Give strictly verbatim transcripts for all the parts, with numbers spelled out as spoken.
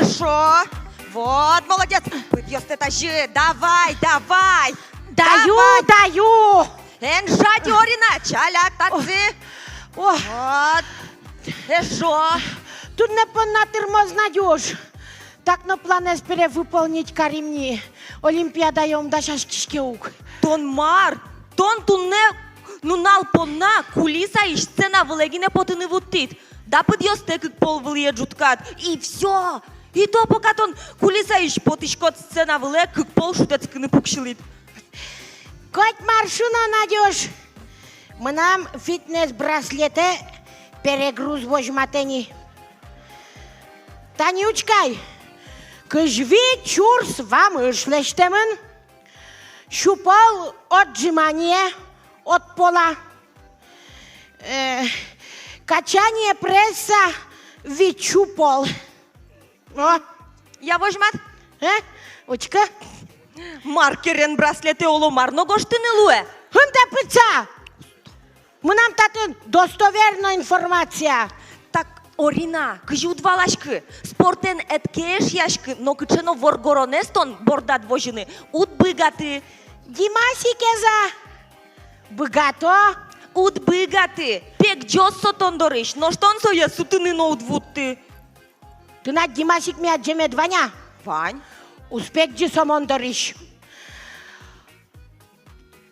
Шо. Вот, молодец. Пыдъёстэ тазьы. Давай, давай. Даю, давай. Даю. Эн жадьы, Орина, чаляк татчы. О. Вот. Эшшо. Туннэ понна тырмоз, Надюш. Так но планэз перевыполнить карим ни. Олимпиадае ум дасяськиське ук. Тон мар? Тон туннэ нунал понна кулисаысь сцена вылэ гинэ потыны вуттӥд. Да пыдъёстэ кык пол вылӥе ӝуткад. И всё. И то, пока тон кулисаысь потӥськод сцена вылэ, кык пол шутэтскыны пуксьылӥд. Коть мар шуно, Надюш, мынам фитнес-браслетэ перегруз возьматэ ни. Тани учкы ай, кызь вить сюрс вамыш лэсьтэмын, сю пол отжимание от пола, э, качание пресса вить сю пол. О, я возьмат. Э? Учкы. Мар керен браслетэ, оло мар но гожтыны луэ. Ымтэ пыдса! Мынам татын достоверной информация. Так, Орина, кызьы уд валаськы? Спортэн ӧд ке эшъяськы, но кыӵе но воргоронэз тон бордад возьыны уд быгаты. Димасикез-а? Быгато. Уд быгаты. Пегӟоз со тон дорысь, нош тон сое сутыны но уд вутты. Тынад Димасикме адӟемед вань-а? Вань. Уз пегӟы со мон дорысь.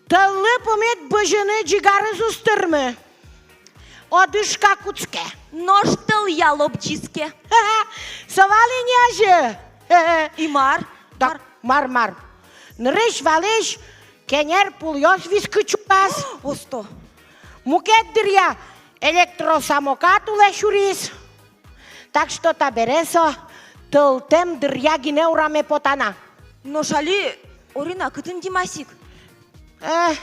Тӧллы пумит бызьыны ӝигарыз уз тырмы. Одышка кутске. Нош тӧлъя лобӟиське. Со вал ини озьы. И мар? Так, мар, мар. Нырысь-валысь кенер пулъёс вискы чупаз. Осто. Мукет дыръя электросамокат улэ сюриз. Так что табере со тӧлтэм дыръя гинэ ураме потэ на. Нош али, Орина, кытын Димасик? Э,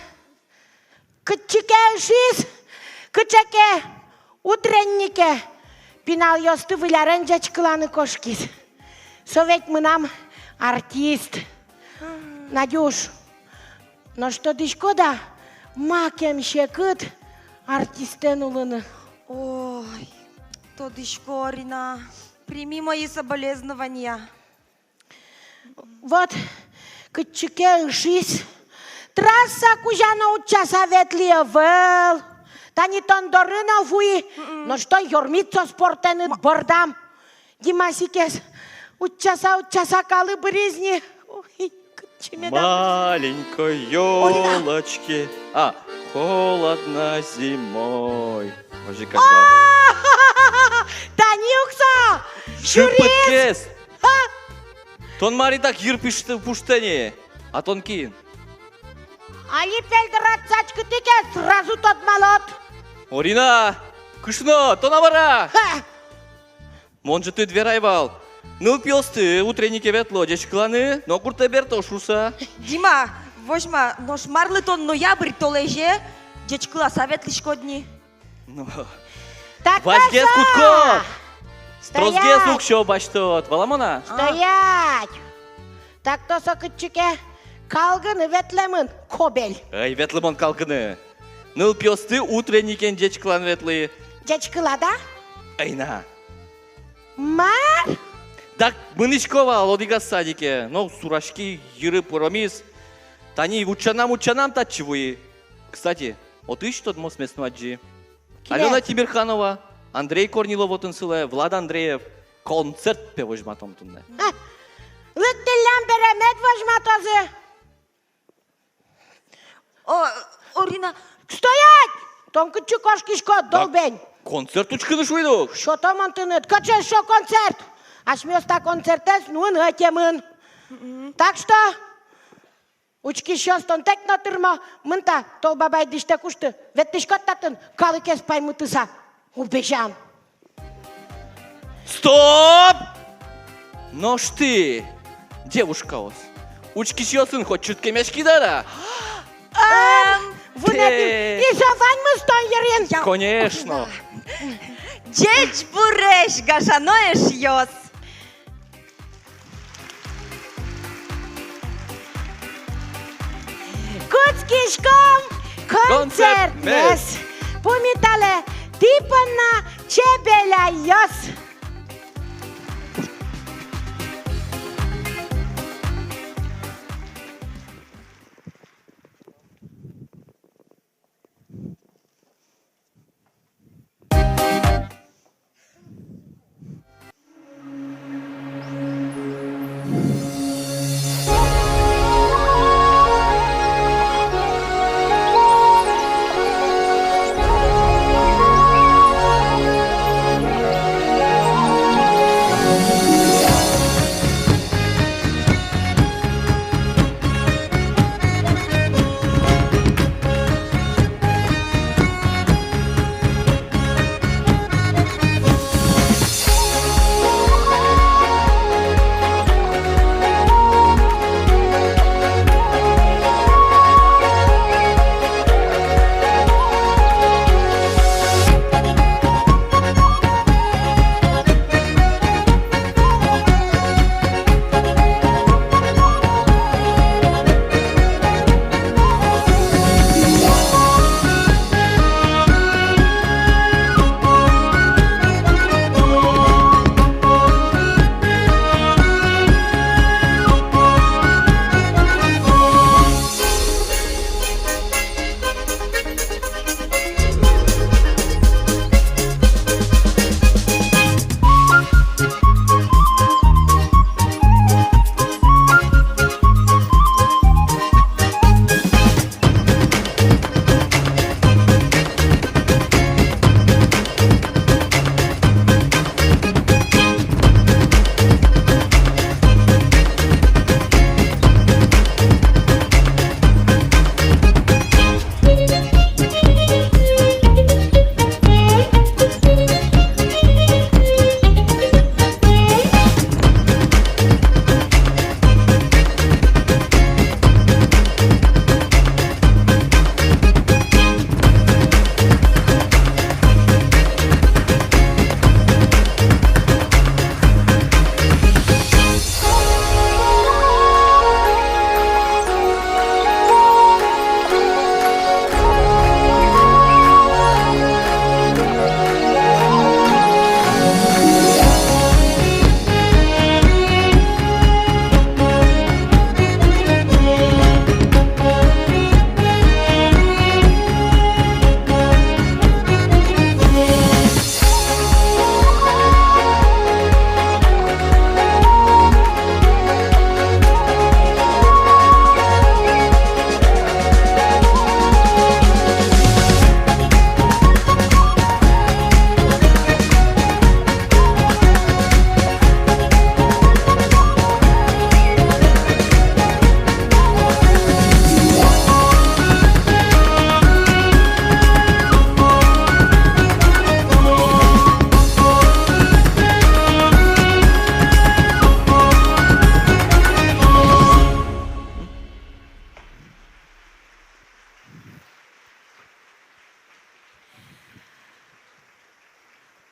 кытчы ке ышиз, кыӵе ке утреннике пиналъёсты выль арен ӟечкыланы кошкиз. Со ведь мынам артист. Мгм. Надюш, нош тодӥськод-а, макем секыт артистэн улыны? Ой, тодӥсько, Орина. Прими мои соболезнования. Вот, кытчы ке ышиз, трасса кузя но утчаса ветлӥ ӧвӧл. Тани тон доры но вуи, мгм, нош тон ёрмид со спортэн, ма-, бӧрдам. Димасикез утчаса, утчаса калы быриз ни. Ой, кытчы меда быриз. Маленькой ёлочке, а, холодно зимой. Озьы как бы. О! Тани ук со! Сюриз! Шырпыткес! А? Тон мар итак йыр пуштэ-, пуштэ ни, а тон кин? Али пельдыр отсачкытӥ ке, сразу тодмалод. Орина, кышно, тон-а мар-а? Ха! Мон же тыныд верай вал. Нылпиосты утреннике ветло ӟечкыланы, но гуртэ берто шуыса. Дима, возьма, нош марлы тон ноябрь толэзе ӟечкыласа ветлӥськод ни? Ну. Так, вазьгес кутскод! Стоять! Тросгес уксё басьтод, валамон-а? Стоять! Так-то со кытчы ке калгыны ветлэмын, кобель. Ӧй ветлы мон калгыны. Нылпиосты утренникен ӟечкыланы ветлӥ. Ӟечкылад-а? Ӧй на. Мар? Так мынӥсько вал одӥгаз садике, но сураськи, йыры пыромиз. Тани утчанам, утчанам, татчы вуи. Кстати, отысь тодмосмес но адӟи. Кин? Алёна Тимерханова, Андрей Корнилов отын сылэ, Влад Андреев. Концерт, пе, возьматом туннэ. А, лыктӥллям бере, мед возьматозы. О, Орина. Стоять! Тон кытчы кошкиськод, долбень? Концерт учкыны шуи ук. Сёто мон тыныд. Кыӵе эшшо концерт? Асьмеос та концертэз нуыны ӧтемын. Мгм. Так что, учкисьёс, тонтэк но тырмо, мын та, тол бабай дӥсьтэ кушты, ветлӥськод татын, калыкез паймытыса, убежан. Стоп! Нош тӥ, девушкаос, учкисьёсын хоть чырткемесь кида да? Эм, вунэтӥ, и со ваньмыз тон йырын. Конечно. Ӟечбуресь, гажано эшъёс! Кутскиськом концертмес. Концертмес. Пумиталэ, тӥ понна чебеляйёс.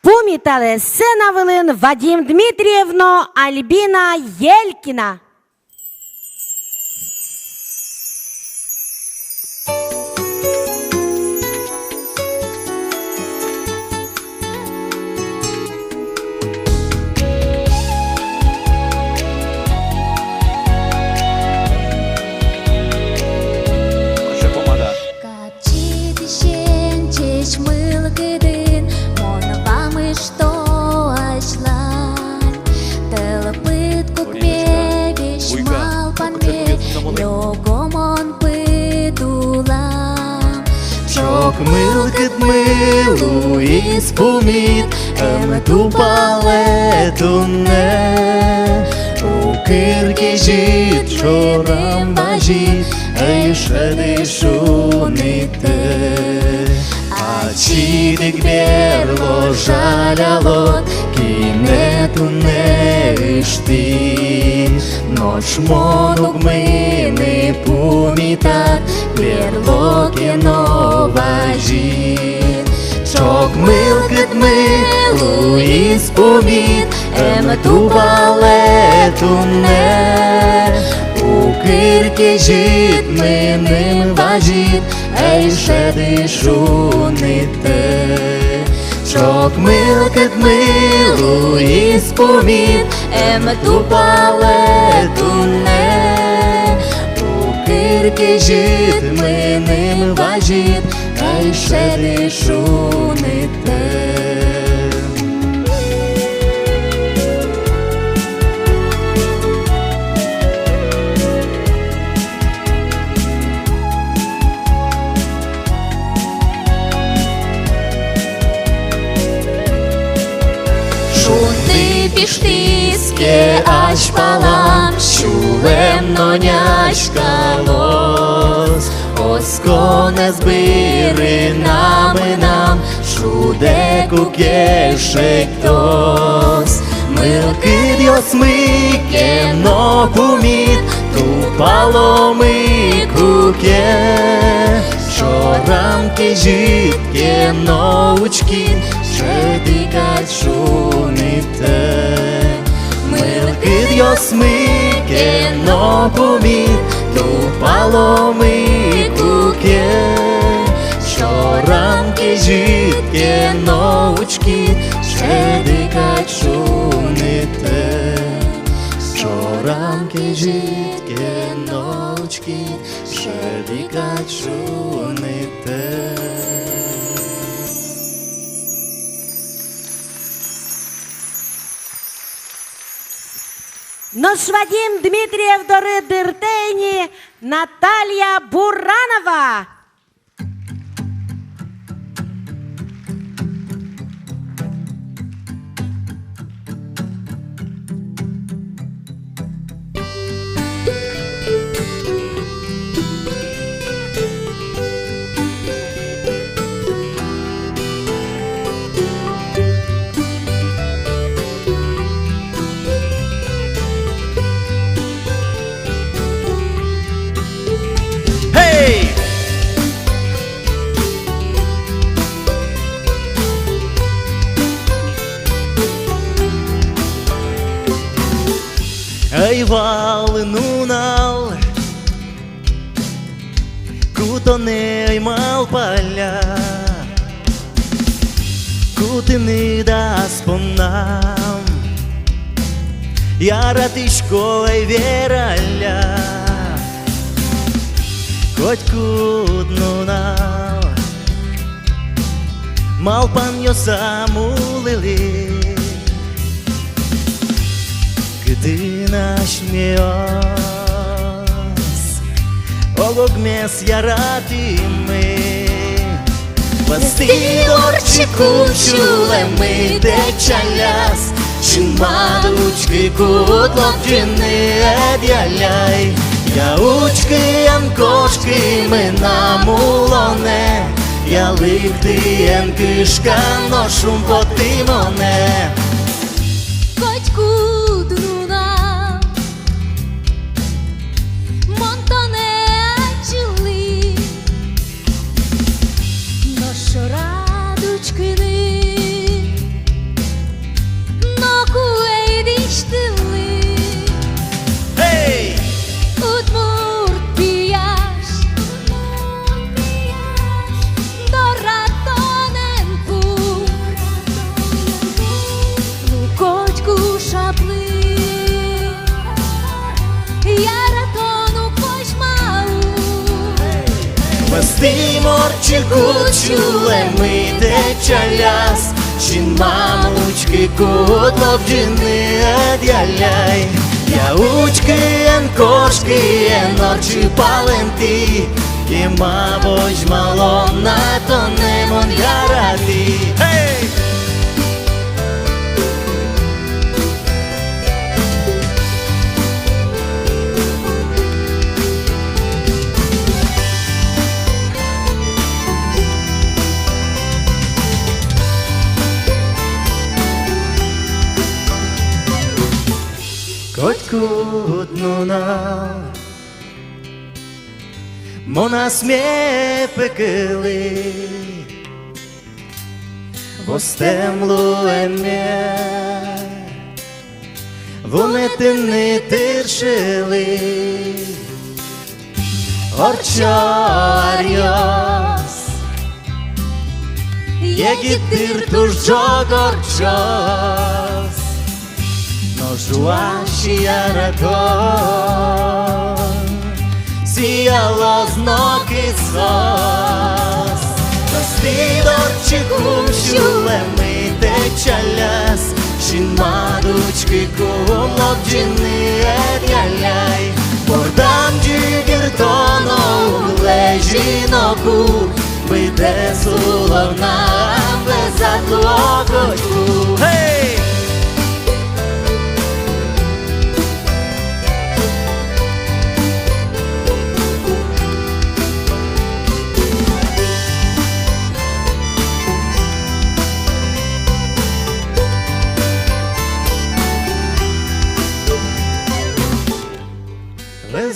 Пумиталэ, сцена вылын Вадим Дмитриев но Альбина Елькина. Кадь чидысен ӟеч мылкыдын мон вамышто азьлань. Тӧлпыд кукме, весь малпанме лёгомон пыд улам. Ӵок мылкыдмы луиз пумит, ӧм тупалэ туннэ. Укыр кезьыт шорам вазьыт, ӧй шӧды шунытэ. Ачид ик берло жалялод, кинэ туннэ ыштӥ. Нош мон уг мыны пумитад, берло ке но вазьыт. Ӵок мылкыдмы луиз пумит, ӧм тупалэ туннэ. Укыр кезьыт мыным вазьыт, ӧй шӧды шунытэ. Ӵок мылкыдмы луиз пумит, ӧм тупалэ туннэ. Укыр кезьыт мыным вазьыт, ӧй шӧды шунытэ. Тӥ ке азьпалам, сюлэм но няськалоз, осконэз бырыны мынам, шудэк уг ке шедьтоз. Мылкыдъёсмы ке но пумит, тупаломы куке, шорам кезьыт ке но учкид, шӧдӥ кадь шунытэ. Мылкыдъёсмы ке но пумит, тупаломы куке, шорам кезьыт ке но учкид, шӧдӥ кадь шунытэ. Шорам кезьыт ке но учкид, шӧдӥ кадь шунытэ. Нош Вадим Дмитриев доры дыртэ ини Наталья Буранова. Эй! Ӧй вал нунал, ку тонэ ӧй малпалля, ку тыныд ас поннам яратӥсько ӧй вералля. Котькуд нунал малпанъёсам улӥллям. Кытын асьмеос ог-огмес яратӥмы? Вӧзтӥд, ортчы кун сюлэммы тэчаляз, синмад учкы, куд лобӟыны ӧдъялляй. Я учкы, эн кошкы мынам улонэ, я лыкты, эн кышка но шумпотты монэ. Котькуд нунал мон тонэ адӟылӥ, нош шорад учкыны ноку ӧй дӥсьтылы. Эй! Удмурт пияш, доратонэн пу, ну, котьку шаплы, яратон уг возьмалэ. Вӧзтӥм, ортчы кун сюлэммы тэчаляз, синмам учкы, куд лобӟыны ӧдъялляй. Я учкы, эн кошкы, эн ортчы палэнтӥ, кема возьмало на тонэ мон яратӥ. Эй! Котькуд нунал мон асме пыкылӥ востэм луэме вунэтыны тыршылӥ. Ортчо аръёс, егит дыр туж ӝог ортчоз, но жуась яратон сиялоз но кыскоз. Вӧзтӥд, ортчы кун сюлэммы тэчаляз, синмад учкы, куд лобӟыны ӧдъялляй. Бордам ӟыгыртоно, уг лэзьы ноку, быдэс улонам вӧзад луо котьку. Эй!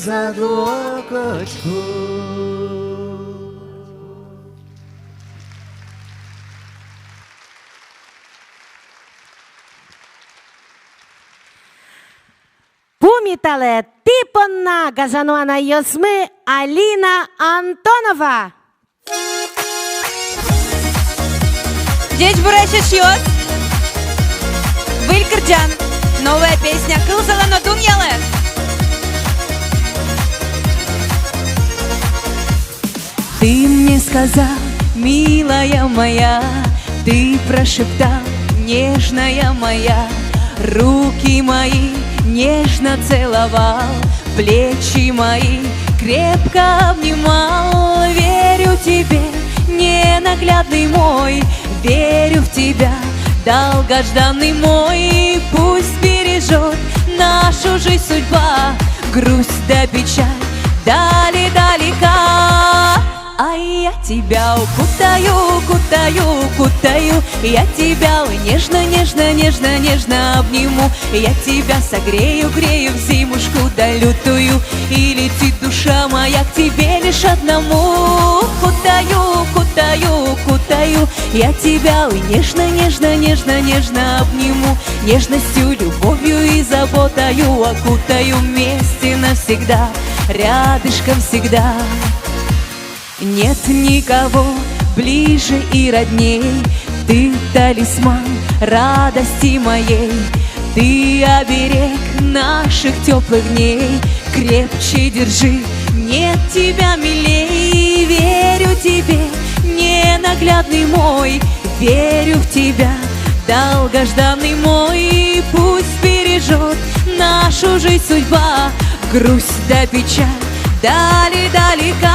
сад луо котьку. Пумиталэ тӥ понна, гажано анайёсмы, Алина Антонова. Ӟечбуресь, эшъёс! Выль кырӟан, новая песня, кылзэлэ но дунъялэ. Ты мне сказал, милая моя, ты прошептал, нежная моя, руки мои нежно целовал, плечи мои крепко обнимал. Верю тебе, ненаглядный мой, верю в тебя, долгожданный мой. Пусть бережёт нашу жизнь судьба, грусть да печаль дали далека. А я тебя укутаю, укутаю, укутаю. Я тебя, ой, нежно, нежно, нежно, нежно обниму. Я тебя согрею, грею в зимушку да лютую. И летит душа моя к тебе лишь одному. Укутаю, укутаю, укутаю. Я тебя, ой, нежно, нежно, нежно, нежно обниму. Нежностью, любовью и заботою окутаю вместе навсегда, рядышком всегда. Нет никого ближе и родней, ты талисман радости моей, ты оберег наших тёплых дней. Крепче держи, нет тебя милей. Верю тебе, ненаглядный мой, верю в тебя, долгожданный мой. Пусть бережёт нашу жизнь судьба, грусть да печаль дали далека.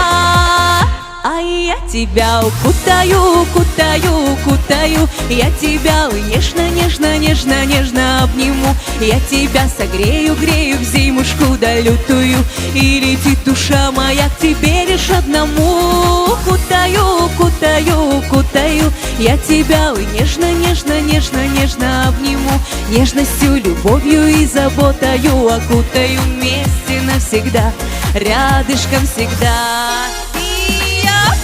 А я тебя укутаю, укутаю, укутаю. Я тебя, ой, нежно, нежно, нежно, нежно обниму. Я тебя согрею, грею в зимушку да лютую. И летит душа моя к тебе лишь одному. Укутаю, укутаю, укутаю. Я тебя, ой, нежно, нежно, нежно, нежно обниму. Нежностью, любовью и заботою окутаю вместе навсегда, рядышком всегда. И я.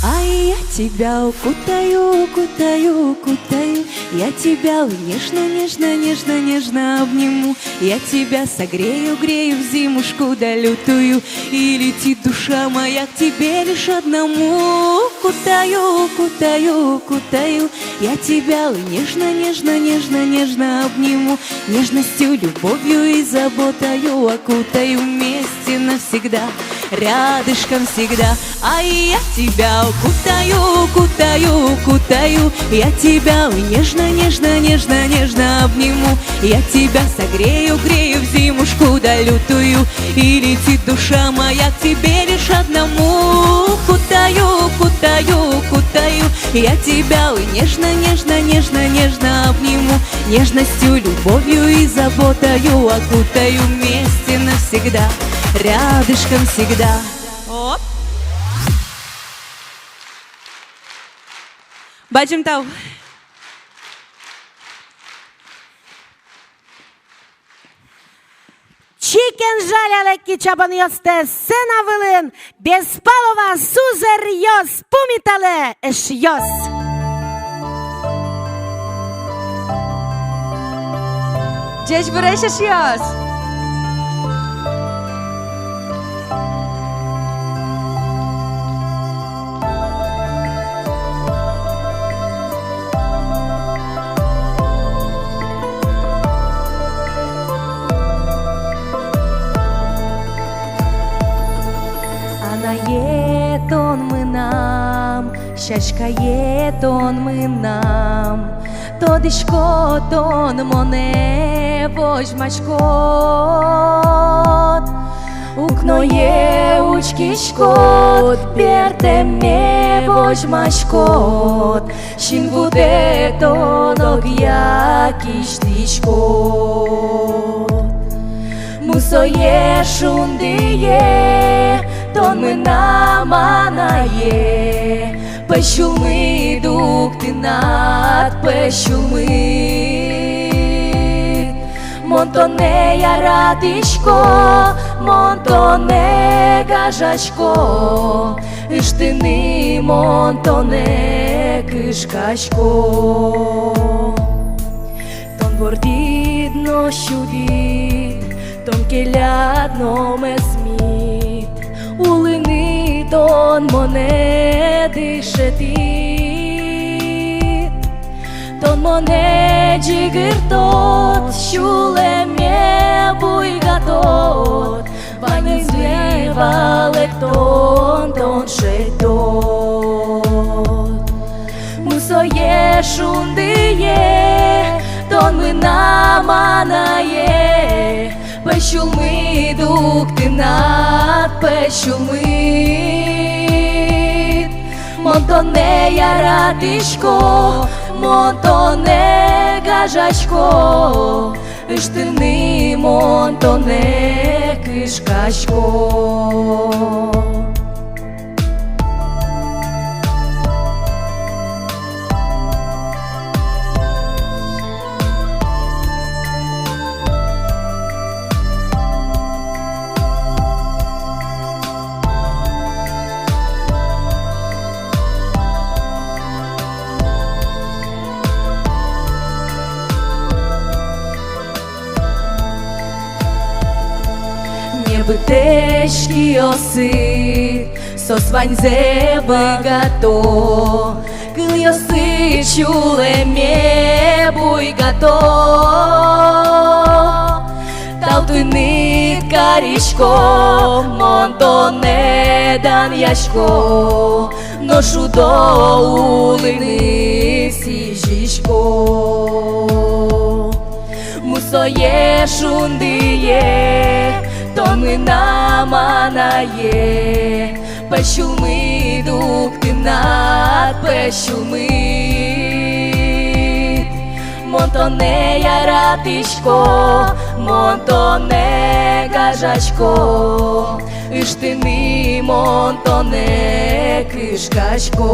А я тебя укутаю, укутаю, укутаю. Я тебя нежно, нежно, нежно, нежно обниму. Я тебя согрею, грею в зимушку да лютую. И летит душа моя к тебе лишь одному. Укутаю, укутаю, укутаю. Я тебя нежно, нежно, нежно, нежно обниму. Нежностью, любовью и заботою окутаю вместе навсегда, рядышком всегда. А я тебя укутаю, укутаю, укутаю. Я тебя нежно, нежно, нежно, нежно обниму. Я тебя согрею, грею в зимушку да лютую. И летит душа моя к тебе лишь одному. Укутаю, укутаю, укутаю. Я тебя нежно, нежно, нежно, нежно обниму. Нежностью, любовью и заботою окутаю вместе навсегда, рядышком всегда. Оп. Бадӟым тау. Чик эн жалялэ ки чабонъёстэ. Сцена вылын Беспалова «Сузэръёс». Пумиталэ, эшъёс! Ӟечбуресь, эшъёс! Анае тон мынам, сяськае тон мынам, тодӥсько, тон монэ возьмаськод. Укное учкиськод, бертэмме возьмаськод, синвудэ тон огъя кисьтӥськод. Мусое, шундые, тон мынам Мынам анае, пӧсь сюлмыд ук тынад, пӧсь сюлмыд. Мон тонэ яратӥсько, мон тонэ гажасько, ыштыны мон тонэ кышкасько. Тон вордӥд но сюдӥд, тон келяд но мӧзмид, улыны тон монэ дышетӥд. Тон монэ ӟыгыртод, сюлэмме буйгатод, ваньзэ валэктон тон шедьтод. Мусое, шундые, тон мынам анае, пӧсь сюлмыд ук тынад, пӧсь сюлмыд. Мон тонэ яратӥсько, мон тонэ гажасько, ыштыны мон тонэ кышкасько. Небытэсь киосыд, соос ваньзэ быгато, кылъёсыд сюлэмме буйгато. Тау тыныд карисько, мон тонэ данъясько, нош шудо улыны сӥзисько. Мусое, шундые, тон мынам анае, пӧсь сюлмыд ук тынад, пӧсь сюлмыд. Мон тонэ яратӥсько, мон тонэ гажасько, ыштыны мон тонэ кышкасько.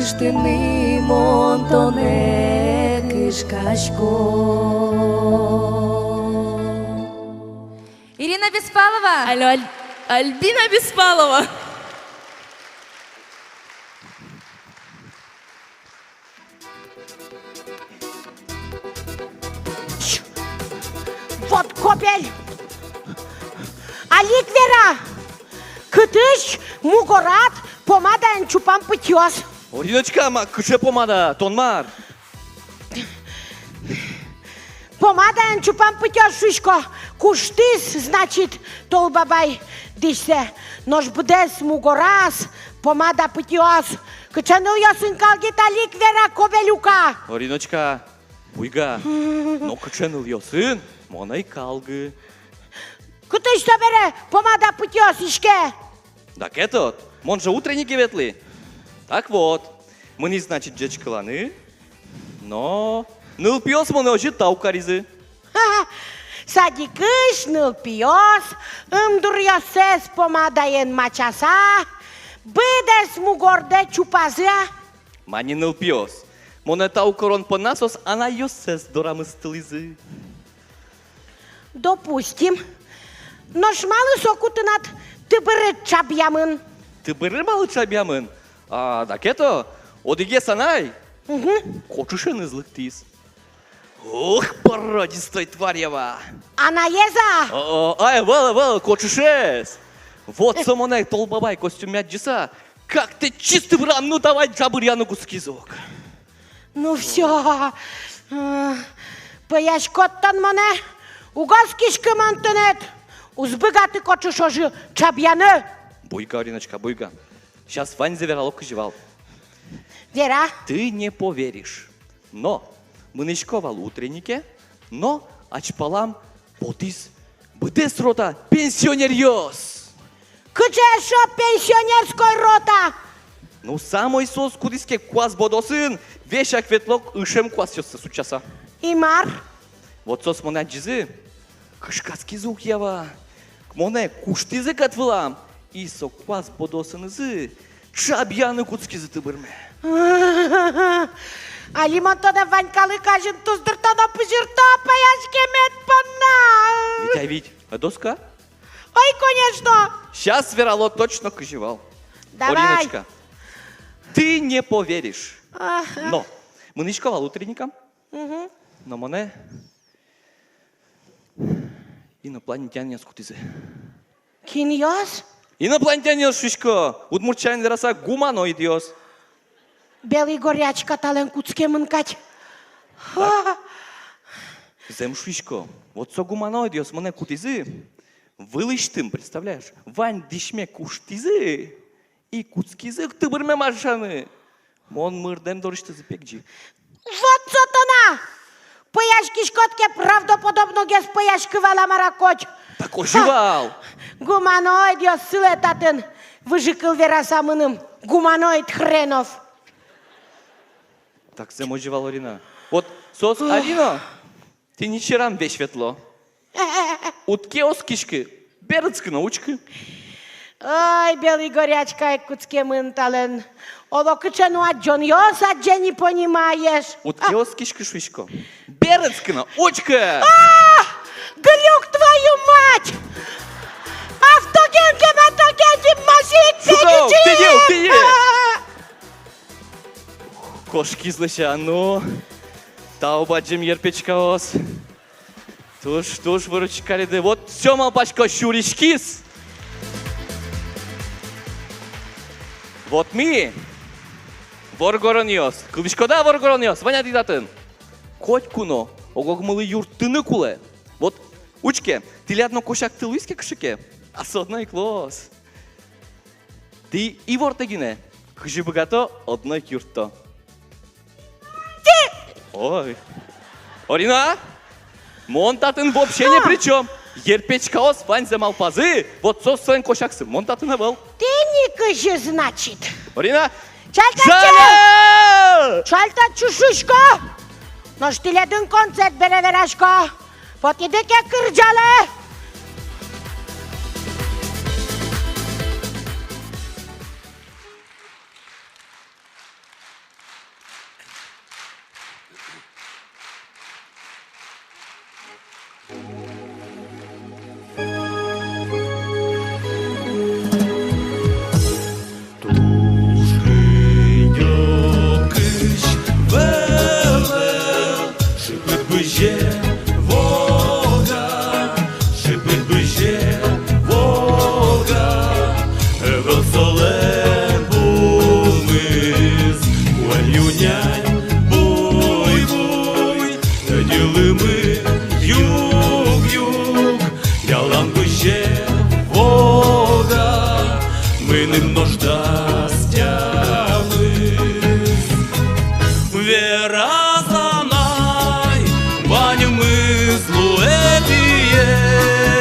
Ыштыны мон тонэ кышкасько. Ирина Беспалова. Алло, Аль-, Альбина Беспалова. Вот кобель! Али ик вера, кытысь мугорад помадаен чупам пытьыос? Ориночка, ма, кыӵе помада, тон мар? Помадаен чупам пытьыос шуисько, куштӥз, значит, Толбабай дӥсьсэ. Нош быдэс мугораз помада пытьыос. Кыӵе нылъёсын калгид, али ик вера, кобелюка. Ориночка, буйга. Но кыӵе нылъёсын, мон ӧй калгы. Кытысь табере помада пытьыос иське? Дак это вот, мон же утреннике ветлӥ. Так вот, мынӥ, значит, ӟечкыланы, но нылпиос монэ озьы тау каризы. Ха-ха. Садикысь нылпиос ымдуръёссэс помадаен мачаса, быдэс мугордэ чупазы-а? Ма ни нылпиос. Монэ тау карон понна соос анайёссэс дорамы ыстылӥзы. Допустим. Нош малы соку тынад тыбырыд чабъямын? Тыбыры малы чабъямын? А, дак это, одӥгез анай, мгм, кочышеныз лыктӥз. Ох, породистой тварь, ява! Анаез-а? О, о, ай, ӧвӧл, ӧвӧл, кочышез. Вот со монэ Толбабай костюм адӟыса, как ты чистый вран, ну давай ӝабыръяны кутскиз ук. Ну всё. М, пӧяськод тон монэ, уг оскиськы мон тыныд, уз быгаты кочыш озьы чабъяны. Буйга, Ориночка, буйга. Сейчас ваньзэ верало, кызьы вал. Вера. Ты не поверишь. Но мынӥсько вал утреннике, Но азьпалам потӥз быдэс рота пенсионеръёс. Кыӵе эшшо пенсионерской рота? Ну, самой соос кудӥз ке куас бодоосын, весяк ветло ышем куасъёссэс утчаса. И мар? Вот соос монэ адӟизы, кышкаськизы ук, ява. Монэ куштӥзы кат вылам, и со куас бодоосынызы чабъяны кутскизы тыбырме. Али мон тонэ вань калык азьын туздырто но пыжырто пӧяськемед понна. Вить, а вить, а доска? Ой, конечно! Сейчас верало точно, кызьы вал. Давай. Ориночка, ты не поверишь. Ага. Но мынӥсько вал утренникам. Мгм. Но монэ инопланетянинъёс кутӥзы. Кинъёс? Инопланетянинъёс, шуисько, удмурт сямен вераса, гуманоидъёс. Белый горячка талэн кутскемын кадь. Да. Зэм, шуисько, вот со гуманоидъёс монэ кутӥзы вылысьтым, представляешь, вань дӥсьме куштӥзы и кутскизы ик тыбырме машаны. Мон мырдэм дорысьтызы пегӟи. Вот со тона! Пӧяськиськод ке, правдоподобногес пӧяськы вал, а мар-а, кодь. Так озьы вал. Гуманоидъёс сылэ татын, выжыкыл вераса, мыным гуманоид хренов. Так зэм озьы вал, Орина. Вот соос, Арина, тӥни сьӧрам весь ветло. Уд ке оскиськы, берытскы но учкы. Ой, белый горячка ик кутскемын талэн. Оло кыӵе но адӟонъёс адӟе, не понимаешь. Уд ке оскиськы, шуисько. Берытскы но учкы. А! Глюк, твою мать! Автоген, гематоген, геммазит, шуко, педичин! Педиу, педиу! А! Кошкиз лэся, ну. Тау бадӟым, ерпечкаос. Туж, туж выручить кариды. Вот всё, малпасько, сюриськиз. Вот ми, воргоронъёс. Кылӥськоды-а, воргоронъёс? Вань-а тӥ татын? Котьку но ог-огмылы юрттыны кулэ. Вот учке, тӥляд но косяк тыл луиз ке кыӵе ке, а со одно ик луоз. Тӥ ивортэ гинэ, кызьы быгато, одно ик юртто. Ой. Орина, мон татын вообще ни при чём. Ерпечкаос ваньзэ малпазы, вот соос солэн косяксы, мон татын ӧвӧл. Тӥни кызьы, значит. Орина. Чальтан, жаля! Чальтан, чушусько. Нош тӥледын концерт бере верасько. Потӥды ке, кырӟалэ! Туж кыдёкысь вӧвӧл, шыпыт бызе Волга, шыпыт бызе Волга, ӧвӧл солэн пумыз, куаньнянь буй-буй, тӧдьы лымы юг-юг, ялан бызе Волга, мыным нош дас тямыс. Вераз анай, ваньмыз луэ тӥен,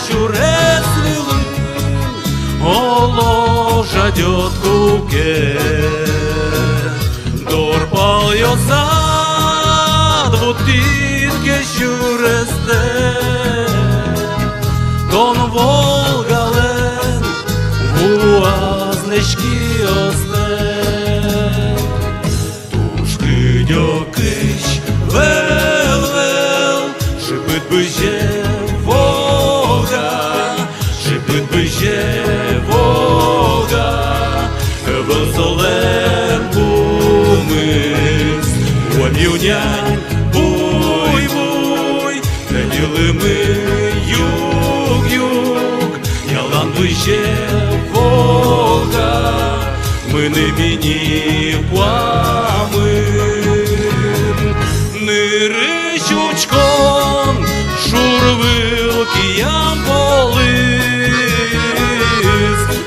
сюрес вылын оло жадёд куке. Дор палъёсад вуттӥд ке сюрестэ, тон Волгалэн вуаз нешкиостэ. Туж кыдёкысь вӧвӧл, шыпыт бызе Волга, шыпыт бызе Волга, ӧвӧл солэн пумыз, куаньнянь буй-буй, тӧдьы лымы юг-юг, ялан бызе Волга, мыным ини куамын. Нырысь учкон шур выл киям полыз,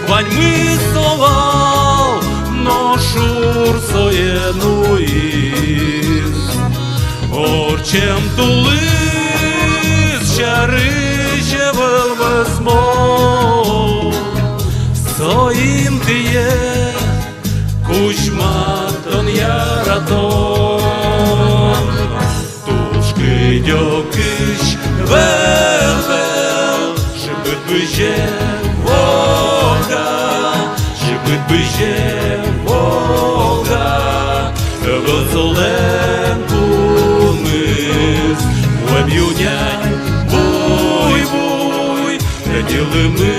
ваньмыз со вал, но шур сое нуиз. Ор Чем тулыс сярысь ӧвӧл возмо, со интые кузьматон, яратон. Туж кыдёкысь вӧл-вӧл шыпыт бызе Волга, шыпыт бызе Волга. Ӧвӧл солэн пумыз вуэм ю-нянь буй-буй, тӧдьы лымы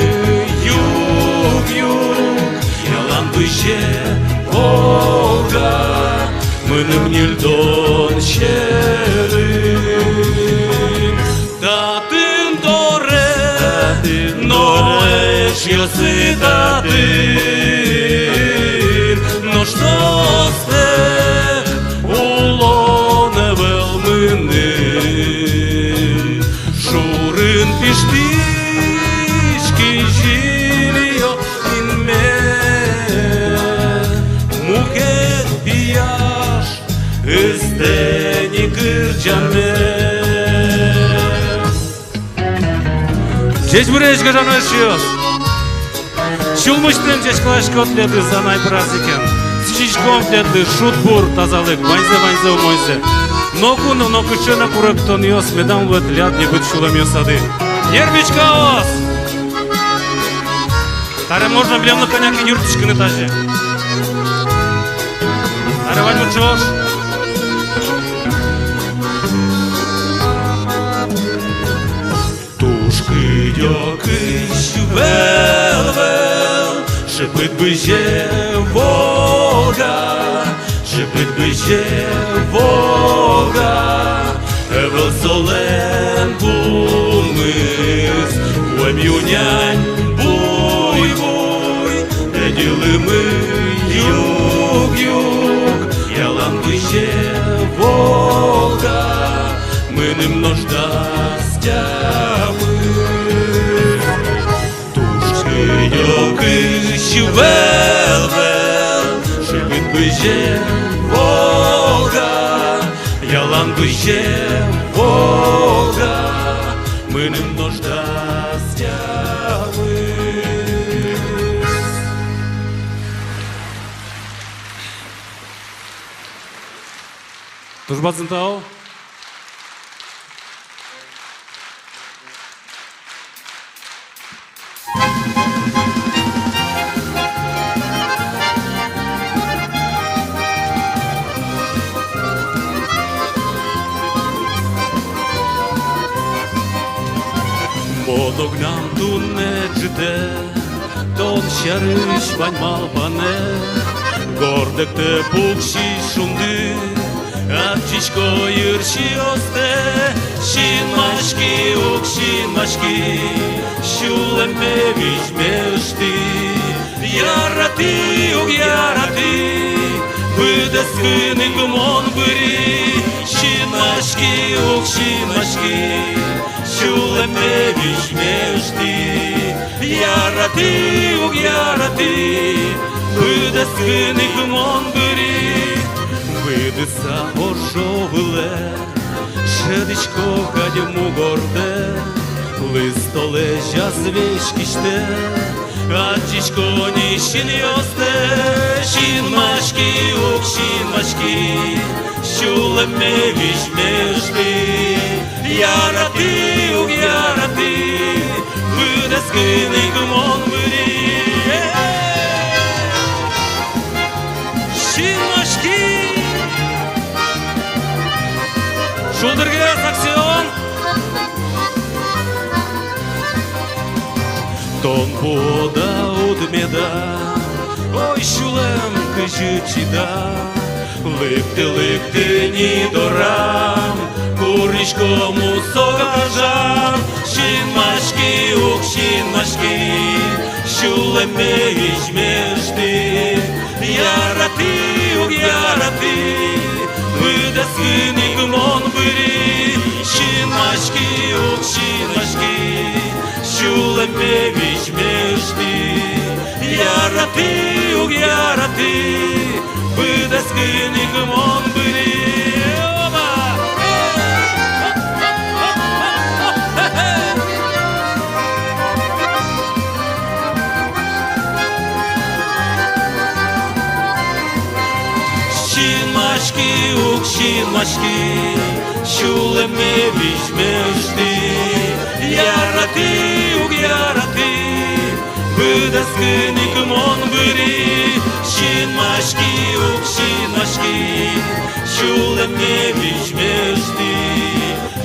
юг-юг. Ялан бызе Волга мыным ньыльдон сьӧры. Татын доры, татын но доры, эшъёсы татын, нош соостэк улон ӧвӧл мыным. Шурын пиштӥсь кизилиё инме, мукет пияш ыстэ ни кырӟанме. Ӟечбуресь, гажано эшъёс! Сюлмысьтым ӟечкыласько тӥледыз анай праздникен. Сӥзиськом тӥледлы шудбур, тазалык, ваньзэ, ваньзэ умойзэ. Ноку но, нокыӵе но куректонъёс медам луэ тӥляд небыт сюлэмъёсады. Нервичкаос! Табере можно милемлы кӧня ке юрттӥськыны тазьы. Табере ваньмы ӵош. Туж кыдёкысь вӧл-вӧл шыпыт бызе Волга, шыпыт бызе Волга. Ӧвӧл солэн пумыз вуэм ю-нянь буй-буй, тӧдьы лымы юг-юг. Ялан бызе Волга мыным нош дас тямыс. Туж кыдёкысь вӧл-вӧл шыпыт бызе Волга, ялан бызе Волга мыным нош дас тямыс. Туж бадӟым тау. Мон огнам туннэ ӝытэ тон сярысь вань малпанэ. Гордэктэ пуксись шунды, адӟисько йырсиостэ. Синмаськи ук, синмаськи, сюлэмме визьмешти. Яратӥ ук, яратӥ, быдэскын ик мон быри. Синмаськи ук, синмаськи, сюлэмме визьмешти. Яратӥ ук, яратӥ, быдэскын ик мон быри. Выдыса ошо вылэ шӧдӥсько кадь мугортэ, лыз толэзь азвесь кисьтэ. Адӟисько ни синъёстэ. Синмаськи ук, синмаськи, сюлэмме визьмешти. Яратӥ ук, яратӥ, быдэскын ик мон быри. Синмаськи! Шулдыргес, Аксион! Тон пуод-а, уд меда, ой, сюлэм, кызьы чида? Лыкты, лыкты ни дорам, куриськом мусо гажам. Синмаськи ук, синмаськи, сюлэмме визьмешти. Яратӥ ук, яратӥ, быдэскын ик мон быри. Синмаськи ук, синмаськи, сюлэмме визьмешти. Яратӥ ук, яратӥ, быдэскын ик мон быри. Оба! Синмаськи, сюлэмме визьмешти, яраты, уг яраты, быдэскын ик мон быри. Синмаськи, уг синмаськи, сюлэмме визьмешти,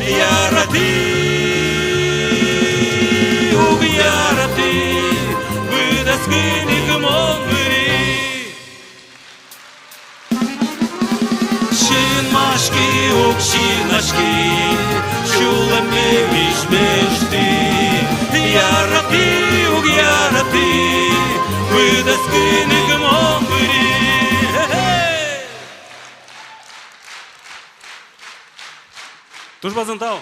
яраты, уг яраты, быдэскын ик мон быри. Синмаськи, уг синмаськи, сюлэмме визьмешти, яраты, уг яраты, быдэскын ик мон быри. Туж бадӟым тау.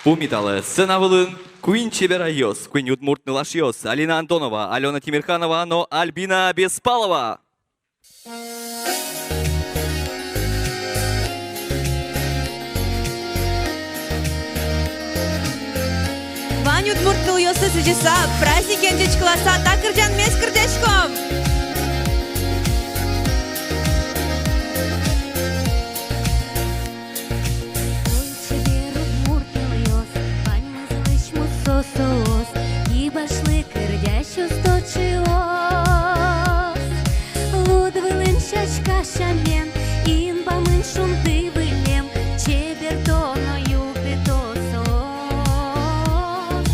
Пумиталэ, сцена вылын куинь чеберайёс, куинь удмурт нылашъёс: Алина Антонова, Алёна Тимирханова но Альбина Беспалова. Вань удмурт нылъёсты сӥзьыса, праздникен ӟечкыласа, та кырӟанмес кырӟаськом. Ой, чебер удмурт нылъёс, ваньмызлэсь мусо соос, кибашлы кырӟасьёс, тодӥсьёс. Луд вылын сяська сямен, инбамын шунды вылэм, чебер тонэ югдыто соос.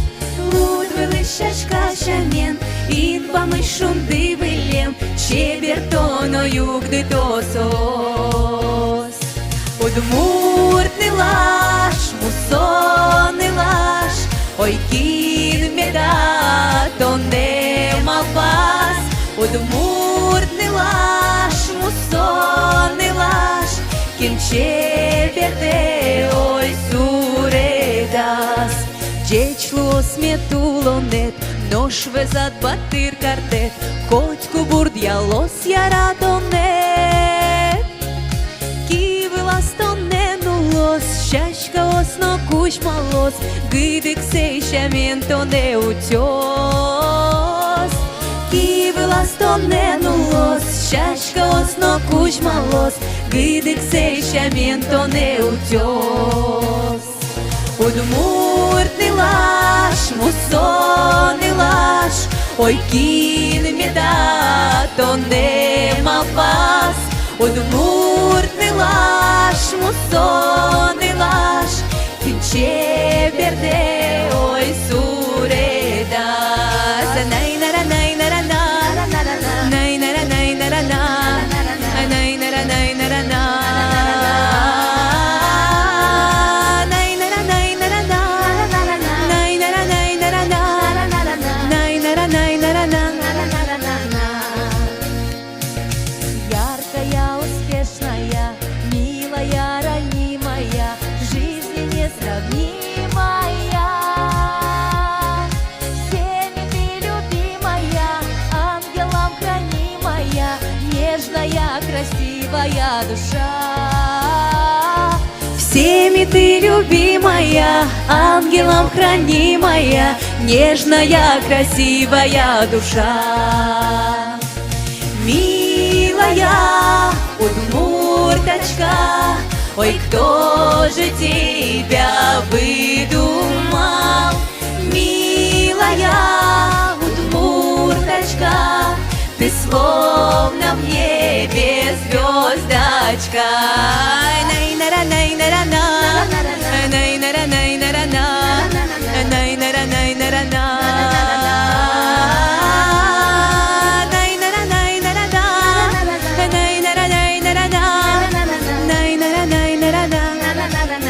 Луд вылын сяська сямен, инбамын шунды вылэм, чебер тонэ югдыто соос. Удмурт нылаш, мусо нылаш, ой, кин меда тонэ малпаз? Удмурт нылаш, мусо нылаш, кин чебердэ, ой, суредаз? Ӟеч луоз мед улонэд, нош вӧзад батыр картэд, котьку бурдъялоз яратонэд. Ки вылаз тонэ нуллоз, сяськаос но кузьмалоз, гыдыксэ сямен тонэ утёз. Ки вылаз тонэ нуллоз, сяськаос но кузьмалоз, гыдыксэ сямен тонэ утёз. Удмурт нылаш, мусо нылаш, ой, кин меда тонэ малпаз? Удмурт нылаш, мусо нылаш, кин чебердэ, ой, суредаз? Най-нара, най-нара-на, най-нара, най-нара-на. Яркая, успешная, милая, ранимая, жизни несравнимая. Всеми ты любимая, ангелом хранимая, нежная, красивая душа. Всеми ты любимая, ангелом хранимая, нежная, красивая душа. Милая удмурточка, ой, кто же тебя выдумал? Милая удмурточка, ты словно в небе звёздочка. Най-нара, най-нара-на, най-нара, най-нара-на, най-нара, най-нара-на.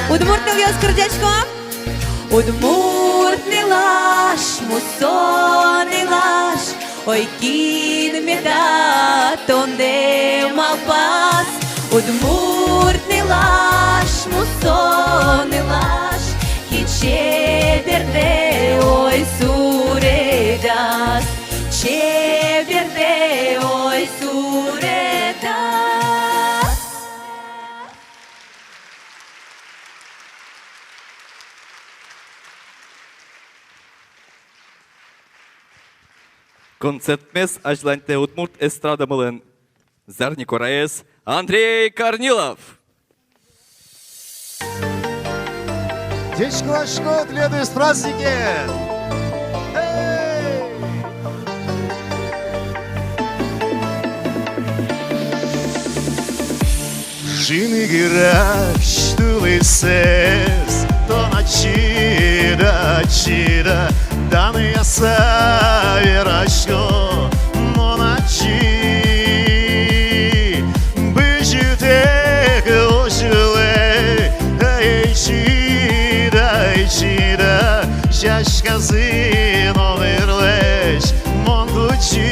Удмурт нылъёс, кырӟаськом. Удмурт нылаш, мусо нылаш, ой, кин меда тонэ малпаз? Удмурт нылаш, мусо нылаш, кин чебердэ, ой, суредаз, чебердэ, ой, суредаз. Концертмес азьланьтэ удмурт эстрадамылэн зарни куараез Андрей Корнилов. Ӟечкыласько тӥледыз праздникен! Эй! Шины гырась тулысэз тон ачид, ачид, данъяса верасько мон ачид. Бызьытэк озьы луэ, эй, чида, эй, чида, сяськаын номырлэсь мон кутски.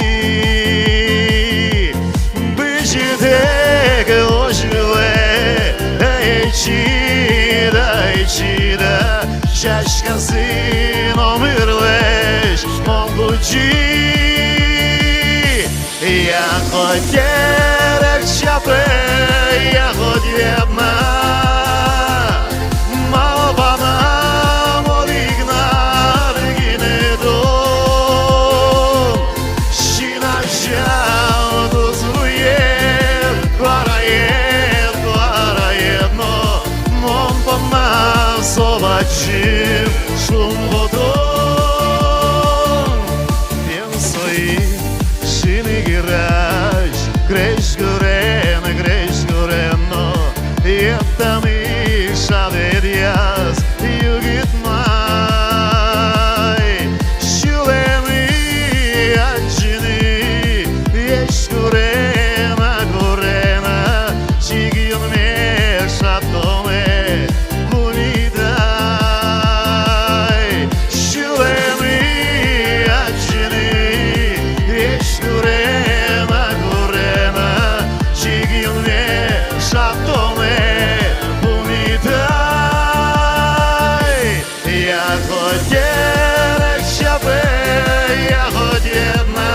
Бызьытэк озьы луэ, эй, чида, эй, чида, сяськаын номырлэсь мон кутски. Я коть эрек чапе, я коть ветлэ на, малпанам одӥг гинэ тон. Син азям тусбуед, куараед, куараед но, мон понна со бадӟым шумпотон. Бен со ик шины гырась, крезь гурен, крезь гурен но, йӧттэмын шат ветлэсь югыт май. Сюлэмы адӟыны, весь курена, курена, чик юнме шат тонэ пумитай. Сюлэмы адӟыны, весь курена, курена, чик юнме шат тонэ пумитай. Я коть эрек чапе, я коть ветлэ на,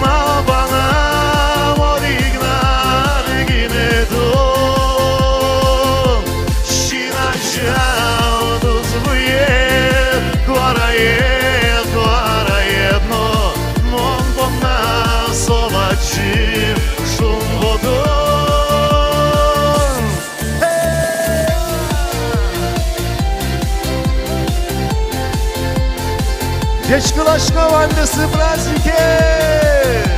малпанам одӥг гинэ тон. Син азям тусбуед, куараед, куараед но, мон понна со бадӟым шумпотон. Ӟечкыласько ваньдэс праздникен!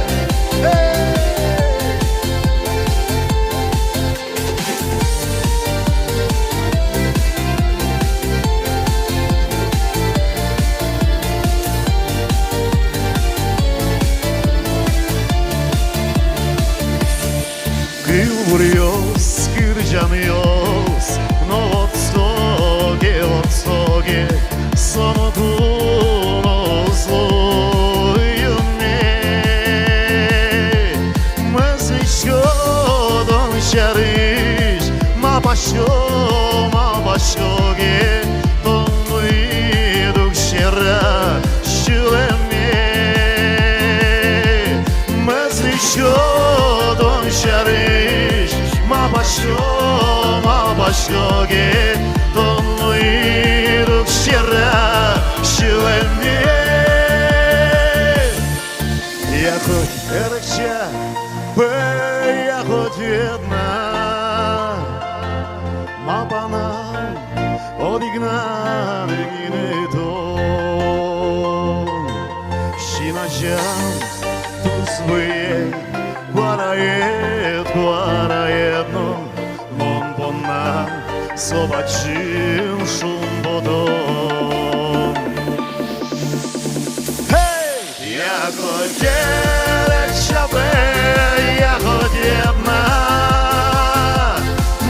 Кылбуръёс, кырӟанъёс но вордско ке, вордско ке со мукуно узлуйме. Мӧзмисько тон сярысь, малпасько, малпасько ке, тон луид ук сьӧра сюлэме. Мӧзмисько тон сярысь, малпасько, малпасько ке, тон луид ук сьӧра сюлэме. Я коть эрекча, пе, я коть ветлэ на, малпанам одӥг гинэ тон. Син азям тусбуед, куараед, куараед но, мон понна со бадӟым шумпотон. Эй! Я коть эрекча, пе, я коть ветлэ на,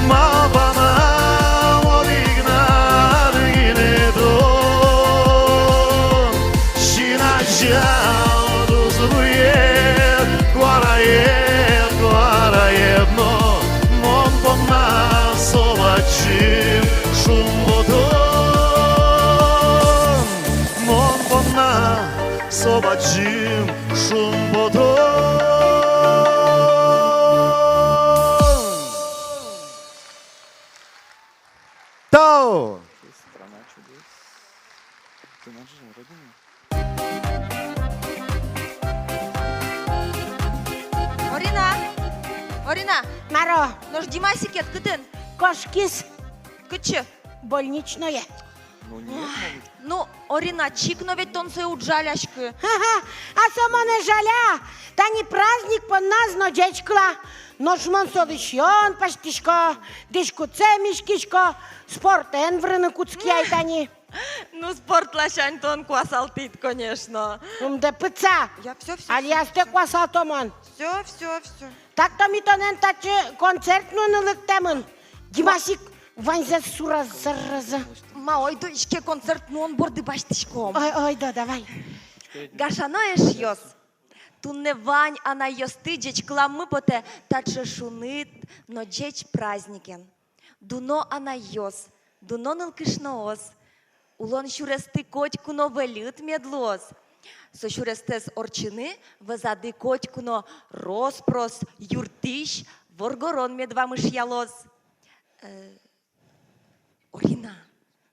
малпанам одӥг гинэ тон. Син азям тусбуед, куараед, куараед но, мон понна со бадӟым шумпотон. Маро. Нош Димасикед кытын? Кошкиз. Кытчы? Больничное. Ну, нет, малыш. Ну, Орина, чик но ведь тон сое уд жаляськы. Ха-ха, а со монэ жаля. Тани праздник понназ но ӟечкыла. Нош мон со висён пӧзьтӥсько, дӥськутсэ миськисько, спортэн вырыны кутски ай тани. Ну, спорт ласянь тон куасалтӥд, конечно. Ум дэ пытса. Я, всё, всё, али всё, астэ всё. Куасалто мон. Всё, всё, всё. Так-то ми тонэн татчы концерт нуны лыктэмын. Димасик ваньзэ сураз, зараза. Ма, ойдо иське концерт нуон борды басьтӥськом. Ой, ойдо, давай. Гажано эшъёс, туннэ вань анайёсты ӟечкыламмы потэ таӵе шуныт но ӟеч праздникен. Дуно анайёс, дуно нылкышноос, улон сюресты котьку но выльыт мед луоз. Со сюрестэс ортчыны вӧзады котьку но рос-прос юрттӥсь воргорон мед вамышъялоз. Э, Орина,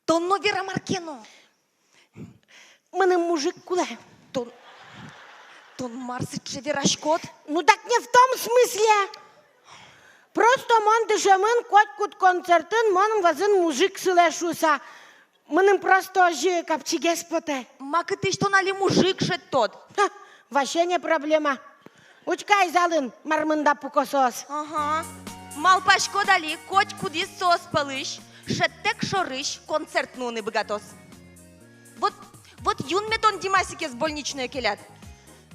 тон но вера мар ке но. Мыным мужик кулэ. Тон, тон мар сыӵе вераськод? Ну так не в том смысле. Просто мон дышемын, котькуд концертын мон вӧзын мужик сылэ шуыса. Мыным просто озьы капчигес потэ. Ма, кытысь тон али мужик шедьтод? Ха, вообще не проблема. Учкы ай залын, мар мында пуко соос. Ага. Малпаськод, али котькудӥз соос пӧлысь шӧдтэк шорысь концерт нуыны быгатоз. Вот, вот юнме тон Димасикез больничное келяд.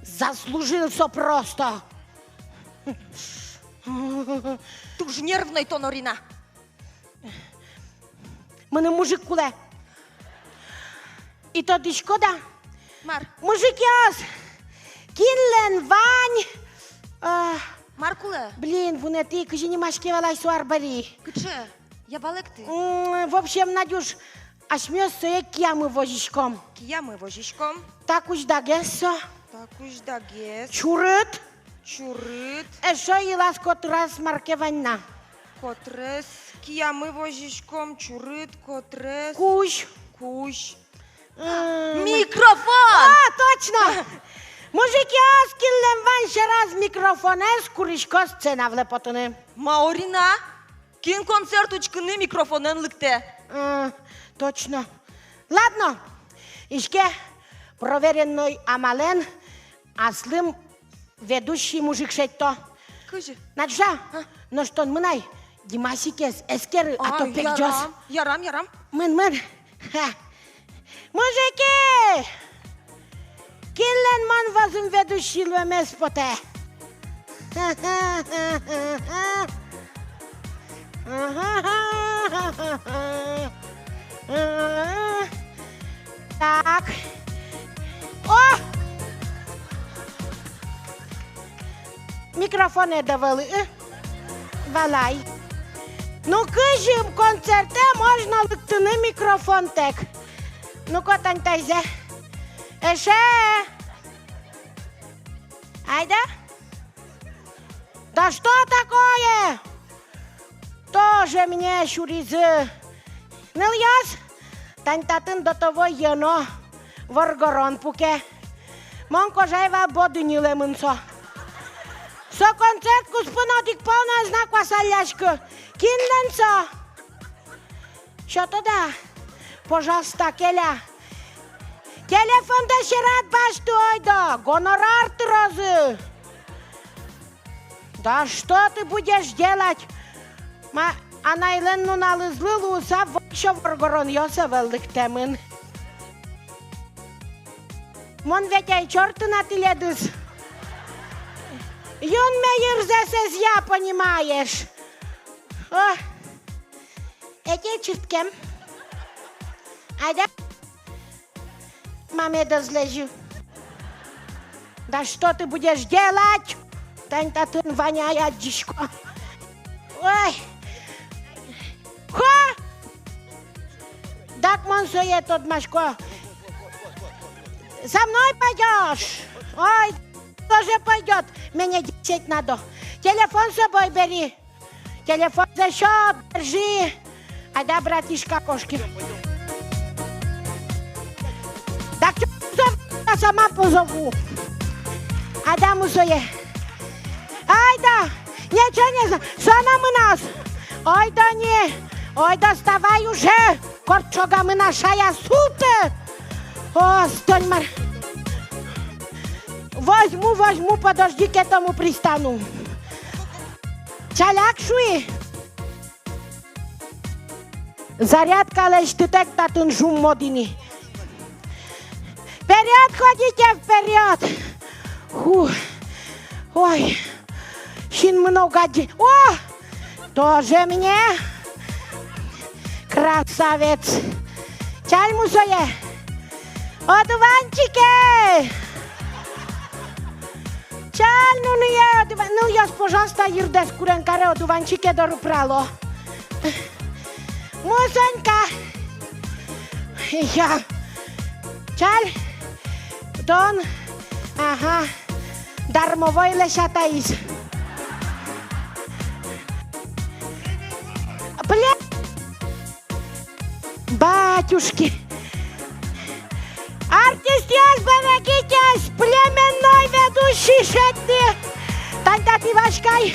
Заслужил со просто. Туж нервной тон, Орина. Мыным мужик кулэ. И тодӥськод-а? Мар? Мужикъёс, кинлэн вань, а, мар кулэ? Блин, вунэтӥ, кызьы нимаське вал ай со арбери. Кыӵе? Я валэкты. М, в общем, Надюш, асьмеос сое киямы возиськом. Киямы возиськом. Так уж дагес со. Так уж дагес. Чурыт. Чурыт. Эшшо йылаз-котраз мар ке вань на. Котрес. Киямы возиськом, чурыт, котрес. Кузь. Кузь. М. Микрофон! А, точно! Мужикъёс, кинлэн вань сьӧраз микрофонэз, курисько сцена вылэ потыны. Ма, Орина, кин концерт учкыны микрофонэн лыктэ? М, точно. Ладно, иське, проверенной амалэн аслым ведущий мужик шедьто. Кызьы? Надюша, а? Нош тон мын ай, Димасикез эскеры, а то пегӟоз. Ярам, ярам, ярам. Мын, мын. Ха. Мужики! Кинлэн мон вӧзын ведущий луэмез потэ? Так. О! Микрофонэд ӧвӧл, э? Валай. Ну, кызьы концертэ можно лыктыны микрофонтэк? Ну-ка, тань тазьы. Эше! Айда! Да что такое? Тоже мне сюризы. Нылъёс, тань татын до того йӧно, воргорон пуке. Мон кожай вал, боды ньылэмын со. Со концерт куспын одӥг пол но ӧз на куасалляськы. Кинлэн со? Сётод-а? Пожалуйста, келя. Телефондэс сьӧрад басьты, ойдо, гонорар тырозы. Да что ты будешь делать? Ма, анайлэн нуналызлы луыса воксё воргоронъёс ӧвӧл лыктэмын. Мон ведь ӧй чорты на тӥледыз. Юнме йырзэс ӧзъя, понимаешь. О, эти чырткем. Айда. Мамед ӧз лэзьы. Да что ты будешь делать? Тань татын вань ай, адӟисько. Ой. Хо! Дак мон сое тодмасько. Со мной пойдёшь? Ой, тоже пойдёт. Мне десять надо. Телефон с собой бери. Телефонзэ сёт, держи. Айда, братишка, кошким. Так, чё, я сама позову. Айда, мусое. Айда. Ничего не знаю. Со но мынэ. Ойдо ни. Ойдо, вставай уже. Корт ӵогамы но шая султы. О, стонь мар. Возьму, возьму, подожди, к этому пристану. Чаляк шуи. Зарядка лэсьтытэк татын жуммод ини. Вперёд ходите, вперёд! Ху. Ой. Синмы но гадӟи. О! Тоже мне. Красавец. Чаль, мусое. Одуванчике! Чаль, нуные, одува-, нылъёс, пожалуйста, йырдэс курен каре, одуванчике доры пырало. Мусонька. Я. Чаль. Тон. Ага. Дармовой лэся таиз. Блин. Батюшки! Артистъёс, берегитесь, племенной ведущий шедьтӥ! Тань татын, Васькай!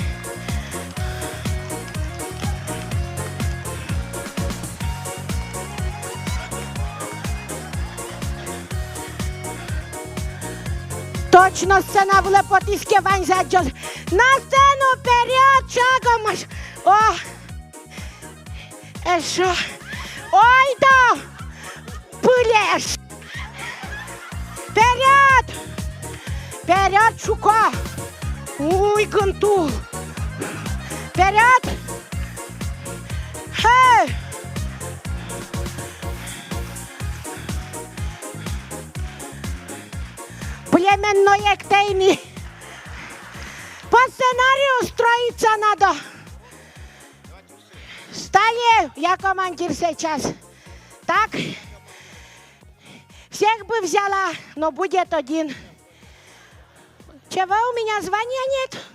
Точно сцена вылэ потӥське, ваньзэ адӟоз. На сцену вперёд, шагом марш! О! Эшшо. Ойдо! Пылеш! Вперёд! Вперёд, шуко! Уй, гынту! Вперёд! Хе! Племенной эктэ ини! По сценарию строиться надо! Встали, я командир сейчас. Так. Всех бы взяла, но будет один. Чего, у меня звания нет?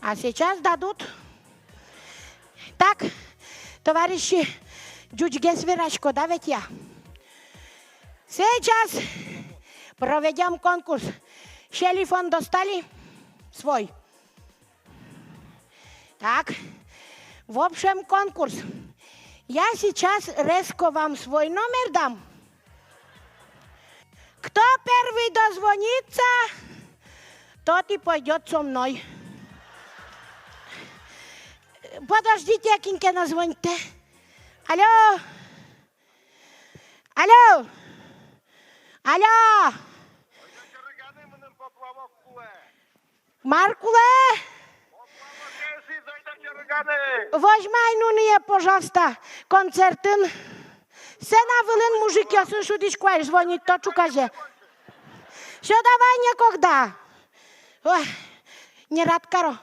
А сейчас дадут. Так, товарищи, ӟучгес верасько, да ведь я? Сейчас проведём конкурс. Телефон достали? Свой. Так, в общем, конкурс. Я сейчас резко вам свой номер дам. Кто первый дозвонится, тот и пойдёт со мной. Подождите, кин ке но звонит. Алло. Алло. Алло. Мар кулэ? Возьмай нуные, пожалуйста, концертын. Сцена вылын мужикъёсын шудӥсько ай, звонить то ӵуказе. Всё, давай некогда. Ой, не рад каро.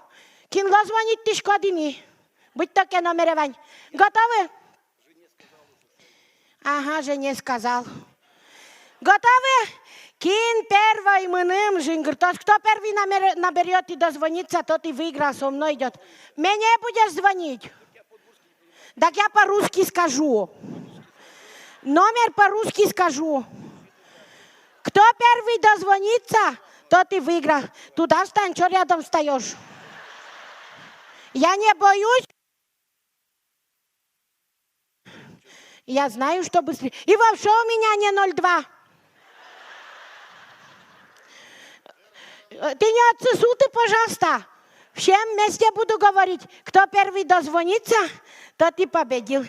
Кинлы звонить тӥськод ини? Быдто ке номере вань. Готовы? Ага, Жене сказал. Готовы? Кин первой мыным жингыртоз, кто первый намер-, наберёт и дозвонится, тот и выиграл, со мной идёт. Мне будешь звонить? Так я по-русски скажу. Номер по-русски скажу. Кто первый дозвонится, тот и выиграл. Туда встань, чё рядом встаёшь? Я не боюсь. Я знаю, что быстрее. И вообще у меня не ноль два. Э, тӥни отчы султы, пожалуйста. Всем вместе буду говорить. Кто первый дозвонится, тот и победил.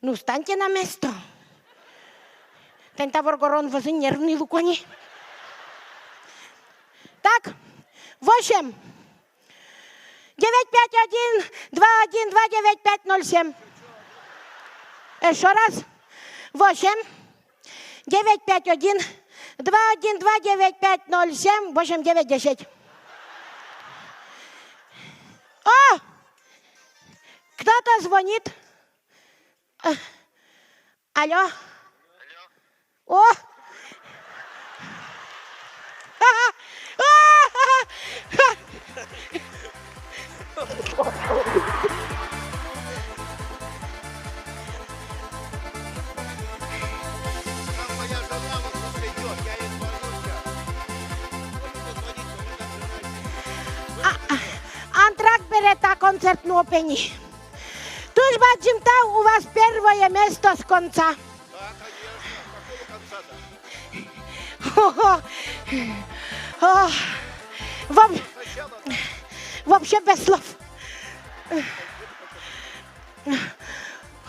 Ну, встаньте на место. Тӥни та воргорон вӧзын нервный луко ни. Так, восемь. Девять пять один два один два девять пять ноль семь. Ещё раз. Восемь девять пять один два один два девять пять ноль семь, восемь девять десять. О! Кто-то звонит. Алло. О! А, а, антра- концерт нуо, пе, ни. Туж бадӟым тау, у вас первое место с конца. О, о, воб-, вообще без слов.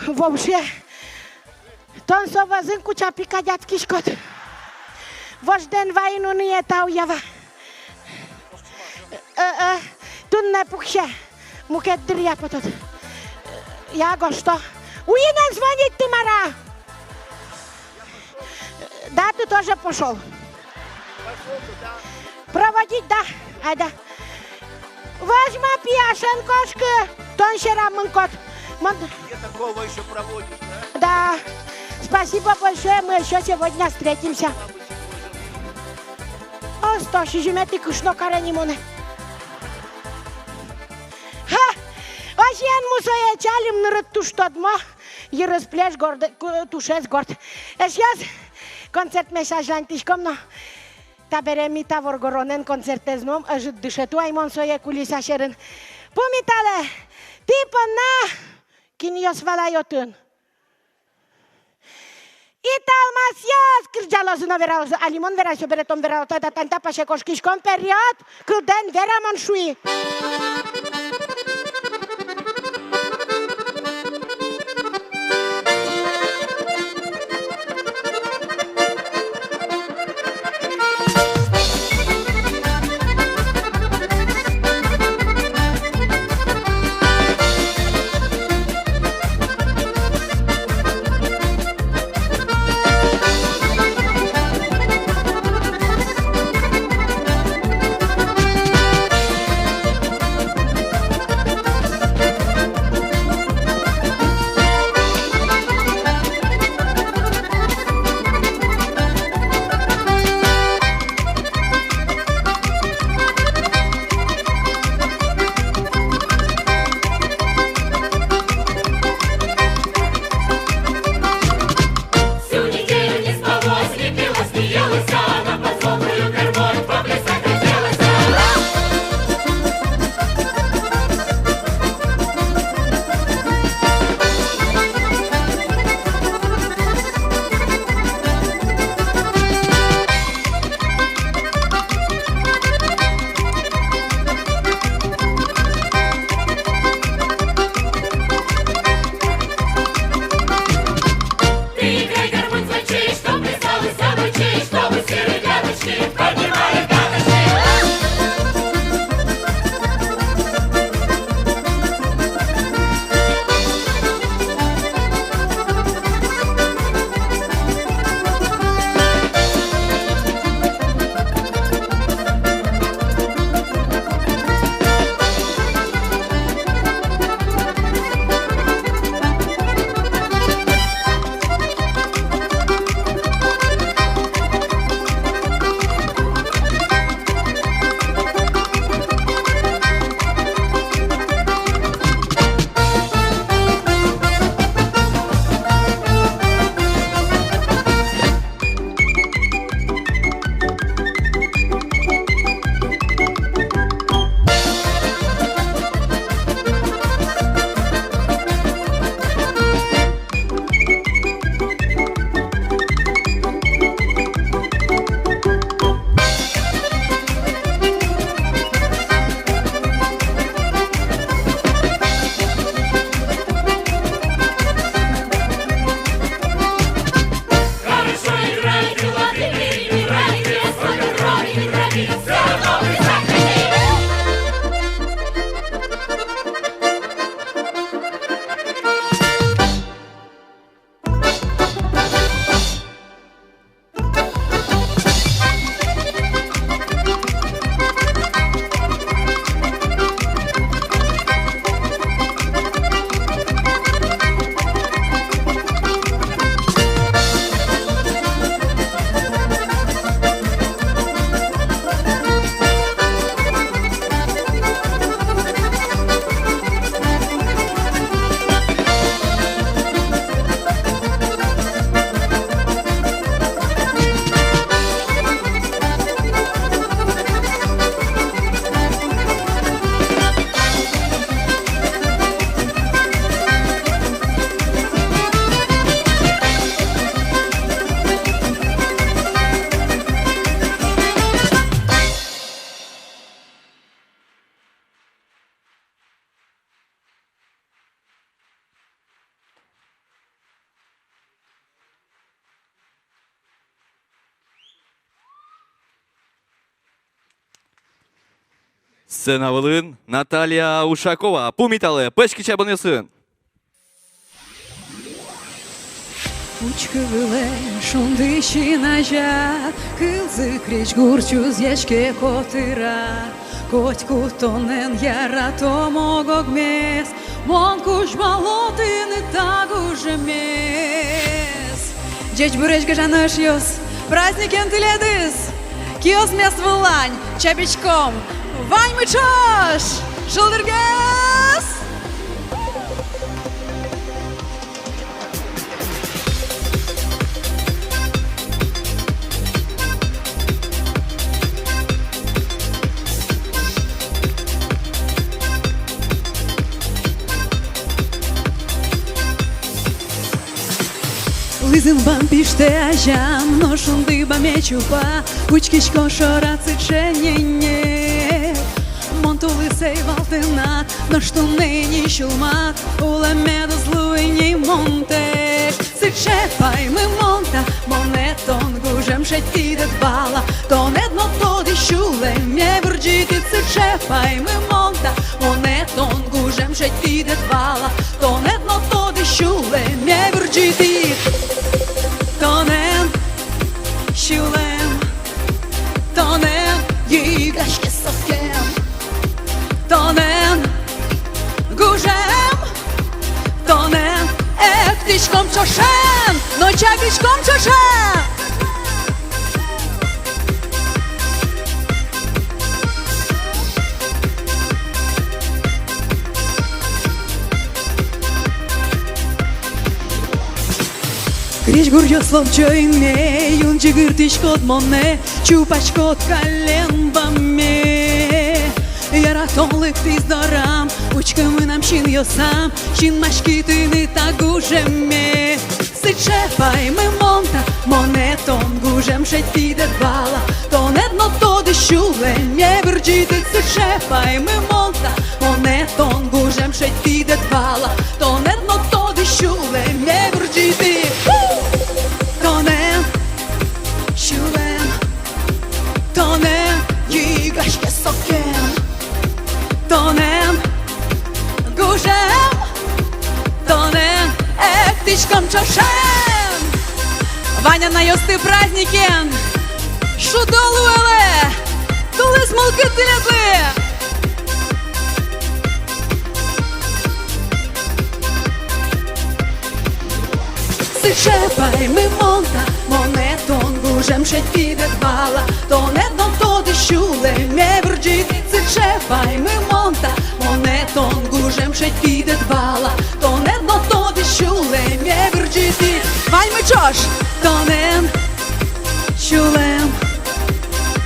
Вообще. Тон со вӧзын кучапи кадь адскиськод. Вождэ эн вайы, нуны ӧй тау ява. Э-э, туннэ пуксе. Мукет дыръя потод. Я, гожто. Уйин эн звонить, ты мар-а? Да, ты тоже пошёл. Проводить, да? Айда. Возьма, пияш, эн кошкы, тон сьӧрам мынӥськод. Мон... Где такого ещё проводишь, да? Да. Спасибо большое, мы ещё сегодня встретимся. Осто, сизьыметӥ кышнокаре ни монэ. Ха! Озьыен, мусое, ӵалим, нырыд туж тодмо, йырыз плеш, горд, ку-, тушез горд. Эшъёс, концертмес азьланьтӥськом но. Табере ми та воргоронэн концертэз нуом, ӧжыт дышетӥ ай мон сое кулиса сьӧрын. Пумиталэ, тӥ понна кинъёс вал ай отын? Италмасъёс! Кырӟалозы но вералозы. Али мон верай, собере тон вералод. Тата тань та пасе кошкиськом, вперёд! Кылдэ эн вера, мон шуи. Сцена вылын Наталья Ушакова. Пумиталэ, пӧсь кичабонъёсын. Учкы вылэ, шунды син азяд, кылзы крезьгур чузъяське котырад. Котьку тонэн яратом ог-огмес, мон кузьмало тыныд та гужемез. Ӟечбуресь, гажано эшъёс, праздникен тӥледыз! Киосмес выллань чаписьком. Ваньмы ӵош! Шулдыргес! Лызын бам пиштэ азям, но шунды баме чупа, учкисько шорад сыӵе ненег. Мон тулыс ӧй вал тынад, нош туннэ ини сюлмад, улэмед уз луы ни монтэк. Сыӵе паймымон та, монэ тон гужем шедьтӥд ӧд вала, тонэд но тодӥ сюлэме вырӟытӥд. Сыӵе паймымон та, монэ тон гужем шедьтӥд ӧд вала, тонэд но тодӥ сюлэме вырӟытӥд. Тонэн сюлэм, тонэн йыгаське сокем, тонэн гужем, тонэн эктӥськом ӵошен, но чаписьком ӵошен. Крезьгуръёс лобӟо инме, юн ӟыгыртӥськод монэ, чупаськод каллен бамме. Яратон лыктӥз дорам, учкы мынам синъёсам, синмаськи тыныд та гужемме. Сыӵе паймымон та, монэ тон гужем шедьтӥд ӧд вала, тонэд но тодӥ сюлэме вырӟытӥд. Сыӵе паймымон та, монэ тон гужем шедьтӥд ӧд вала, тонэд но тодӥ сюлэме вырӟытӥд. Тонэн сюлэм, тонэн йыгаське сокем, тонэн гужем, тонэн эктӥськом ӵошен. Вань анайёсты праздникен! Шудо луэлэ! Тулыс мылкыд тӥледлы! Сыӵе паймымон та, монэ тон гужем шедьтӥд ӧд вала, тонэд но тодӥ сюлэме вырӟытӥд. Сыӵе паймымон та, монэ тон гужем шедьтӥд ӧд вала, тонэд но тодӥ сюлэме вырӟытӥд. Ваньмы ӵош! Тонэн сюлэм,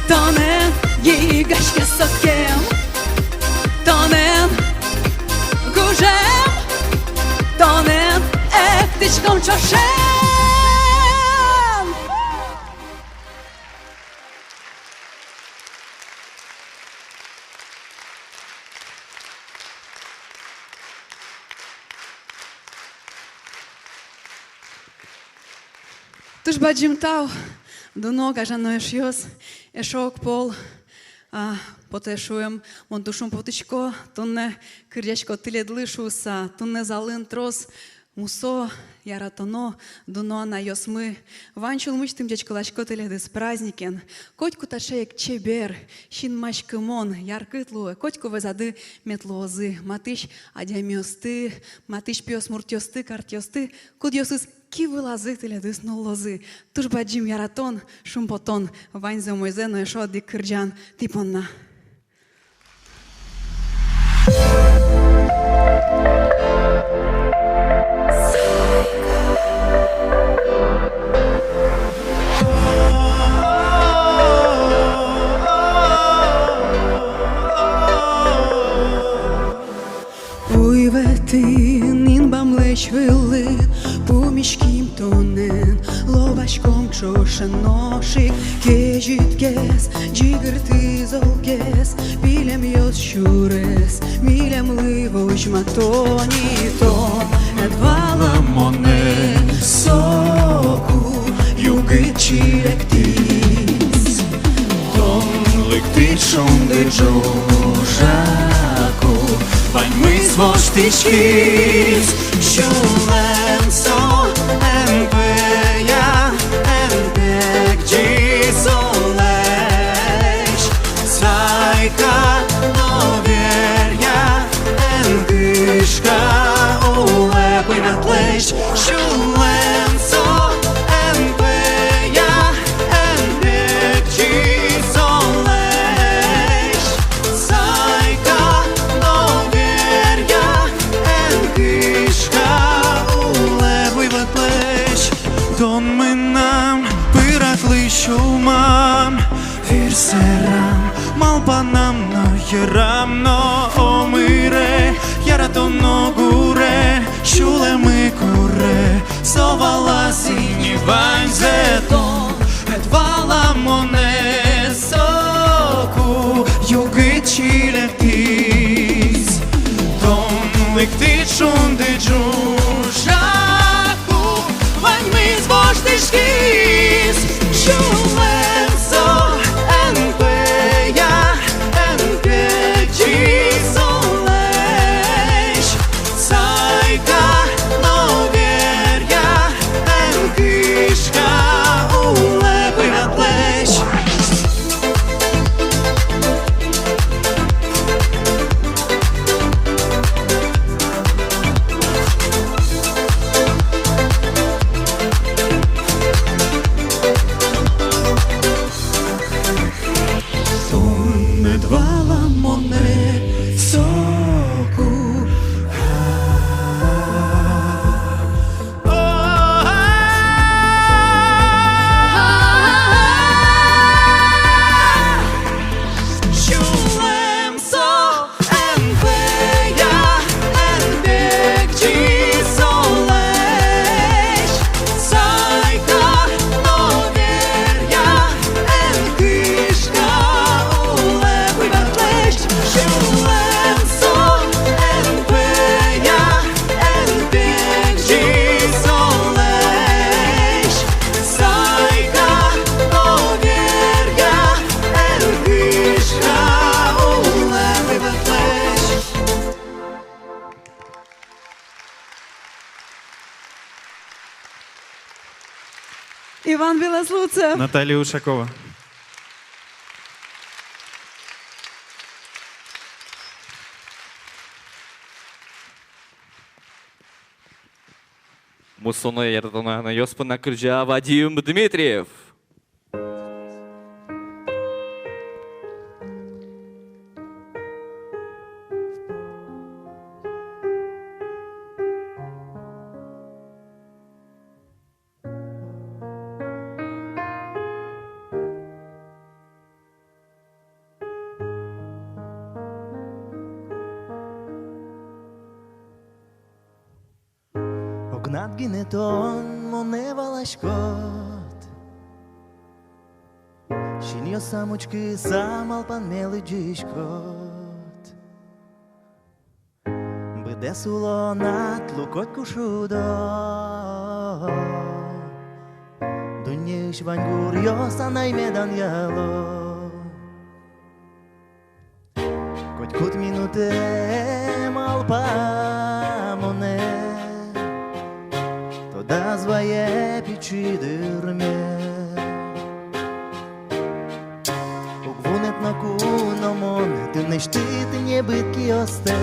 тонэн йыгаське сокем, тонэн гужем, тонэн эктӥськом ӵошен. Туж бадӟым тау, дуно, гажано эшъёс. Эшшо ог пол, а, потэ шуэм, мон туж шумпотӥсько, туннэ кырӟасько тӥледлы шуыса. Туннэ залын трос мусо, яратоно, дуно анайёсмы. Вань сюлмысьтым ӟечкыласько тӥледыз праздникен. Котьку таӵе ик чебер, синмаськымон, яркыт луэ, котьку вӧзады мед луозы матысь адямиосты, матысь пиосмуртъёсты, картъёсты, кудъёсыз ки вылазы тӥледыз нуллозы. Туж бадӟым яратон, шумпотон ваньзэ умойзэ но эшшо одӥг кырӟан тӥ понна. Уйвӧтын, инбамлэсь вылын, пумиським тонэн, лобаськом ӵошен нош ик. Кезьытгес, ӟыгыртӥ золгес, пилемъёс сюрес милемлы возьматоно. Тон ӧд вала монэ, соку югыт чилектӥз. Тон лыктӥ Шунды ӝужаку ваньмыз воштӥськиз, сюлэм со эн пӧя, эн пегӟы солэсь. Сайка но веръя, эн кышка улэп уйвӧтлэсь. Сюлэм со эн пӧя, эн пегӟы солэсь. Сайка но веръя, эн кышка улэп уйвӧтлэсь. Тон мынам пыраклы сюлмам, вирсэрам, малпанам но, йырам но. Омыре яратоно гуре сюлэмы куре, со валаз ини ваньзэ тон. Ӧд вала монэ соку, югыт чилектӥз. Тон лыктӥд шунды ӝужаку, ваньмыз воштӥськиз. Сюлэм со эн пӧя, эн пегӟы солэсь. Сайка но веръя, эн кышка улэп уйвӧтлэсь. Тон ӧд вала монэ соку. Сюлэм со эн пӧя, эн пегӟы солэсь. Сайка но веръя, эн кышка улэп уйвӧтлэсь. Сюлэм со эн пӧя, эн пегӟы солэсь. Сайка но веръя, эн кышка улэп уйвӧтлэсь. Иван Белослудцев. Наталья Ушакова. Мусоно яратоно анайёс понна кырӟа Вадим Дмитриев. Огнад гинэ тон монэ валаськод, синъёсам учкыса малпанме лыдӟиськод. Быдэс улонад луэ котьку шудо, дуннеысь вань гуръёс анай меданъяло. Котькуд минутэ малпа монэ, тодаз вае пичи дырме. Уг вунэты ноку но мон тынэсьтыд небыт киостэ,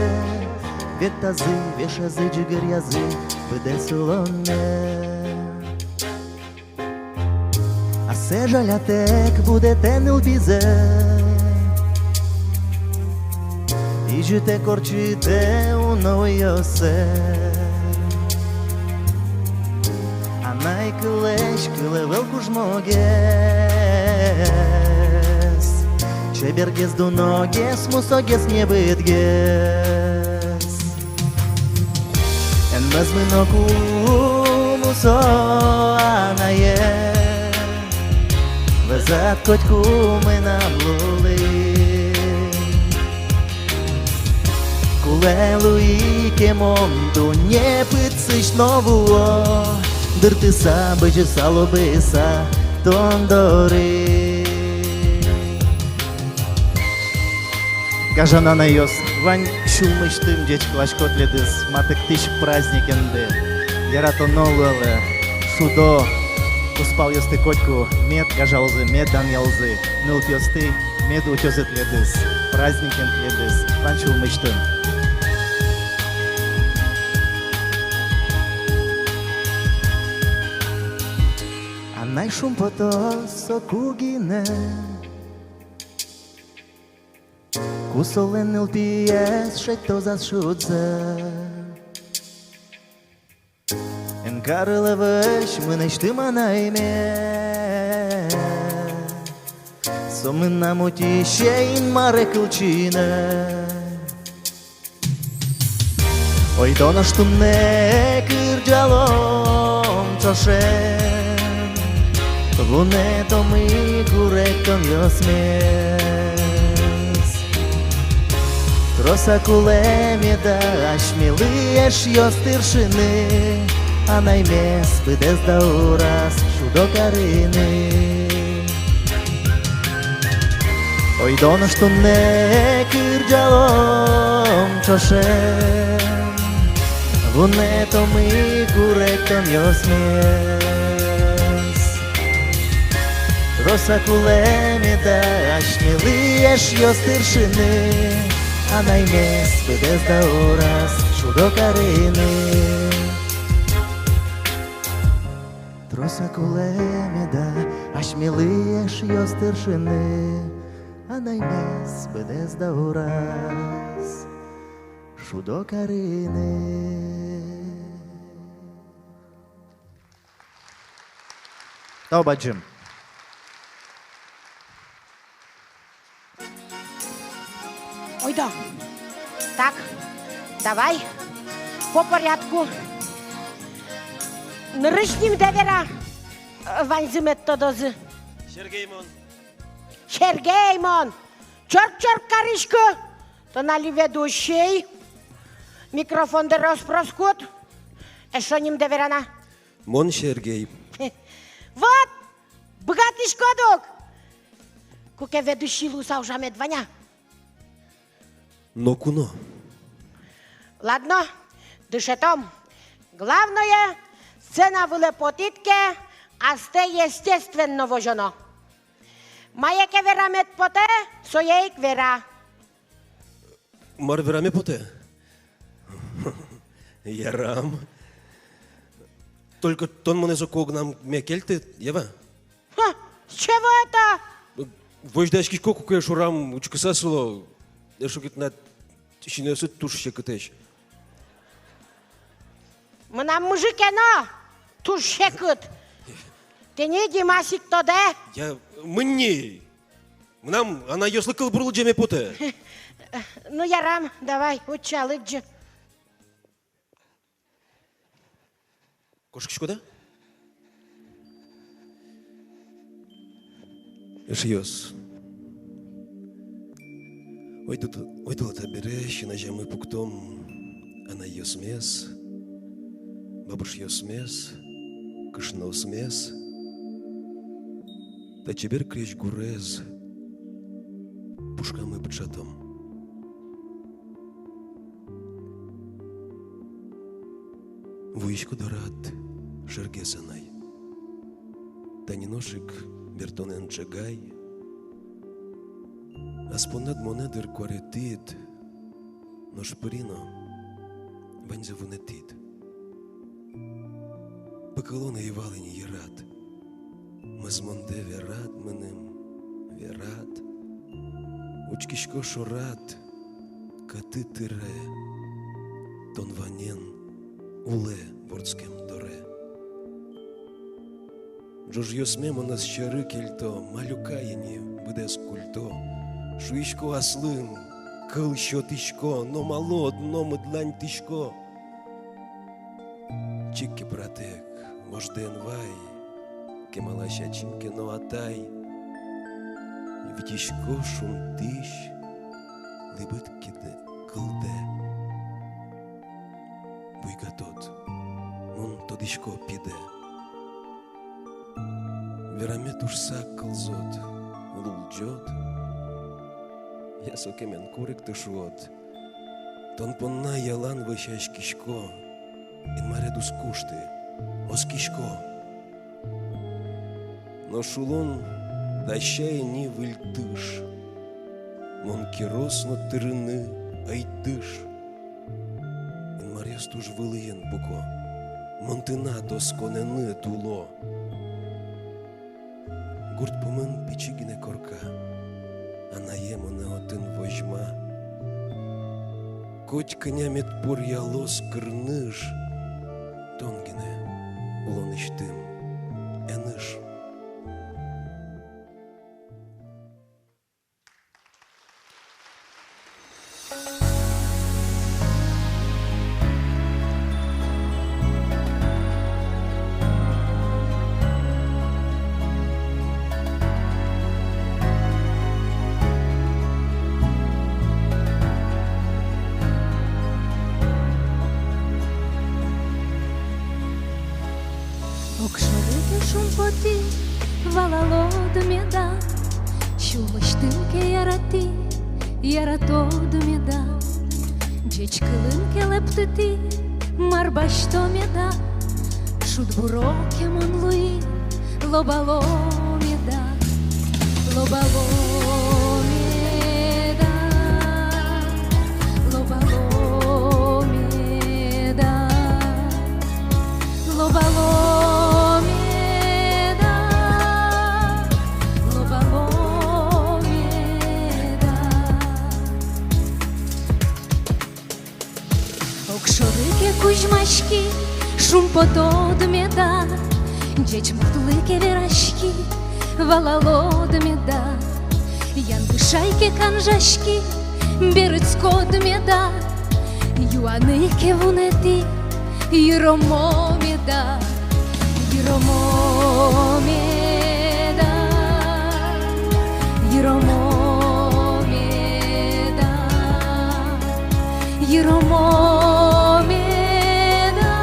вектазы, вешазы, ӟыгыръязы быдэс улонме. Ассэ жалятэк будэтэ нылпизэ, изьытэк ортчытэ уно уйёссэ. Анай кылэсь кыл ӧвӧл кужмогес, чебергес, дуногес, мусогес, небытгес. Эн мӧзмы ноку мусо анае, вӧзад котьку мынам лулы. Кулэ луи ке мон дунне пыдсысь но вуо, дыртыса, бызьыса, лобыса тон доры. Гажано анайёс, вань сюлмысьтым ӟечкыласько тӥледыз матыктӥсь праздникенды. Яратоно луэлэ, шудо, кузпалъёсты котьку мед гажалозы, мед данъялозы, нылпиосты мед утёзы тӥледыз, праздникен тӥледыз, вань сюлмысьтым. Анай шумпотоз соку гинэ, ку солэн нылпиез шедьтоз ас шудзэ. Эн карылэ вӧсь мынэсьтым анайме, со мынам утисе Инмаре кылчинэ. Ойдо нош туннэ кырӟалом ӵошен, вунэтомы гуректонъёсмес. Трос-а кулэ меда асьмелы эшъёс тыршыны, анаймес быдэс даураз шудо карыны? Ойдо нош туннэ кырӟалом ӵошен, вунэтомы гуректонъёсмес. Трос-а кулэ меда асьмелы эшъёс тыршыны, анаймес быдэс даураз шудо карыны? Трос-а кулэ меда асьмелы эшъёс тыршыны, анаймес быдэс даураз шудо карыны? Тау бадӟым. Ойдо. Так, давай по порядку. Нырысь нимдэ вера, ваньзы мед тодозы. Сергей мон. Сергей мон. Чорк-чорк кариськы. Тон али ведущий. Микрофондэ рос-прос кут. Эшшо нимдэ вера на. Мон Сергей. Вот! Быгатӥськод ук! Куке ведущий луыса ужамед вань-а? Ноку но. Ладно, дышетом. Главное, сцена вылэ потӥд ке, астэ естественно возёно. Мае ке верамед потэ, сое ик вера. Мар вераме потэ? Ярам. Только тон монэ соку огнаме кельты, ява? Ха, с чего это? Возьдаськисько, куке шорам учкыса сыло, эшшо кытын синъёсыд туж секытэсь. Мынам мыжыке но туж секыт. Тӥни Димась ик тодэ. Я, мынни. Мынам анайёслы кылбур лыдӟеме потэ. Ну, ярам, давай, утча, лыдӟы. Кошкиськод-а? Эшъёс. Ойдо, ойдолэ табере син азямы пуктом анайёсмес, бабушъёсмес, кышноосмес. Та чебер крезьгурез пушкамы пыӵатом. Вуисько дорад, шергес анай. Тани нош ик бертонэн ӵегай. Ас поннад монэ, дыр, куаретӥд, нош пыри но ваньзэ вунэтӥд. Пыкылон ӧй вал ини, йырад. Мӧзмондэ верад мыным, верад. Учкисько шорад, кӧты тыре, тон ванен улэ вордскем доре. Ӝожъёсме мон ӧз сьӧры кельто, малюка ини быдэс культо. Шуисько аслым, кыл сётӥсько, но малы одно мыдланьтӥсько. Чик ке, братэк, вождэ эн вай, кемалась ачим ке но атай. Витисько шунтӥсь лыбыт кидэ, кылдэ. Буйгатод, мон тодӥсько, пидэ. Верамед ужса кылзод, лулӟод. Я сокемен куректы шуод. Тон понна ялан вӧсяськисько, Инмаред уз кушты, оскисько. Нош улон дасяй ни выль тыш. Мон кирос но тырыны ӧй дыш. Инмарез туж вылӥын пуко. Мон тынад осконэныд уло. Гурт пумын пичи гинэ корка. Анае монэ отын возьма. Котькӧня мед поръялоз кырныж. Тон гинэ улонысьтым эныш. Огшоры ке шумпотӥ, валалод меда, сюлмысьтым ке яратӥ, яратод меда, ӟеч кылын ке лэптытӥ, мар басьто меда, шудбуро ке мон луи, лобало меда, лобало меда, лобало меда. Лобало меда, лобало меда. Огшоры ке кузьмаськи, шумпотод меда, ӟеч муртлы ке вераськи, валалод меда, янгышай ке канжаськи, берытскод меда, юаны ке вунэтӥ, йыромо меда, йыромо меда, йыромо меда, йыромо меда,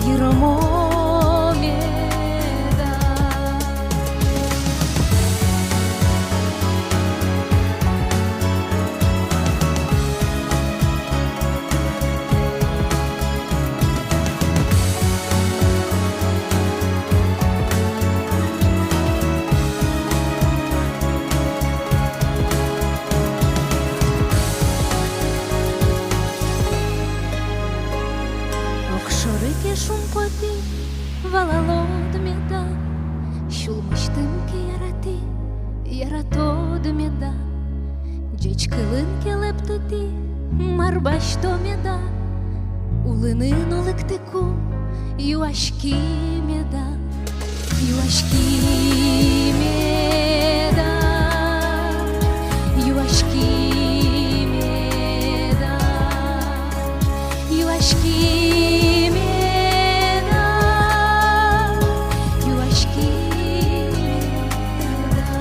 йыромо меда. Огшоры ке шумпотӥ, валалод меда, сюлмысьтым ке яратӥ, яратод меда, ӟеч кылын ке лэптытӥ, мар басьто меда, улыны но лыктыку, юаськи меда, юаськи меда, юаськи меда, юаськи меда, юаськи меда.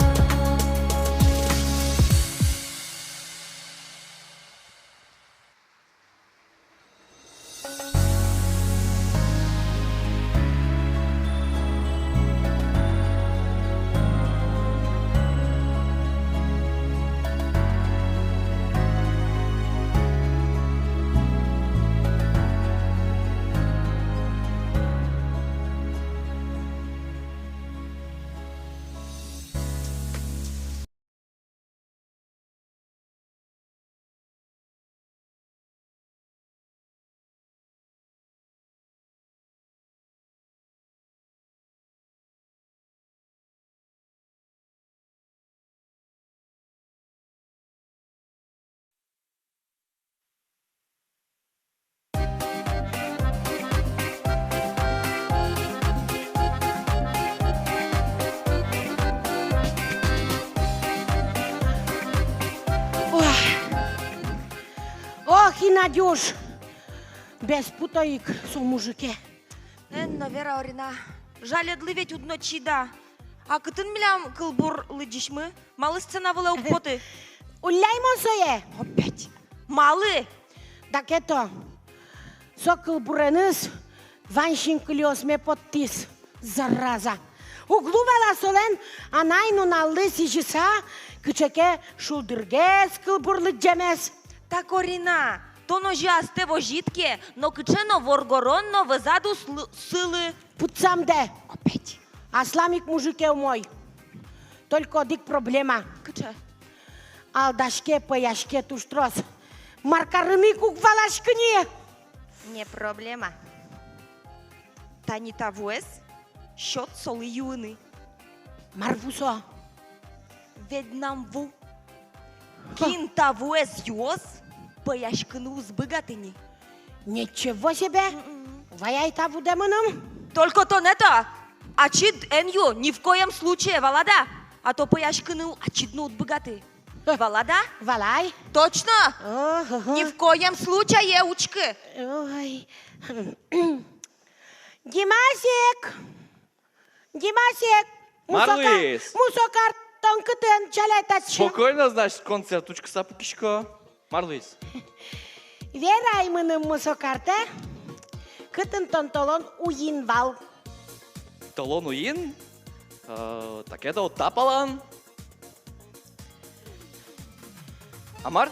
Ох, ох, и Надюш, без путо ик со мужике. Эн но вера, Орина, жаледлы ведь уд но чида. А кытын милям кылбур лыдӟисьмы? Малы сцена вылэ уг поты? Улляй мон сое. Опять. Малы? Дак это, со кылбуреныз вань синкылиосме поттӥз, зараза. Уг луы вал-а солэн анай нуналлы сӥзьыса кыӵе ке шулдыргес кылбур лыдӟемез? Так, Орина, тон озьы астэ возид ке, нокыӵе но воргорон но вӧзад уз лы-, сылы. Путсамдэ. Опять. Аслам ик мужике умой. Только одӥг проблема. Кыӵе? Алдаське, пӧяське туж трос. Мар карыны ик уг валаськы ни. Не проблема. Тани та вуэз сёт солы юыны. Мар ву со? Веднам ву. Ха. Кин та вуэз юоз, пӧяськыны уз быгаты ни. Ничего себе! Мгм. Вай ай та вудэ мыным. Только тон это, ачид эн ю, ни в коем случае, валад-а? А то пӧяськыны ачид но уд быгаты. Валад-а? Валай. Точно? Ого. Ни в коем случае, учкы. Ой. Димасик! Димасик! Мар луиз? Мусо кар-, мусо кар, тон кытын, чаляй татчы. Спокойно, значит, концерт учкыса пукисько. Мар луиз? Верай мыным, мусо картэ, кытын тон толон уин вал. Толон уин? Э, так это вот та палан. А мар?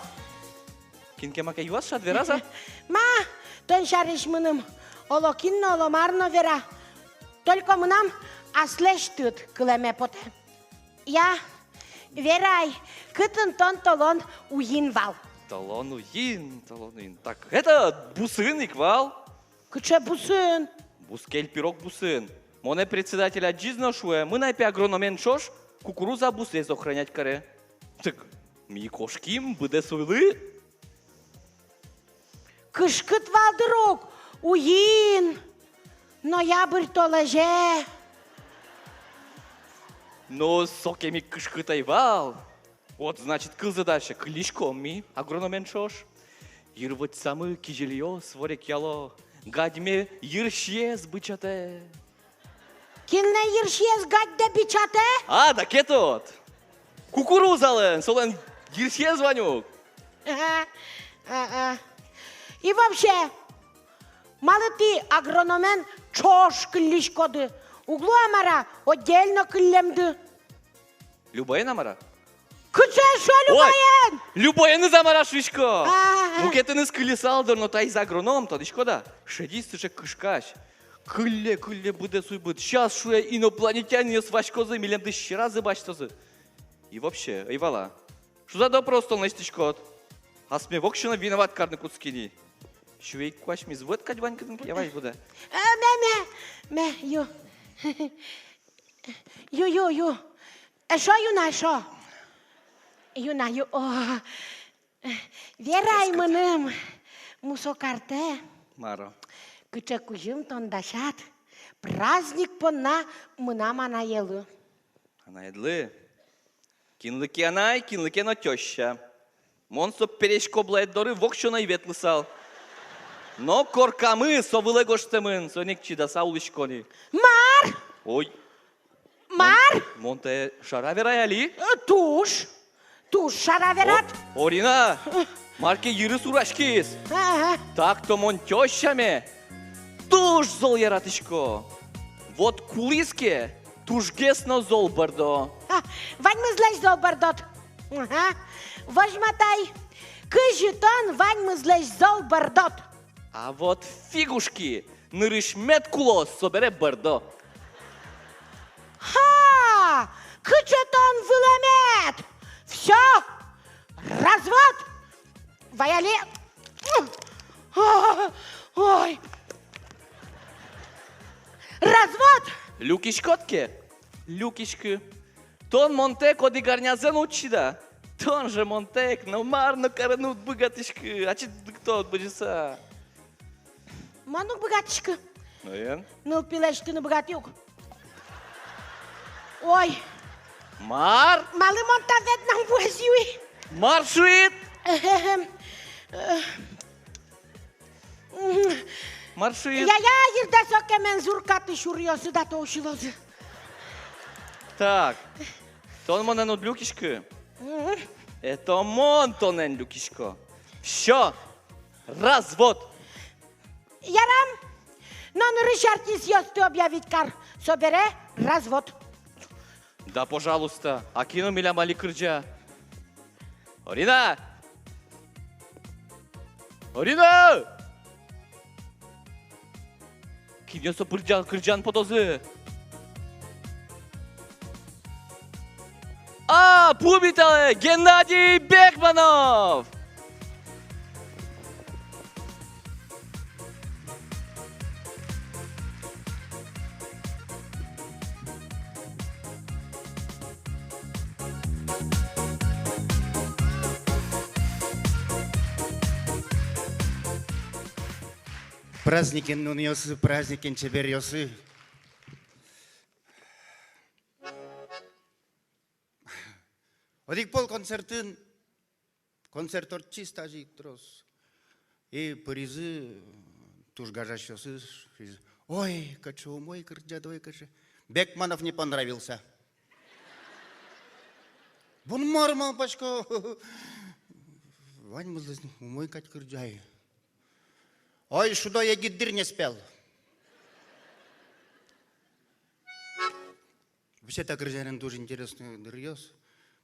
Кин ке маке юаз шат, вераз-а? Ма, тон сярысь мыным оло кин но, оло мар но вера. Только мынам аслэсьтыд кылэме потэ. Я, верай, кытын тон толон уин вал? Толон уин, толон уин. Так, это, бусын ик вал. Кыӵе бусын? Бускель пирог бусын. Монэ председатель адӟиз но шуэ: мын ай пе агрономен ӵош, кукуруза бусэз охранять каре. Так ми кошким быдэс уйлы. Кышкыт вал дыр ук, уин, ноябрь толэзе. Но сокем ик кышкыт ӧй вал. Вот, значит, кылзэ дальше. Кыллиськом ми агрономен ӵош. Йырвыцямы кизилиос ворекъяло, гадьме йырсиез бичатэ. Кинлэн йырсиез гадьдэ бичатэ? А, так это вот. Кукурузалэн, солэн йырсиез вань ук. Ага, ага. И вообще, малы тӥ агрономен ӵош кыллиськоды? Уг луы-а, мар-а, отдельно кыллемды? Любоен-а, мар-а? Кыӵе эшшо любоен? Ой, любоеныз-а, мар-а, шуисько. А-а-а. Мукетыныз кыллысал дыр, но таиз агроном, тодӥськод-а, шедиз сыӵе кышкась. Кылле, кылле быдэс уйбыт. Сейчас, шуэ, инопланетянинъёс васькозы, милемды сьӧразы басьтозы. И вообще, ӧй вала. Шуса допрос тон лэсьтӥськод. Асме воксё но виноват карыны кутски ни. Сю ик куасьмиз, вот кадь вань кытын ке, вай будэ. Э, ме, ме, ме, ю. Ю, ю, ю. Эшшо ю на, эшшо. Ю на, ю, о. Верай мыным, мусо картэ. Мар-о? Кыӵе кузьым тон дасяд праздник понна мынам анаелы. Анаедлы? Кинлы ке анай, кинлы ке но тёща. Мон со пересь коблаед доры воксё но ӧй ветлысал. Но коркамы со вылэ гожтэмын, соин ик чидаса улӥсько ни. Мар? Ой. Мар? Мон, мон тае шара верай али? Э, туж. Туж шара верад. О, Орина, мар ке йырыз ураськиз. Ага. Так-то мон тёщаме туж зол яратӥсько. Вот кулӥз ке, тужгес но зол бӧрдо. А, ваньмызлэсь зол бӧрдод. Ага. Возьмат ай, кызьы тон ваньмызлэсь зол бӧрдод? А вот фигушки, нырысь мед кулоз, собере бӧрдо. Ха! Кыӵе тон вылэмед! Всё! Развод! Вай али. Ой! Развод! Люкиськод ке? Люкиськы. Тон монтэк одӥг арнязэ но уд чида. Тон же монтэк но мар но карыны уд быгатӥськы, ачид лыктод бызьыса. Мон уг быгатӥськы. Ноен? Нылпи лэсьтыны быгатӥ ук. Ой. Мар? Малы мон та Веднам вуэз юи? Мар шуид? Эхе-хем. Э, Мар шуид? Я-я, йырдэ сокемен зуркаты сюръёсы да то усьылозы. Так. Тон монэн уд люкиськы. Мгм. Это мон тонэн люкисько. Всё. Развод. Ярам. Но нырысь артистъёсты объявить кар. Собере развод. Да, пожалуйста. А кин о милям али кырӟа? Орина! Орина! Кинъёс со пырӟан, кырӟан потозы? А, пумиталэ, Геннадий Бекманов! Праздникен нунъёсы, праздникен чеберъёсы. Одӥг пол концертын, концерт ортчиз тазьы ик трос. И пыризы туж гажасьёсыз, шуизы: «Ой, кыӵе умой кырӟады, ой, кыӵе». Бекманов не понравился. Бон мар, малпасько, ваньмызлэсь умой кадь кырӟа ай. Ой, шудо егит дыр, не спел. Вообще, та кырӟанэн туж интересной дыръёс.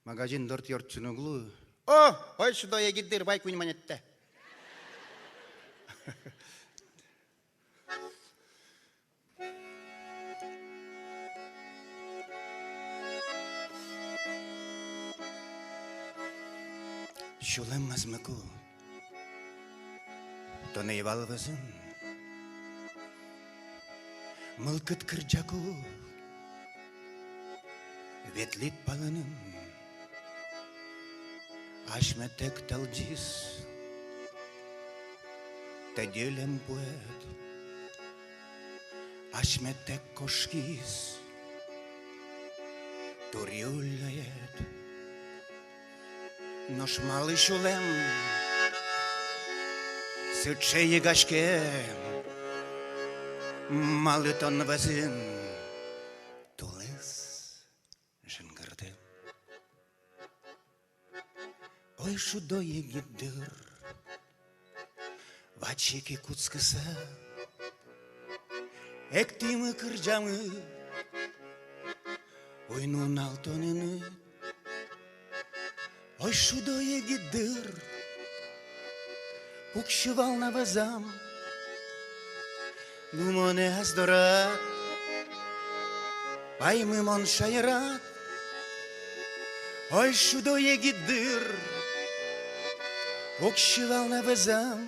Магазин доры ортчыны уг луы. О, ой, шудо егит дыр, вай куинь манет тӥ. Сюлэм мӧзмыку, тон ӧй вал вӧзын. Мылкыд кырӟаку ветлӥд палэным. Асьметэк тӧлӟиз тӧдьы льӧмпуэд, асьметэк кошкиз туръюллёед. Нош малы, сюлэм, сыӵе йыгаськем, малы тон вӧзын тулыс жингыртэм? Ой, шудо егит дыр, ваче ке кутскыса, эктӥмы, кырӟамы уй-нунал тонэныд. Ой, шудо егит дыр, пуксьы вал на вӧзам. Ну монэ ас дорад, паймы мон шаерад. Ой, шудо егит дыр, пуксьы вал на вӧзам.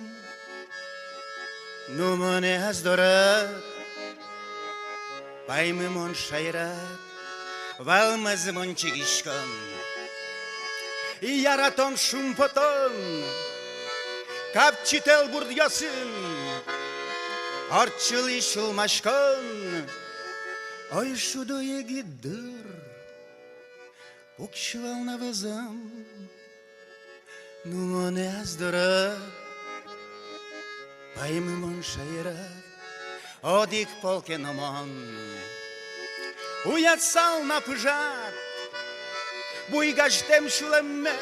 Ну монэ ас дорад, паймы мон шаерад. Вал мӧзмон чигиськон, яратон шумпотон, капчи тӧл бурдъёсын ортчылӥсь сюлмаськон. Ой, шудо егит дыр, пуксьы вал на вӧзам. Ну монэ ас дорад, паймы мон шаерад. Одӥг пол ке но мон уятсал на пыжад, буйгасьтэм сюлэмме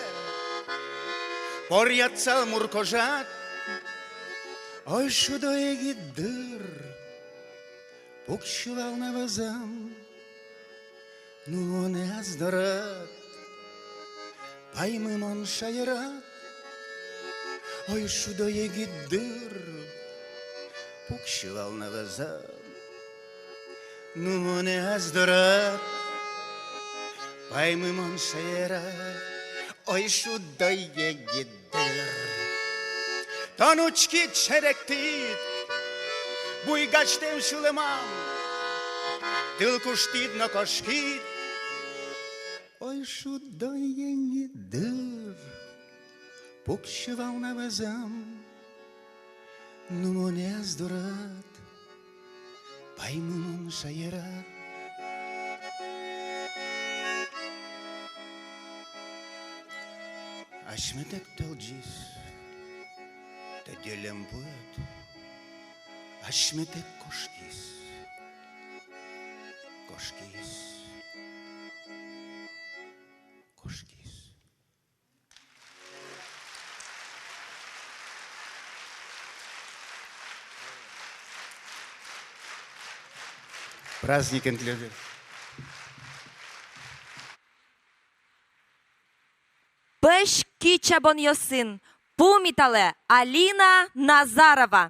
поръятсал мур кожад. Ой, шудо егит дыр, пуксьы вал на вӧзам. Ну монэ ас дорад, паймы мон шаерад. Ой, шудо егит дыр, пуксьы вал на вӧзам. Ну монэ ас дорад, паймы мон шаерад. Ой, шудо егит дыр, тон учкид, серектӥд буйгасьтэм сюлэмам, тыл куштӥд но кошкид. Ой, шудо егит дыр, пуксьы вал на вӧзам. Ну монэ ас дорад, паймы мон шаерад. Асьметэк тӧлӟиз тӧдьы льӧмпуэд, асьметэк кошкиз, кошкиз, кошкиз. Праздникен тӥледлы. чабонъёсын. Пумиталэ, Алина Назарова.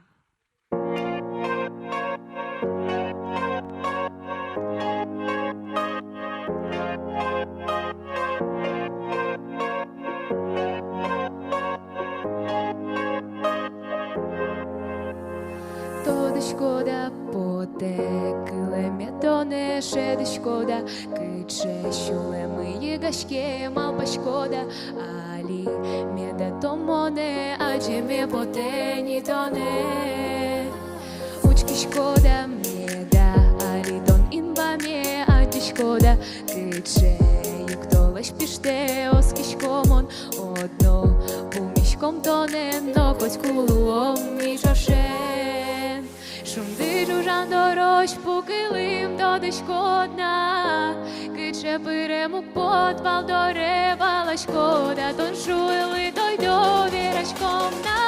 Тодӥськод-а, потэ кылэме тонэ, шӧдӥськод-а, кыӵе сюлэмы йыгаське, малпаськод-а, али меда тон монэ, адӟеме потэ ни тонэ. Учкиськод-а меда али тон инбаме, адӟиськод-а, кыӵе юг толэзь пиштэ оскиськом мон, одно пумиськом тонэн но, котьку луом ми ӵошен. Шунды ӝужан дорозь пукылӥм, тодӥськод на, кыӵе пырем уг пот вал доре, валаськод-а, тон шуылӥд, ойдо вераськом на.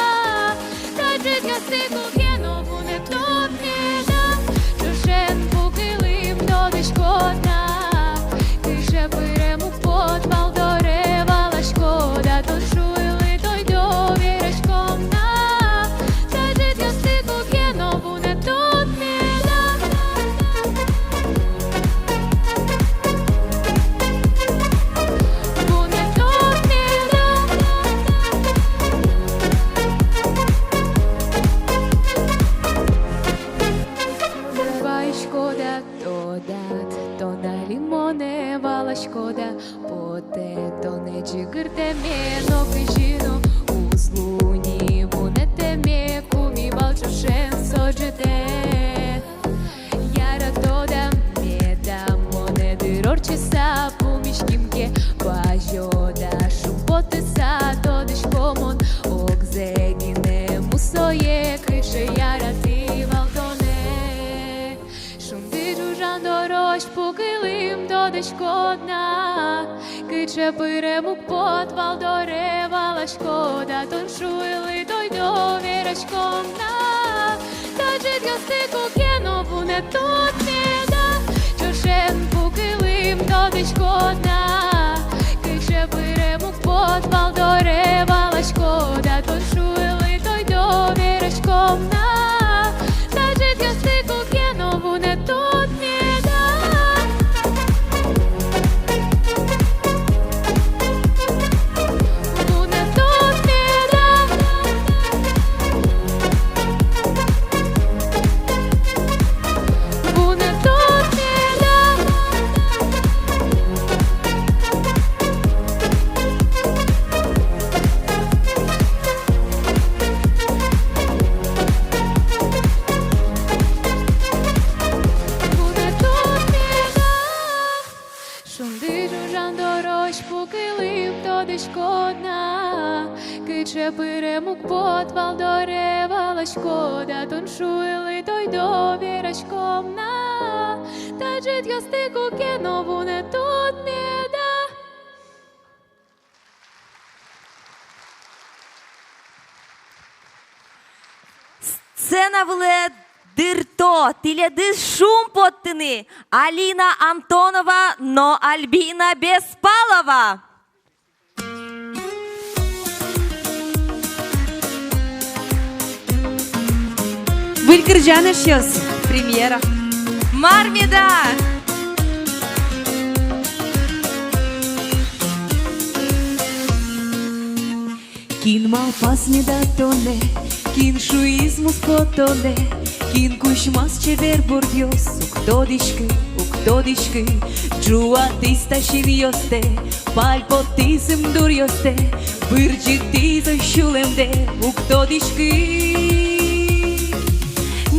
Та ӝытъёсты куке но вунэтод меда, ӵошен пукылӥм, тодӥськод на, кыӵе пырем уг пот вал доре, валаськод-а, тон шуылӥд, ойдо вераськом на. Та ӝытъёсты куке но вунэтод меда. Вунэтод меда. Ваиськод-а, тодад, тон али монэ, валаськод-а, потэ тонэ ӟыгыртэме, но кызьы но уз луы ни вунэтэме, куми вал ӵошен со ӝытэ. Яратод-а меда монэ, дыр ортчыса пумиським ке, вазёд-а шумпотыса, тодӥсько мон огзэ гинэ мусое, кыӵе яратӥ вал тонэ. Шунды ӝужан дорозь пукылӥм, тодӥськод на, кыӵе пырем уг пот вал доре, валаськод-а, тон шуылӥд, ойдо вераськом на. Та ӝытъёсты куке но вунэтод меда, ӵошен пукылӥм, тодӥськод на, кыӵе пырем уг пот вал доре, валаськод-а, тон шуылӥд, ойдо вераськом на. Та ӝытъёсты куке но вунэтод меда. Вунэтод меда. Вунэтод меда. Вунэтод меда. Шунды ӝужан дорозь пукылӥм, тодӥськод на, кыӵе пырем уг пот вал доре, валаськод-а, тон шуылӥд, ойдо вераськом на. Та ӝытъёсты куке но вунэтод меда. Сцена вылэ дырто тӥледыз шумпоттыны Алина Антонова но Альбина Беспалова. Выль кырӟан, эшъёс, премьера. Мар меда! Кин малпаз меда тонэ, кин шуиз мусо тонэ, кин кузьмаз чебер бордъёс, уг тодӥськы, уг тодӥськы. Ӝуатӥз та синъёстэ, пальпотӥз ымдуръёстэ, бырӟытӥз озь сюлэмдэ, уг тодӥськы.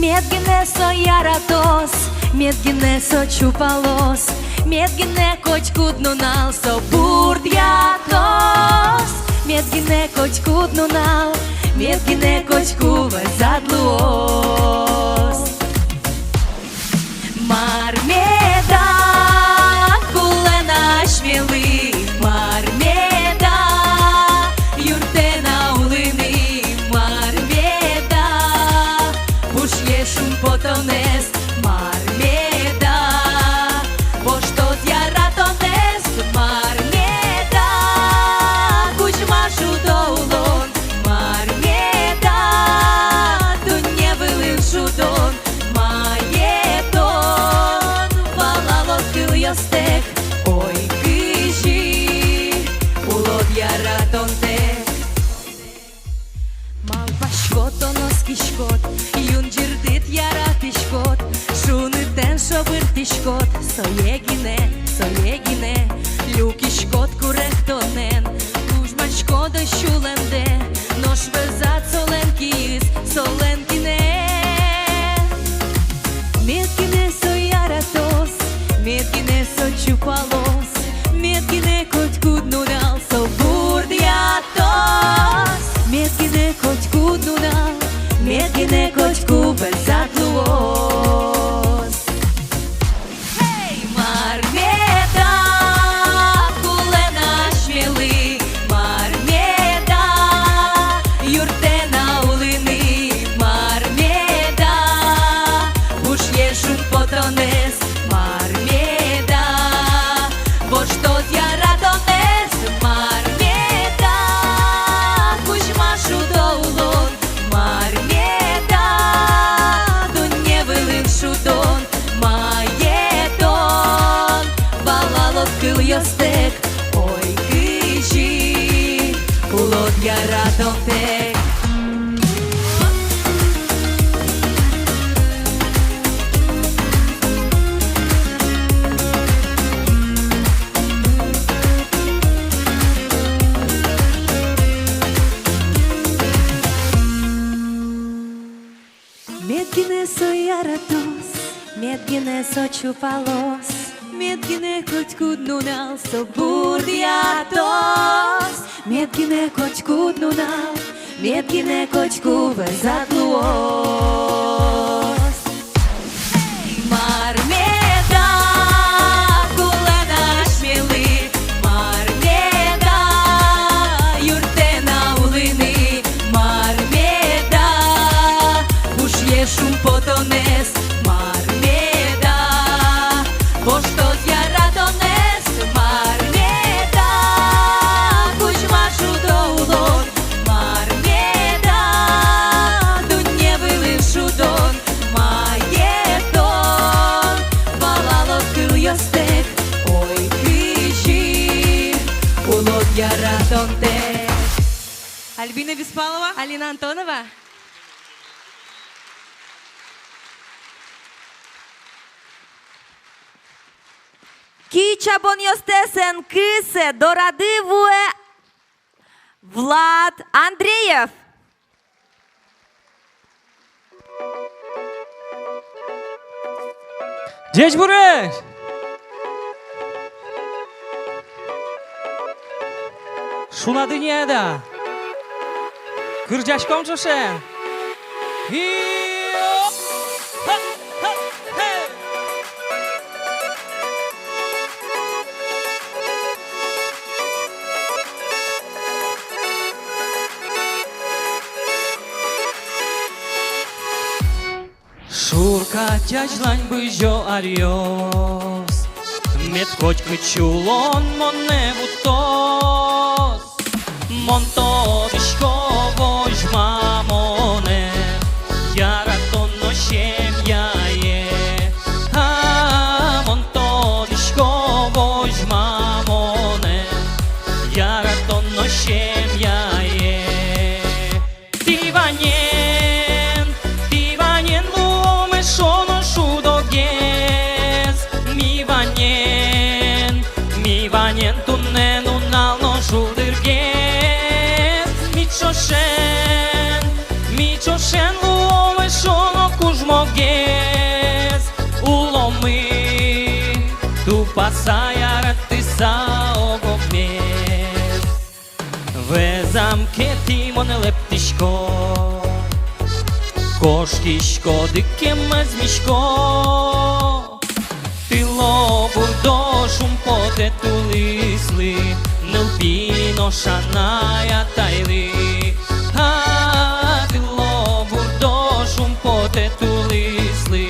Мед гинэ со яратоз, мед гинэ со чупалоз, мед гинэ котькуд нунал со бурдъятоз, мед гинэ котькуд нунал, мед гинэ котьку вӧзад луоз. Мар меда кулэ на асьмелы, мар меда юрттэ на улыны, мар меда пушъе шумпотонэз, мар меда воштоз яратонэз, мар меда кузьма шудо Юн ӟырдыт яратӥськод, шунытэн шобыртӥськод, сое гинэ, сое гинэ люкиськод куректонэн. Кузьмаськод-о сюлэмдэ, нош вӧзад солэн киыз, солэн гинэ. Мед гинэ со яратоз, мед гинэ со чупалоз, мед гинэ котькуд нунал со бурдъятоз. Мед гинэ котькуд нунал, мед гинэ котьку вӧзад луоз. Эй, мар меда кулэ на асьмелы, мар меда юрттэ на улыны, мар меда пушъе шумпотонэз, мар меда воштоз яратонэз, мар меда кузьма шудо улон, мар меда дунне вылын шудон, мае тон валалод кылъёстэк, ой, кызьы улод яратонтэк. Мед гинэ со яратоз, мед гинэ со чупалоз, мед гинэ котькуд нунал со бурдъятоз. Мед гинэ котькуд нунал, мед гинэ котьку вӧзад луоз. Эй, мар меда кулэ на асьмелы, мар меда юрттэ на улыны, мар меда пушъе шумпотонэз, мар меда воштоз яратонэз, мар меда кузьма шудо улон, мар меда дунне вылын шудон, мае тон валалод кылъёстэк, ой, кызьы улод яратонтэк. Альбина Беспалова, Алина Антонова. Кичабонъёстэс эн кысэ, дорады вуэ Влад Андреев. Ӟечбуресь! Шунады ни, айда кырӟаськом ӵошен. И оп! Ха! Ха! Хе! Шуркать азьлань бызё аръёс, мед котькыӵе улон монэ вуттоз. Мон тодӥсько, возьма монэ яратоно семьяе. А, мон тодӥсько, возьма монэ яратоно семьяе. Тӥ ваньмыз, тӥ ваньмыз луом эшшо но шудогес. Ми ваньмыз, ми ваньмыз туннэ нунал но шулдыргес. Ми ӵошен, ми ӵошен луом эшшо но кужмогес. Уломы тупаса, яратыса ог-огмес. Вӧзам ке, тӥ монэ лэптӥсько, кошкиськоды ке, мӧзмисько. Тылобурдо шумпотэ тулыслы, нылпи нош анай-атайлы. А, тылобурдо шумпотэ тулыслы,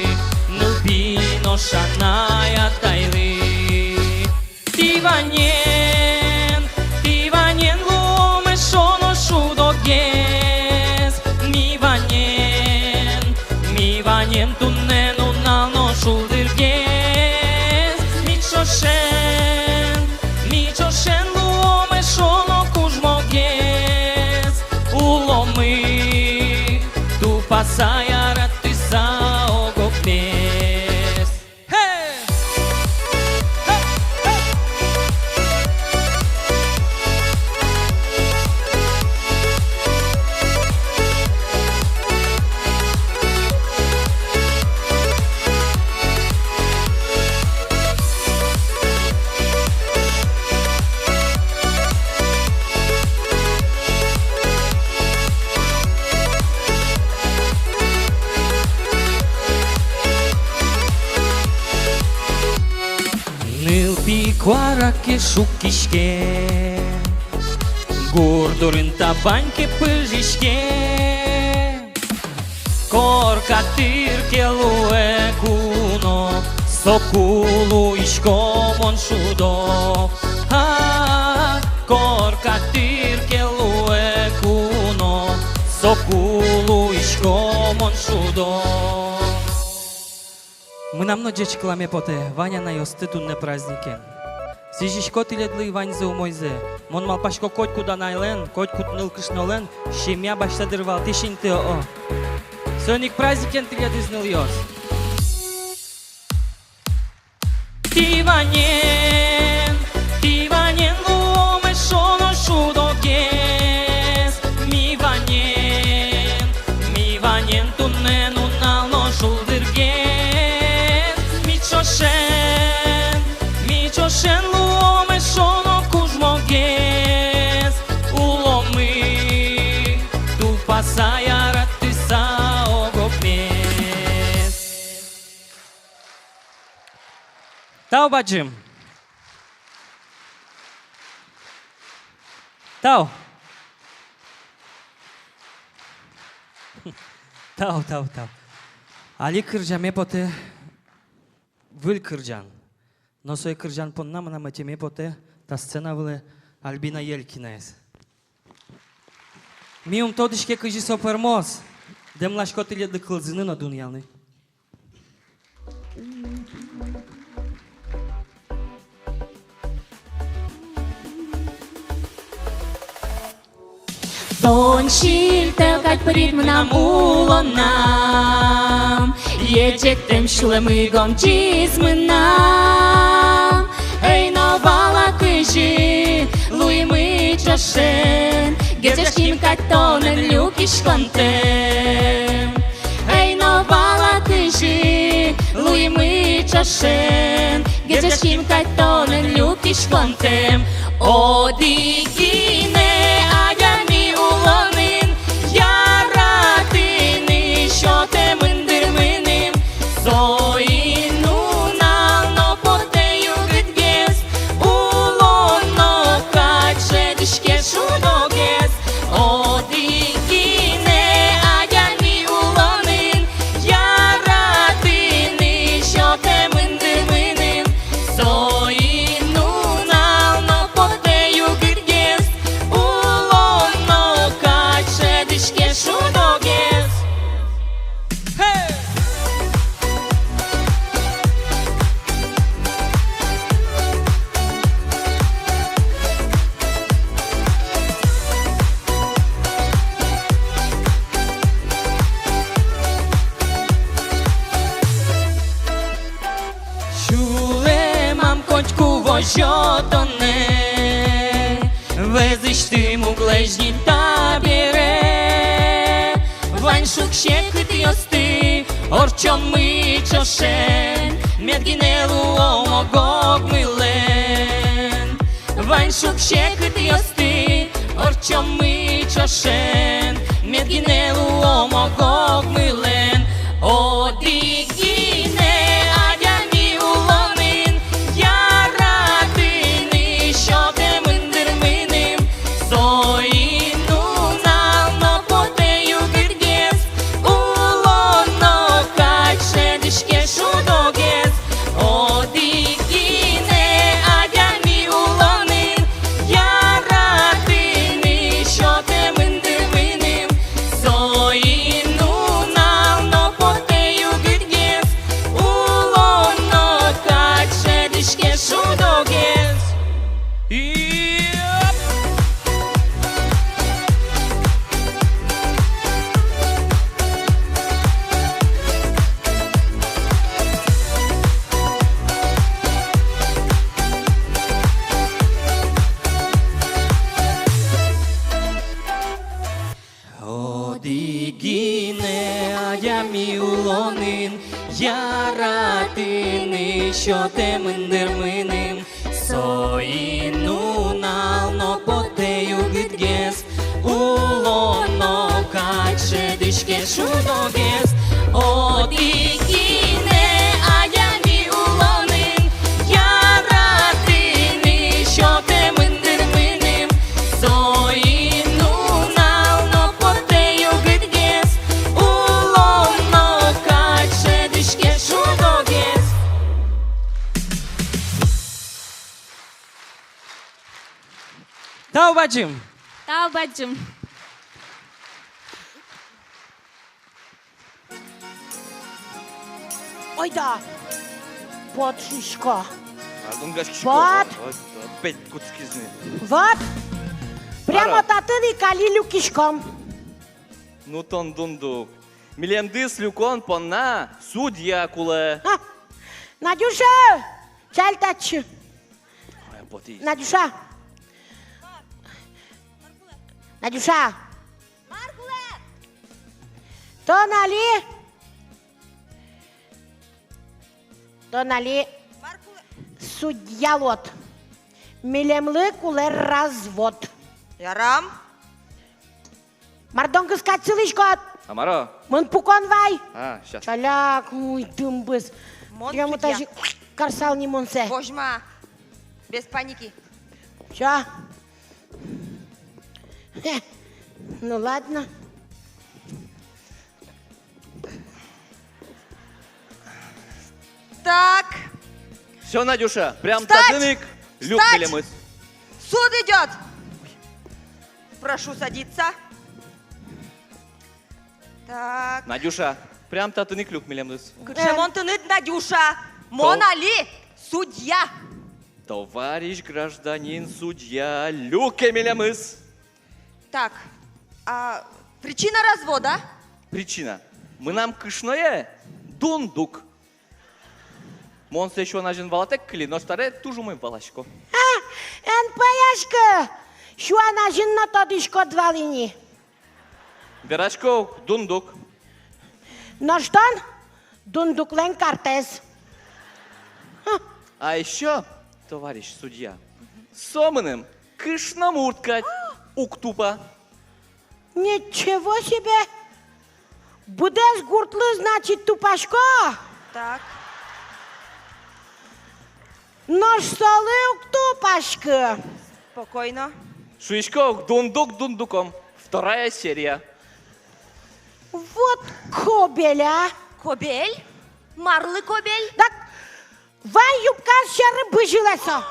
нылпи нош анай-атайлы. Тӥ ваньмыз, тӥ ваньмыз луом эшшо но шудогес. Ми ваньмыз, ми ваньмыз туннэ нунал но шулдыргес. Ми ӵошен, ми ӵошен луом эшшо но кужмогес. Уломы тупаса, яра Куара ке шуккиське, гур дурын табань ке пыжиське. Корка тӥр ке луэ куно, соку луисько мон шудо. А, корка тӥр ке луэ куно, соку луисько мон шудо. Мынам но ӟечкыламе потэ, вань анайёсты туннэ праздникен. Сӥзисько тӥледлы ваньзэ умойзэ. Мон малпасько, котькуд анайлэн, котькуд нылкышнолэн семья басьтэ дыр вал тӥ синты, о. Соин ик праздникен тӥледыз, нылъёс. Тӥ ваньен, тӥ ваньен луом эшшо но шудогес. Ми ваньен, ми ваньен туннэ нунал но шулдыргес. Ми ӵошен, ми ӵошен луом эшшо но кужмогес. Уломы тупаса, яратыса ог-огмес. Тау бадӟым. Тау. Тау, тау, тау. Али кырӟаме потэ выль кырӟан. Но сое кырӟан понна мынам ӧтеме потэ та сцена вылэ Альбина Елькинаез. Ми ум тодӥське, кызьы со пӧрмоз, дэмласько тӥледлы кылзыны но дунъяны. Тон сильтӧ кадь пырид мынам улонам, ӟечтэм сюлэмы гомӟиз мынам. Ӧй но вала, кызьы луимы ӵошен, герӟаським кадь тонэн люкиськонтэм. Ӧй но вала, кызьы луимы ӵошен, герӟаським кадь тонэн люкиськонтэм. Одӥг гинэ адями улонын яратыны сётэмын дыр мыным. Соин нунал но потэ югытгес, улон но кадь шӧдӥське шудогес. Одӥг гинэ адями улонын яратыны сётэмын дыр мыным. Соин нунал но потэ югытгес, улон но кадь шӧдӥське шудогес. Сюлэмам котьку возё тонэ, вӧзысьтым уг лэзьы ни табере. Вань шуг-секытъёсты ортчомы ӵошен, мед гинэ луом ог-огмылэн. Вань шуг-секытъёсты ортчомы ӵошен, мед гинэ луом ог-огмылэн. Одӥг гинэ адями улонын яратыны сётэмын дыр мыным. Соин нунал но потэ югытгес, улон но кадь шӧдӥське шудогес. Одӥг гинэ адями улонын яратыны сётэмын дыр мыным. Соин нунал но потэ югытгес, улон но кадь шӧдӥське шудогес. И Одӥг гинэ адями улонын яратыны сётэмын дыр мыным. Соин нунал но потэ югытгес, улон но кадь шӧдӥське шудогес. Одӥг гинэ адями улонын яратыны бадӟым. Тау бадӟым. Ойдо. Вот шуисько. Ардунгаськисько. Вот. Вот, вот, петь кутскиз ни. Вот. Прямо татын ик али люкиськом. Ну тон дундук. Милемдыз люкон понна судья кулэ. А, Надюша, чаль татчы. Ой, потӥз. Надюша. Надюша. Тон али. Тон али судья луод. Милемлы кулэ развод. Ярам. Мар донгыз кадь сылӥськод? А мар-о? Мон пукон вай. А, щас. Чаляк, уй, дымбыз. Мон прямо судья. Тазьы карсал ни монсэ. Возьма. Без паники. Всё. Хе. Ну ладно. Так. Всё, Надюша, прям татын ик люк милемыз. Суд идёт. Прошу садиться. Так. Надюша, прям татын ик люк милемыз. Кыӵе мон тыныд Надюша? Мон али судья. Товарищ гражданин судья, люке милемыз. Так, а причина развода? Причина. Мынам кышное дундук. Мон сое сюан азьын валатэк кыли, нош табере туж умой валасько. А, эн пӧяськы, сюан азьын но тодӥськод вал ини. Верасько ук, дундук. Нош тон дундуклэн картэз. Хм. А ещё, товарищ судья, со мыным кышномурт кадь уг тупа. Ничего себе! Быдэс гуртлы, значит, тупасько? Так. Нош солы уг тупаськы. Спокойно. Шуисько ук, дундук дундуком. Вторая серия. Вот кобель, а? Кобель? Марлы кобель? Так, вань юбкаез сьӧры бызьылэ со.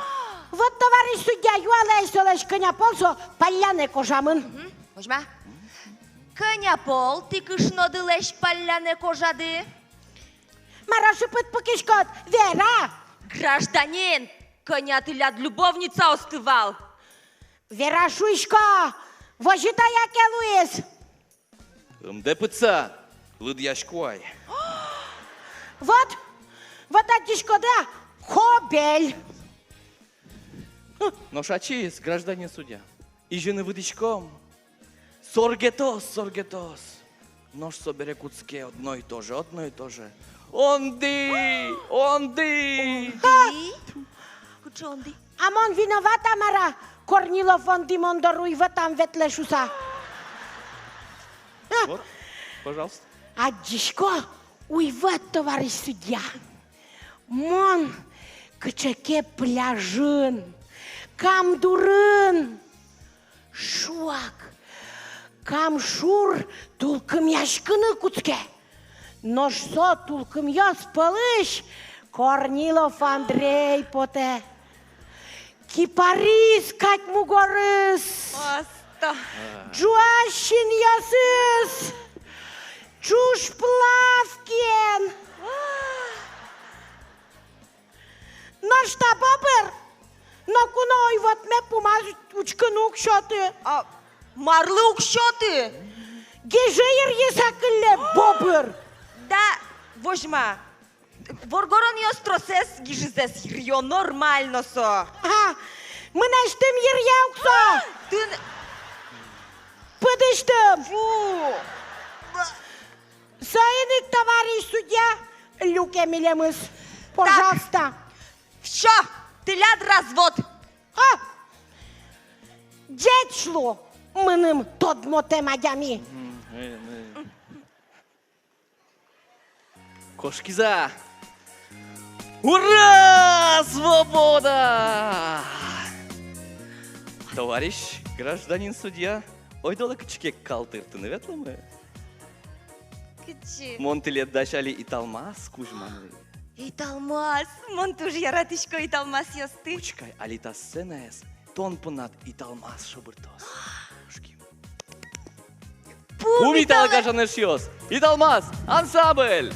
Вот, товарищ судья, юалэ ай солэсь, кӧня пол со паллянэ кожамын. Мгм. Возьма. Кӧня пол тӥ кышнодылэсь паллянэ кожады? Мар-о шыпыт пукиськод, вера! Гражданин, кӧня тӥляд любовницаосты вал? Вера, шуисько, возьыт ай, яке луиз. Ымдэ пытса, лыдъясько ай. Вот, вот адӟиськод-а, кобель. Нош ачиз, гражданин судья, изьыны выдӥськом. Соргетоз, соргетоз. Нош собере кутске одно и то же, одно и то же. Онды, онды. Онды? Кыӵе онды? А мон виновата, мар-а, Корнилов онды мон доры уйвӧтам ветлэ шуса? А? Вот, пожалуйста. Адӟисько, уйвӧт, товарищ судья. Мон кыӵе ке пляжын, Кам дурын. Шуак, Кам шур тулкымъяськыны кутске. Нош со тулкымъёс пӧлысь Корнилов Андрей потэ. Кипарис кадь мугорыз. Оста. Ӝуась синъёсыз. Ӵуж плавкиен. Нош та бобыр ноку но уйвӧтме пумаз учкыны уг сёты. А марлы уг сёты? Гижы йырйыса кылле бобыр. Да, возьма. Воргоронъёс тросэз гижызэс йыръё, нормально со. Ага, мынэсьтым йыръя ук со. Тын- Пыдысьтым. Фу. Соин ик, товарищ судья, люке милемыз. Пожалуйста. Всё, тӥляд развод. О! Ӟеч лу, мыным тодмотэм адями. Кошкиз-а? Ура! Свобода! Товарищ гражданин судья, ойдолэ кыӵе ке кал тыртыны ветломы. Кыӵе? Мон тӥледлэсь али италмас кузьманы. Италмас! Мон туж яратӥсько италмасъёсты. Учкы ай, али та сценаез Тон поннад «Италмас» шобыртоз. Пумиталэ, гажано эшъёс! «Италмас» ансамбль!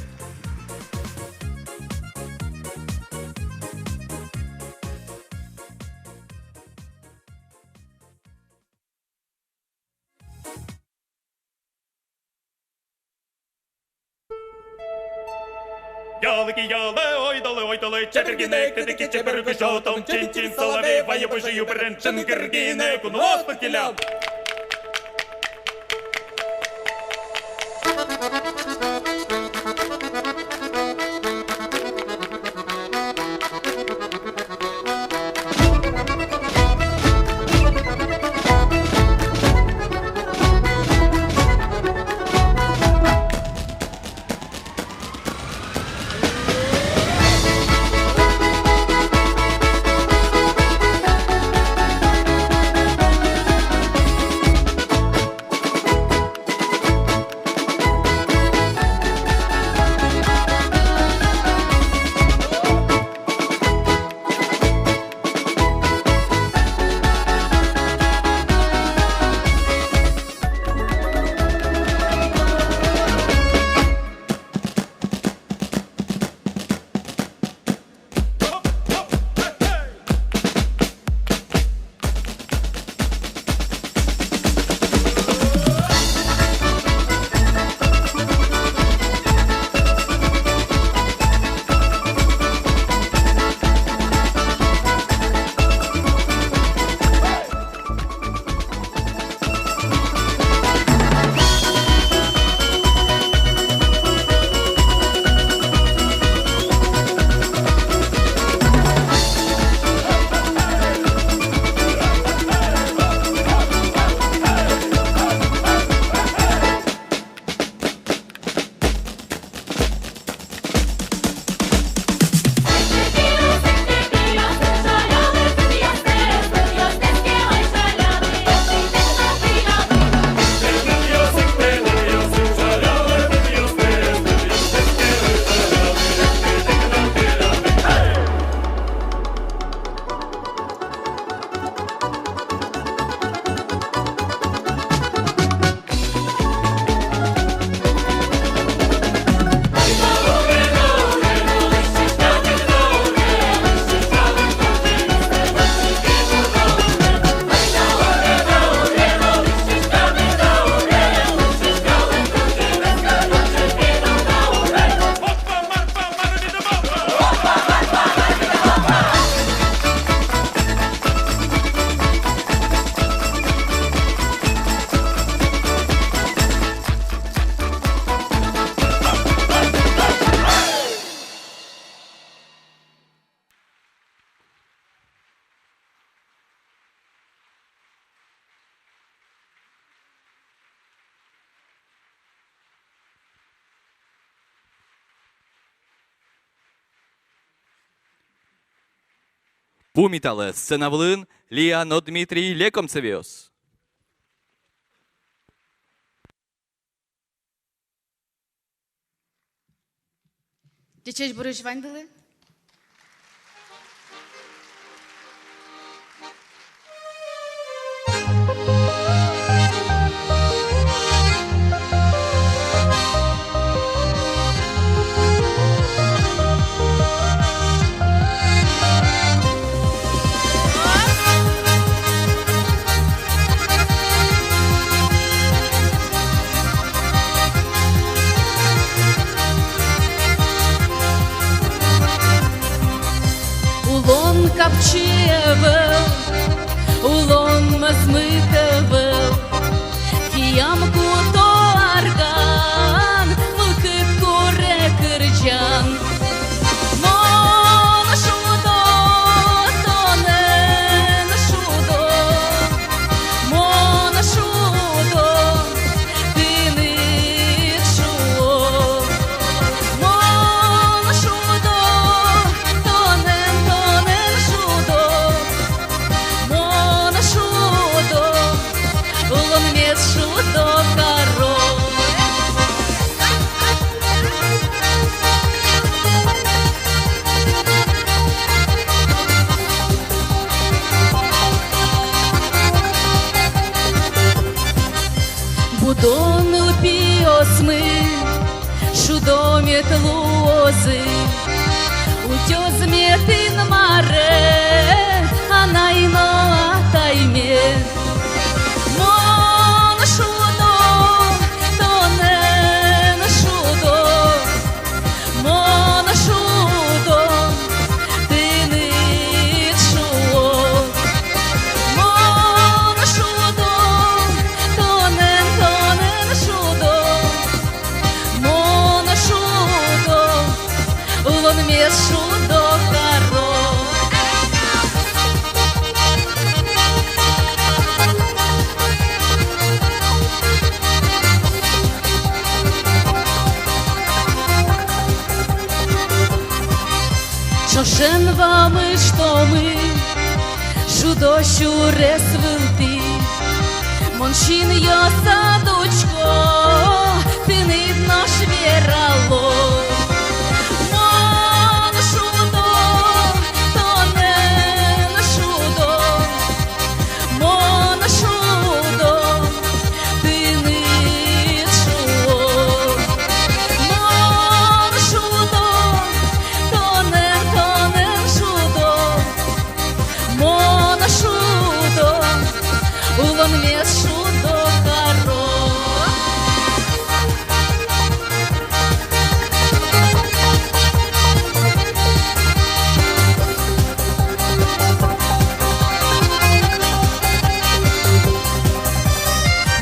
Ялыки-ялэ, ойдолэ-ойдолэ, чебер гинэ, кыдыки чебер кышотом, чин-чин соловей, вае пыжы юберен, чынгыр гинэ, куноос пыд келям. Пумиталэ, сцена вылын Лия но Дмитрий Лекомцевъёс. Ӟечесь буресь ваньдылы. Улон капчи ӧвӧл, улон мӧзмыт ӧвӧл, киям куто арган, мылкыд куре кырӟан. Мон шудо, тонэн шудо, мон шудо, тыныд шуо. Мон шудо, тонэн, тонэн шудо, мон шудо, улонмес шудо каро. луозы. Утёз мед Инмаре анай но атайме. Мон шудо, тонэн шудо, мон шудо, тыныд шуо. Мон шудо, тонэн, тонэн шудо, мон шудо, улонмес шудо каро. Ӵошен вамыштомы шудо сюрес вылтӥ. Мон синъёсад учко, тыныд нош верало. Мон шудо, тонэн шудо, мон шудо, тыныд шуо. Мон шудо, тонэн, тонэн шудо, мон шудо, улонмес шудо каро.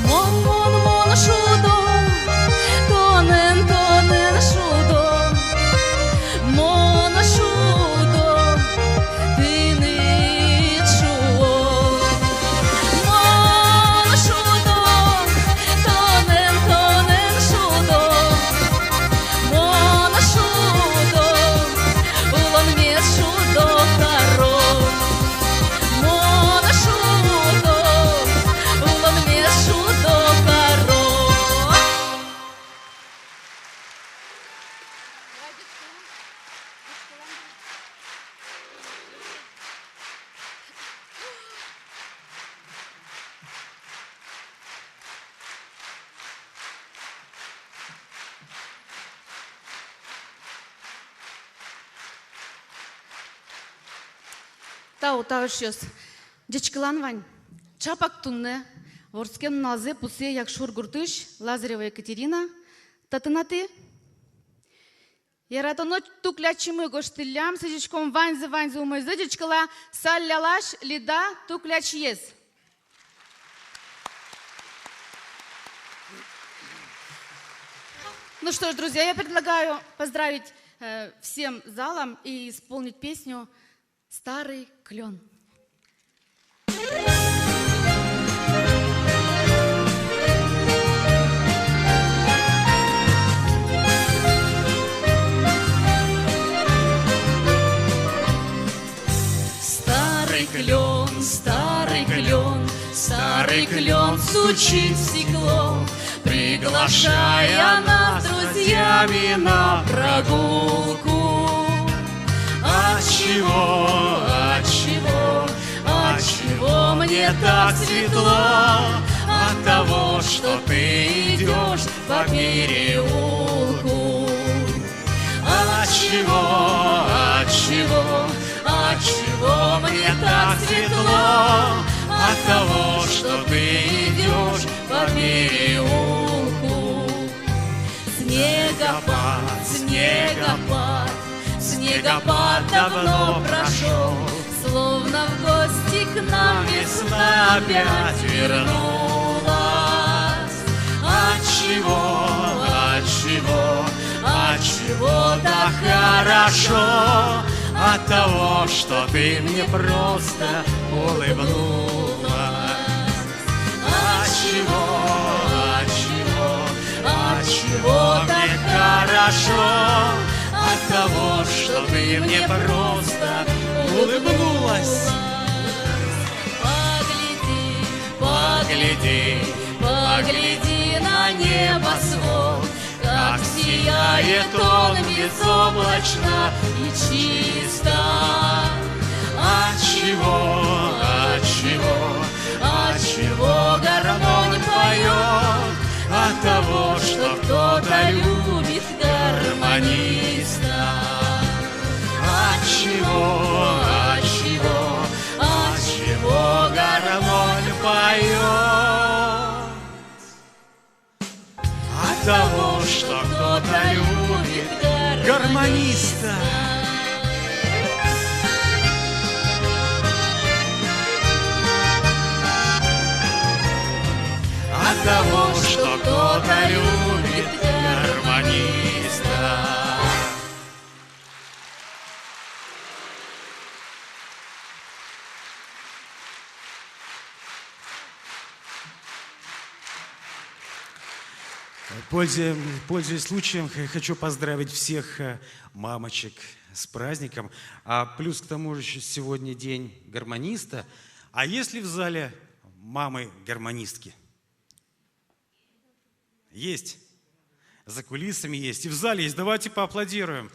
Мон, мон, мон шудо, тонэн, тонэн шудо, мон шудо, тыныд шуо. Мон шудо, тонэн, тонэн шудо, мон шудо, улонмес шудо каро. Мон шудо, улонмес шудо каро. Тау, тау, эшъёс. Ӟечкылан вань. Чапак туннэ, вордскем нуналзэ пусъе Якшур гуртысь Лазарева Екатерина. Татын-а тӥ? Яратоно туклячимы гожтӥллям, сӥзиськом ваньзэ, ваньзэ умойзэ. Ӟечкыла Саллялась Лида туклячиез. Ну что ж, друзья, я предлагаю поздравить, э, всем залом и исполнить песню «Старый клён». Старый клён, старый клён, старый клён стучит в стекло, приглашая нас с друзьями на прогулку. Отчего, отчего, отчего мне так светло? От того, что ты идёшь по переулку. Отчего, отчего, отчего мне так светло? От того, что ты идёшь по переулку. Снегопад, снегопад, снегопад давно прошёл, словно в гости к нам весна опять вернулась. Отчего, отчего, отчего так хорошо? От того, что ты мне просто улыбнулась. Отчего, отчего, отчего мне хорошо? От того, что ты мне просто улыбнулась. Погляди, погляди, погляди на небосвод, как сияет он безоблачно и чисто. Отчего, отчего, отчего гармонь поёт? От того, что кто-то любит гармони. Гармониста. От того, что кто-то любит гармониста. Пользуя-, пользуясь случаем, х-, хочу поздравить всех, э, мамочек с праздником. А плюс к тому же ещё сегодня день гармониста. А есть ли в зале мамы-гармонистки? Есть. За кулисами есть. И в зале есть. Давайте поаплодируем.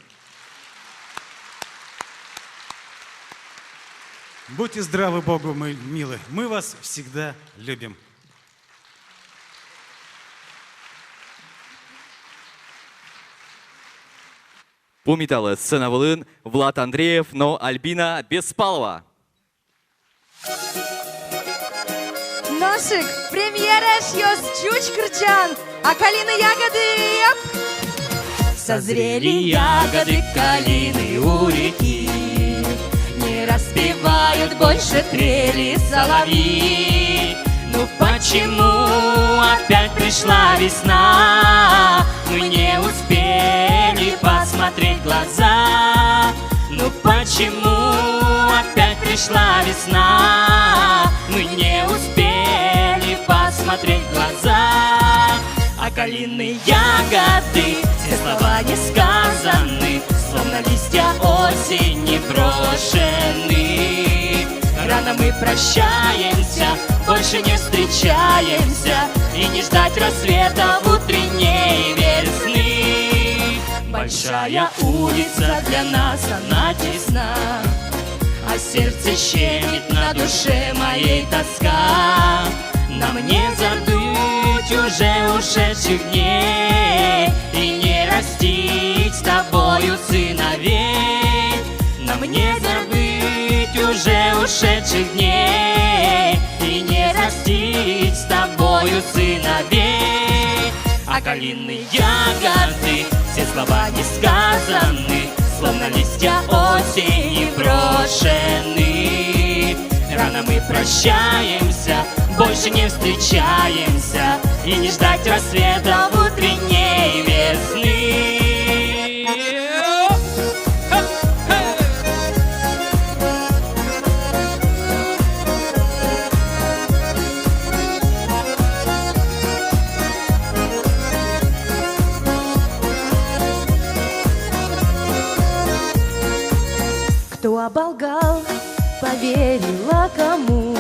Будьте здравы, Богу мы милы. Мы вас всегда любим. Пумиталэ, сцена вылын Влад Андреев но Альбина Беспалова. Нош ик премьера эшъёс ӟуч кырӟан, «А калины ягоды». Созрели ягоды калины у реки, не распевают больше трели соловьи. Ну почему опять пришла весна? Мы не успели посмотреть в глаза. Ну почему опять пришла весна? Мы не успели посмотреть в глаза. А калины ягоды, все слова не сказаны, словно листья осени брошены. Рано мы прощаемся, больше не встречаемся, и не ждать рассвета в утренней весны. Большая улица для нас, она тесна, а сердце щемит, на душе моей тоска. Нам не забыть уже ушедших дней и не растить с тобою сыновей. Нам не забыть уже ушедших дней и не растить с тобою сыновей. А калины ягоды, все слова не сказаны, словно листья осени брошены. Рано мы прощаемся, больше не встречаемся, и не ждать рассвета в утренней весны. Кто оболгал, поверила кому,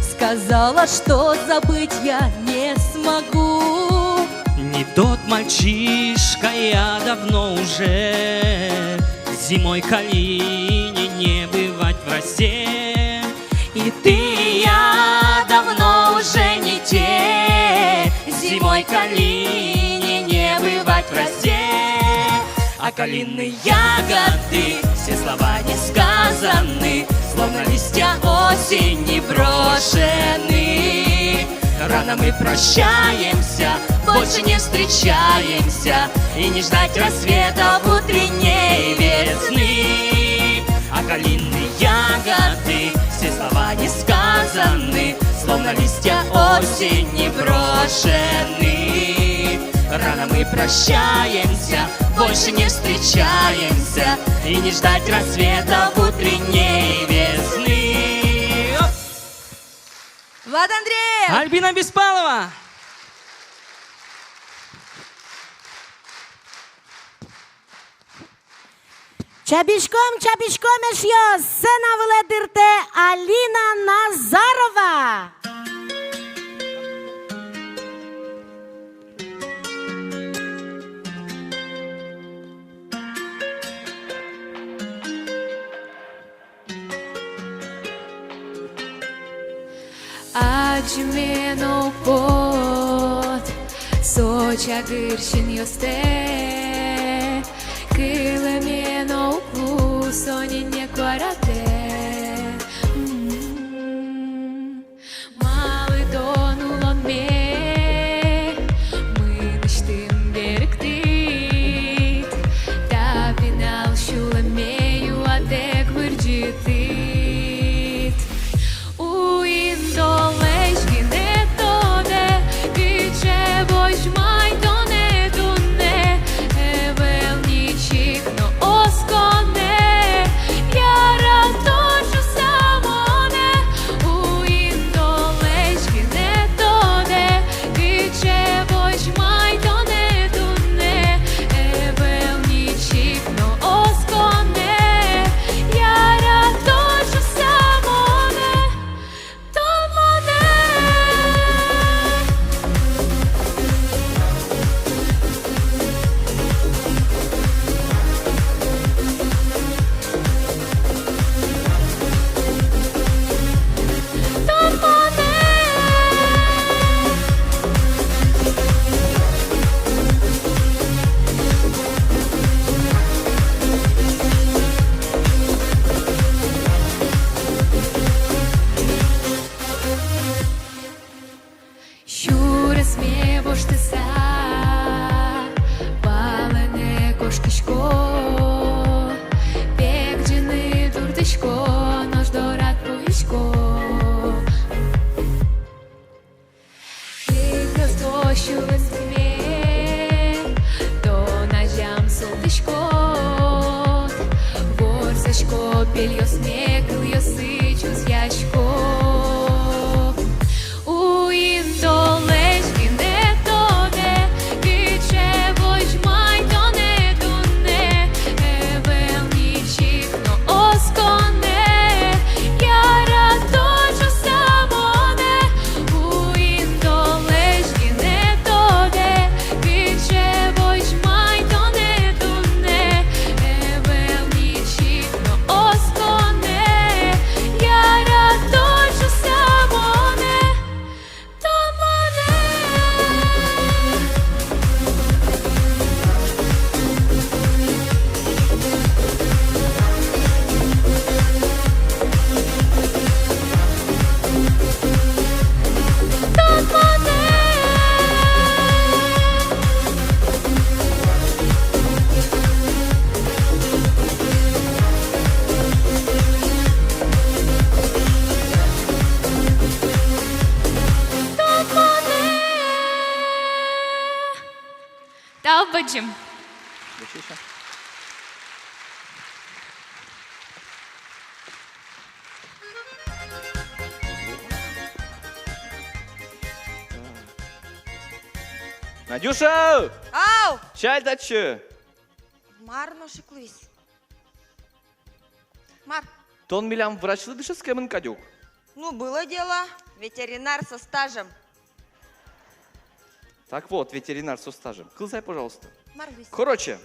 сказала, что забыть я не смогу. Не тот мальчишка я давно уже, зимой калине не бывать в росе. И ты, и я давно уже не те, зимой калине не бывать в росе. А калины ягоды, все слова не сказаны, словно листья осени брошены. Рано мы прощаемся, больше не встречаемся, и не ждать рассвета в утренней весны. А калины ягоды, все слова не сказаны, словно листья осени брошены. Рано мы прощаемся, больше не встречаемся, и не ждать рассвета в утренней весны. Оп! Влад Андреев! Альбина Беспалова! Чабиськом, чабиськом, эшъёс! Сцена вылэ дыртэ Алина Назарова. Адӟыме но уг поты со чагыр синъёстэ, кылэме но уг лу со ненне куаратэ. Малы тон улонме мынэсьтым берыктӥд, та Пельёсме кылъёсы чузъясько. Уин толэзь гинэ тодэ, кыӵе возьмай тонэ туннэ, ӧвӧл ничик но осконэ, яратон шуса монэ. Уин толэзь гинэ тодэ, кыӵе возьмай тонэ туннэ, ӧвӧл ничик но осконэ, яратон шуса монэ. Тон монэ. Тон монэ. Тон монэ. Тау бадӟым. Надюша! Ау! Чаль татчы! Мар нош ик луиз? Мар? Тон милям врачлы дышетскемын кадь ук. Ну, было дело. Ветеринар со стажем. Так вот, ветеринар со стажем. Кылзы ай, пожалуйста. Мар луиз? Короче,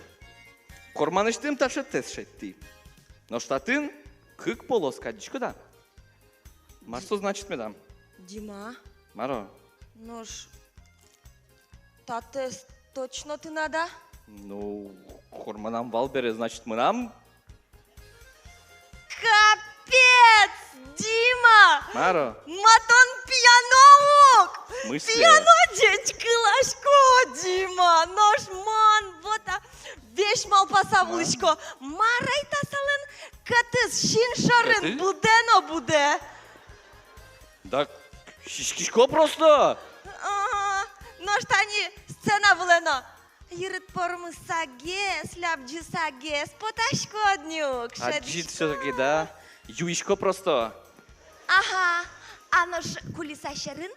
корманысьтым таӵе тест шедьтӥ. Нош татын кык полос, адӟиськод-а? Мар со значит медам? Дима. Мар-о? Нош та тест точно тынад-а? Ну, корманам вал бере, значит, мынам. Капец, Дима! Мар-о? Ма тон пияно ук! В смысле? Пияно ӟечкыласько, Дима! Нош мон вот-а весь малпаса вуылӥсько. Мар ай та солэн кӧтыз, син шорын? Кӧтыз? Будэ но будэ. Да сиськисько просто. Ага, нош тани сцена вылэ но йырыт пӧрмысагес, лябӟысагес потаськод ни ук. Адӟид всё-таки, да? Юисько просто. Ага, а нош кулиса сьӧрын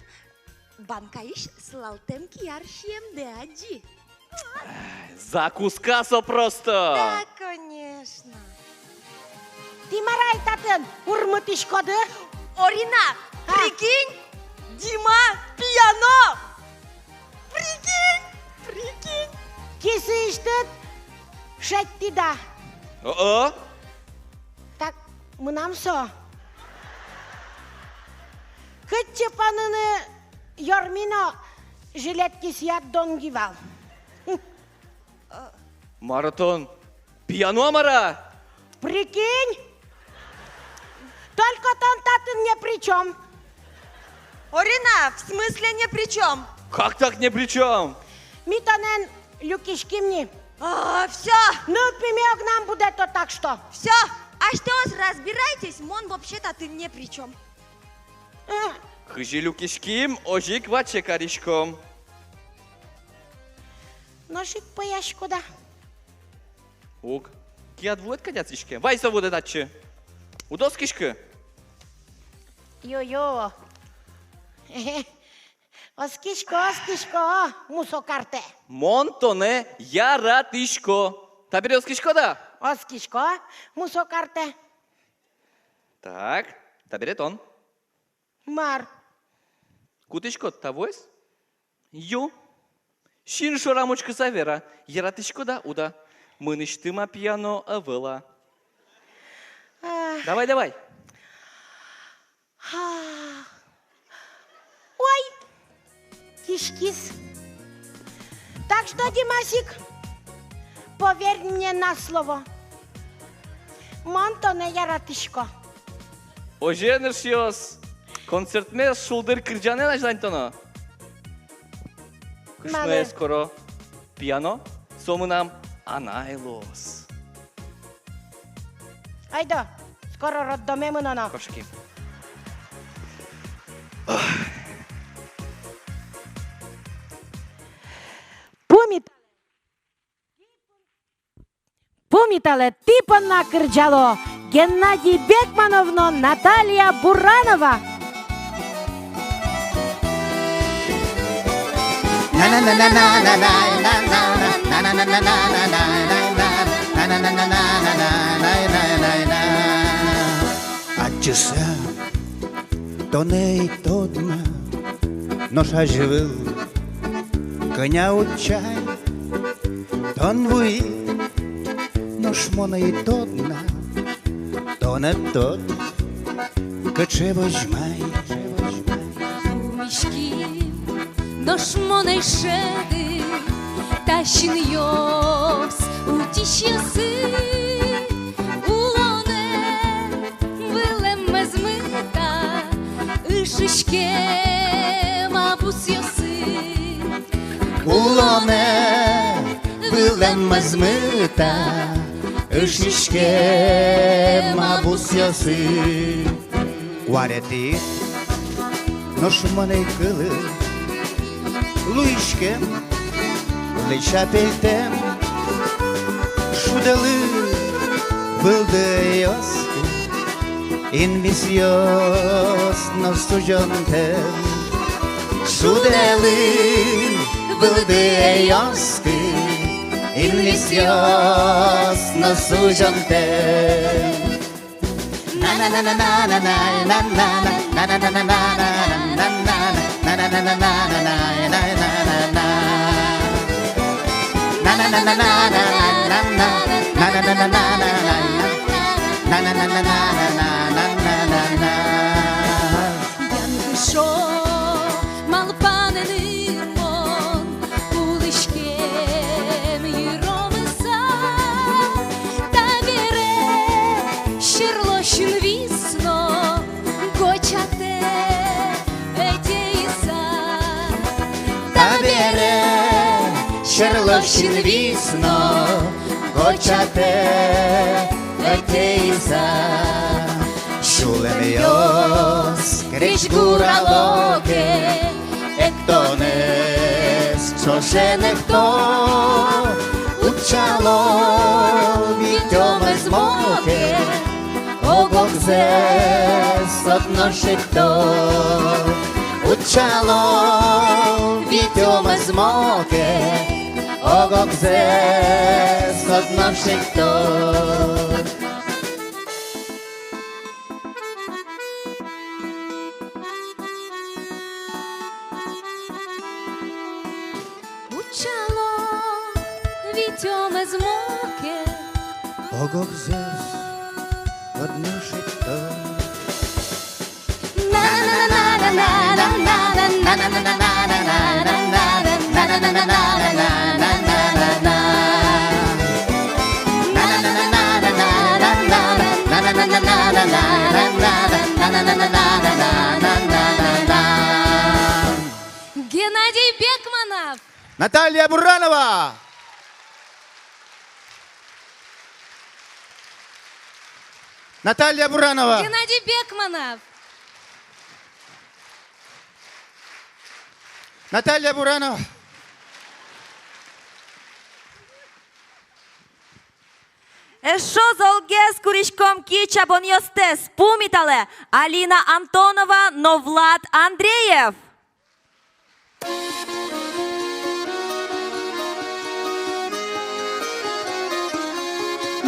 банкаысь сылалтэм кияр сиемдэ адӟи. Закуска со просто! Да, конечно. Тӥ мар ай татын урмытӥськоды? Орина, а? Прикинь, Дима пияно! Прикинь, прикинь. Кисыысьтыд шедьтӥд-а? О-о. Так, мынам со. Кытчы поныны ёрмино, жилет кисыяд донги вал. Мар-о тон, пияно-а, мар-а? Прикинь? Только тон татын ни при чём. Орина, в смысле ни при чём? Как так ни при чём? Ми тонэн люкиським ни. А, всё. Нылпиме огнам будэто, так что. Всё, асьтэос разбирайтесь, мон вообще татын ни при чём. Кызьы люкиським, озьы ик ваче кариськом. Нош ик пӧяськод-а? Уг. Кияд вуэд кадь адӟиське. Вай со вуэд татчы. Уд оскиськы? Ё-ё. Оскисько, оскисько, мусо картэ. Мон тонэ яратӥсько. Табере оскиськод-а? Оскисько, мусо картэ. Так, табере тон. Мар? Кутӥськод та вуэз? Ю. Син шорам учкыса вера, яратӥськод-а, уд-а. Мынэсьтым-а пияно, ӧвӧл-а. Ах. Давай, давай. Ах. Ой! Киськиз. Так что, Димасик, поверь мне на слово. Мон тонэ яратӥсько. Озьыен, эшъёс, концертмес шулдыр кырӟанэн азьланьтоно. Кышноез куро пияно, со мынам анай луоз. Айда, скоро роддоме мыноно. Кошким. Пумит-, пумиталэ, тӥ понна кырӟало Геннадий Бекманов но Наталья Буранова. Адӟиса тонэ ӧй тодма, нош азьвыл кӧня утчай тон вуид, нош мон ӧй тодна, тон ӧд тод, кыӵе возьмай. Пумиськи, нош мон ӧй шӧды, та синъёс утисьёсы. Улонэ вылэм мӧзмыта, ышиськем а бусъёсы. Улонэ вылэм мӧзмыта, ышиськем а бусъёсы. Куаретӥ, нош мон ӧй кылы, луиськем лича пельтэм. Шудэлы вылды ӧйёс, инвисъёс но сузёнтэм. Шудэлы вылды ӧйёс, инвисъёс но сузёнтэм. Янгыше малпанэным мон улӥськем йыромыса. Табере сьӧрло синвис но гочатэ ӧтейыса. Табере сьӧрло синвис но гочатэ ӧтейыса. Сюлэмъёс крезьгурало ке, эктонэз ӵошен экто. Утчало витё мӧзмо ке, ог-огзэс одно шедьто. Утчало витё мӧзмо ке, ог-огзэс одно шедьто. Утчало витё мӧзмо ке, ог-огзэс одно шедьто. Геннадий Бекманов. Наталья Буранова. Наталья Буранова. Геннадий Бекманов. Наталья Буранова. Эшшо золгес куриськом ки чабонъёстэс. Пумиталэ: Алина Антонова но Влад Андреев.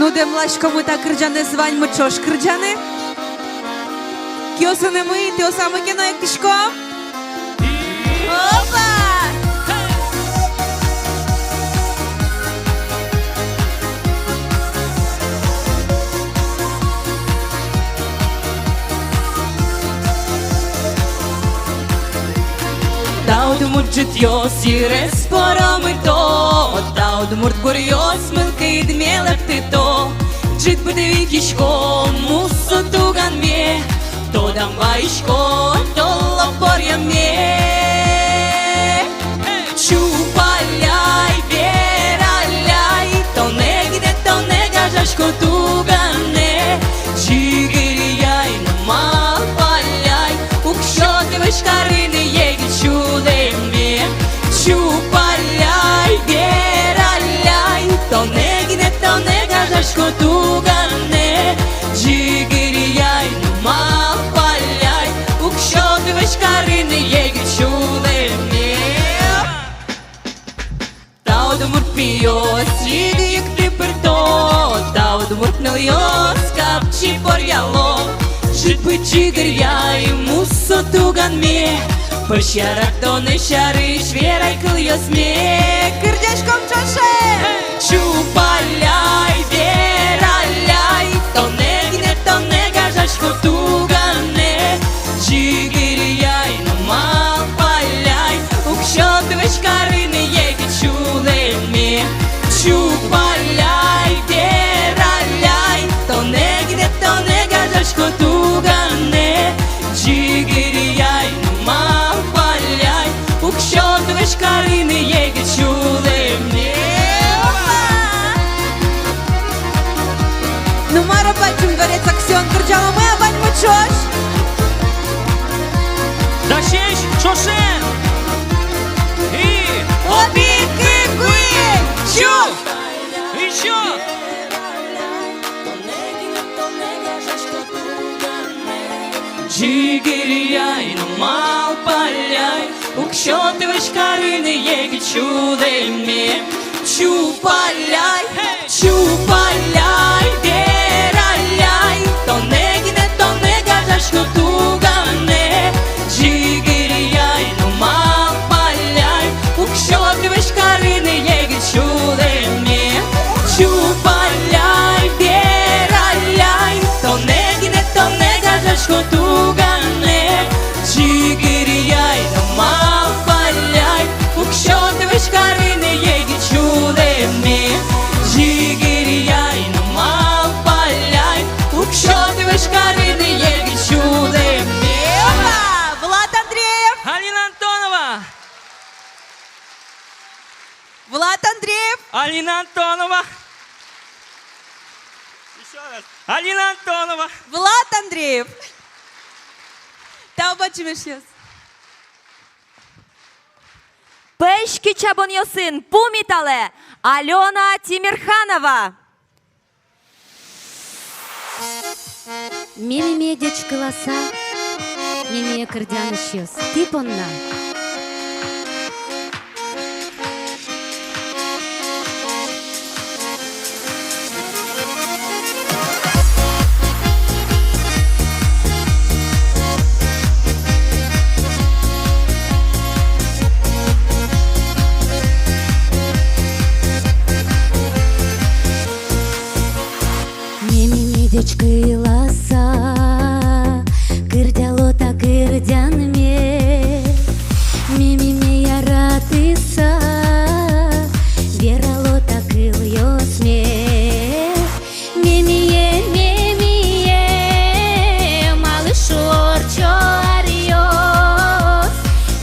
Ну, дэмласькомы та кырӟанэз ваньмы ӵош кырӟаны. Киосынымы, интыосамы ке но эктӥськом. Опа! Та удмурт ӝытъёс йырез пӧромыто, та удмурт гуръёс мылкыдме лэптыто. Ӝыт быдэ витисько мусо туганме, тодам вайисько толло поръямме. Чупаляй, вераляй, тонэ гинэ, тонэ гажасько, туганэ. Ӟыгыръяй но малпаляй, уг сёты вӧськарыны егит сюлэмме. Чупаляй, вераляй, тонэ гинэ, тонэ гажасько, туганэ. Мурт нылъёс капчи поръяло, ӝыт пыд ӟыгыръяй, мусо туганме. Пӧсь яратонэ сярысь верай кылъёсме. Кырӟаськом ӵошен. Чупаляй, вераляй, тонэ гинэ, тонэ гажасько, туганэ. Ӟыгыръяй но малпаляй, уг сёты вӧсь карыны егит сюлэмме. Чупаляй, вераляй, тонэ гинэ, тонэ гажасько, туганэ. Ӟыгыръяй но малпаляй, уг сёты вӧсь карыны егит сюлэмме. Опа! Ну, мар-о, бадӟым дворец «Аксион» кырӟаломы-а ваньмы ӵош? Дасесь ӵошен. И одӥг, кык, куинь, чу! Ещё! Ӟыгыръяй но малпаляй, уг сёты вӧсь карыны егит сюлэмме. Чупаляй, чупаляй, вераляй, тонэ гинэ, тонэ гажасько, туганэ. Ӟыгыръяй но малпаляй, уг сёты вӧсь карыны егит сюлэмме. Чупаляй, вераляй, тонэ гинэ, тонэ гажасько, туганэ. Ӟыгыръяй но малпаляй, уг сёты вӧсь карыны егит сюлэмме. Ӟыгыръяй но малпаляй, уг сёты вӧсь карыны егит сюлэмме. Опа! Влад Андреев! Алина Антонова! Влад Андреев! Алина Антонова! Ещё раз. Алина Антонова! Влад Андреев! Тау бадӟым, эшъёс! Пӧсь кичабонъёсын пумиталэ Алёна Тимерханова. Мемиме ӟечкыласа, мемие кырӟан, эшъёс, тӥ понна. Мемиме ӟечкыласа, кырӟало та кырӟанме. Мемиме яратыса, верало та кылъёсме. Мемие, мемие, малы шуо ортчо аръёс?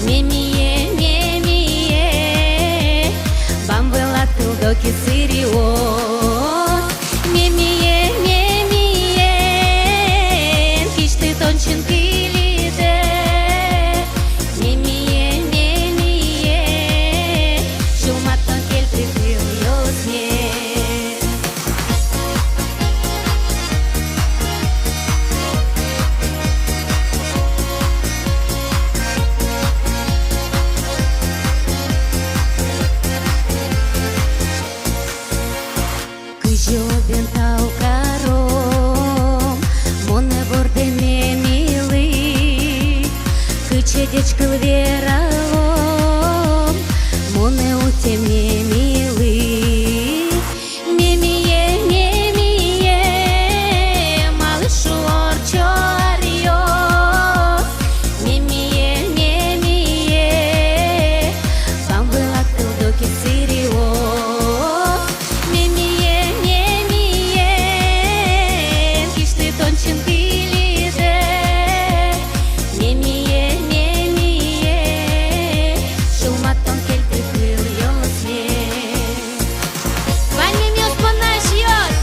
Мемие, мемие, бам вылад тылдо кисыриос. Мемие, мемие, кисьты тон чынкылиды. Мемие, мемие, сюлмад тон кельты кылъёсме. Кызьы бен тау каром монэ вордэ мемилы, кыӵе ӟечкыл вералом монэ утем мемилы. Мемие, мемие, малы шуо ортчо аръёс? Мемие, мемие, бам вылад тылдо кисыриос. Мемие, мемие, кисьты тон чынкылиды. Мемие, мемие, сюлмад тон кельты кылъёсме. Вань мемиос понна, эшъёс!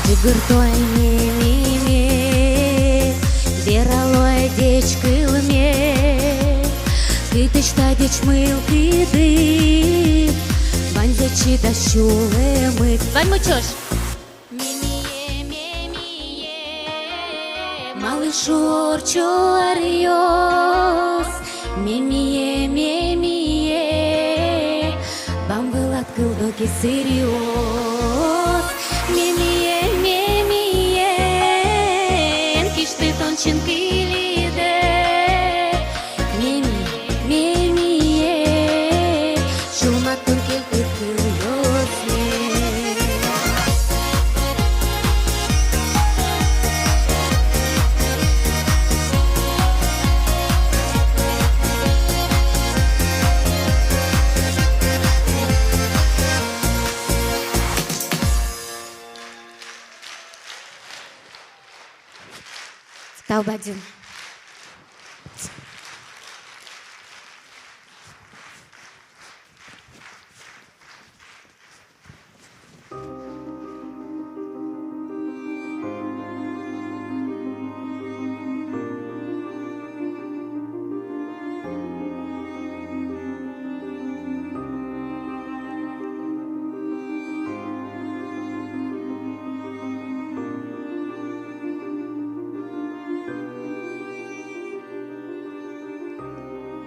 Ӟыгырто ай мемиме, верало ай ӟечкылме, кытысь та ӟеч мылкыды, ваньзэ чидаз сюлэмыд. Ваньмы ӵош. Мемие, мемие, Малы шуо ортчо аръёс: «Мемие, мемие»? Бам вылад кылдо кесыриос. «Мемие, мемие, эн кисьты тон синкылидэ». «Меми, мемие, сюлмад тон кельтӥд кылъёсме». Тау бадӟым.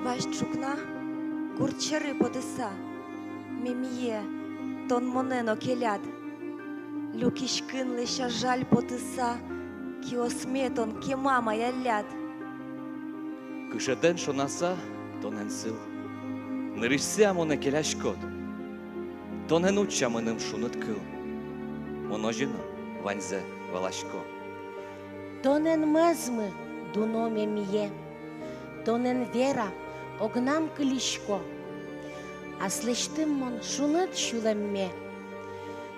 Вазь ӵукна гурт сьӧры потыса, мемие, тон монэ но келяд. Люкиськын лэся жаль потыса, киосме тон кема маялляд. Кышетэн шонаса, тон эн сыл. Нырысьсэ-а монэ келяськод? Тон эн утча мыным шуныт кыл. Мон озьы но ваньзэ валасько. Тон эн мӧзмы, дуно мемие. Тон эн вера, огнам кылисько. Аслэсьтым мон шуныт сюлэмме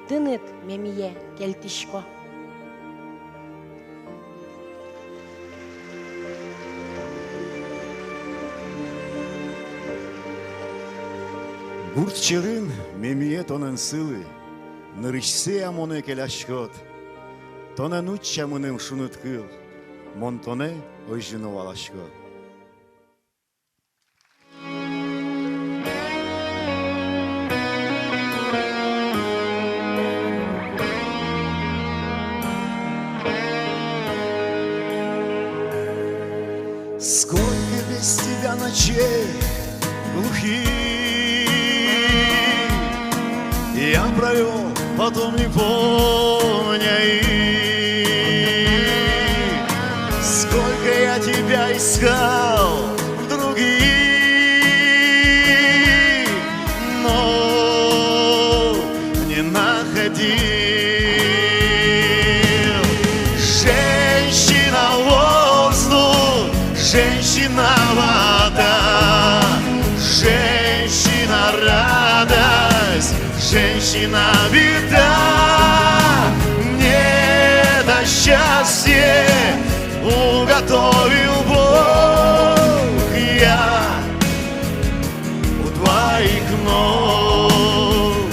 тыныд, мемие, кельтӥсько. Гурт сьӧрын, мемие, тон эн сылы. Нырысьсэ-а монэ келяськод? Тон эн утча мыным шуныт кыл. Мон тонэ озьы но валасько. Сколько без тебя ночей глухих я провёл, потом не помня их. Сколько я тебя искал в других, но не находил. Женщина воздух, женщина вода, женщина радость, женщина беда. Мне это счастье уготовил Бог. Я у твоих ног.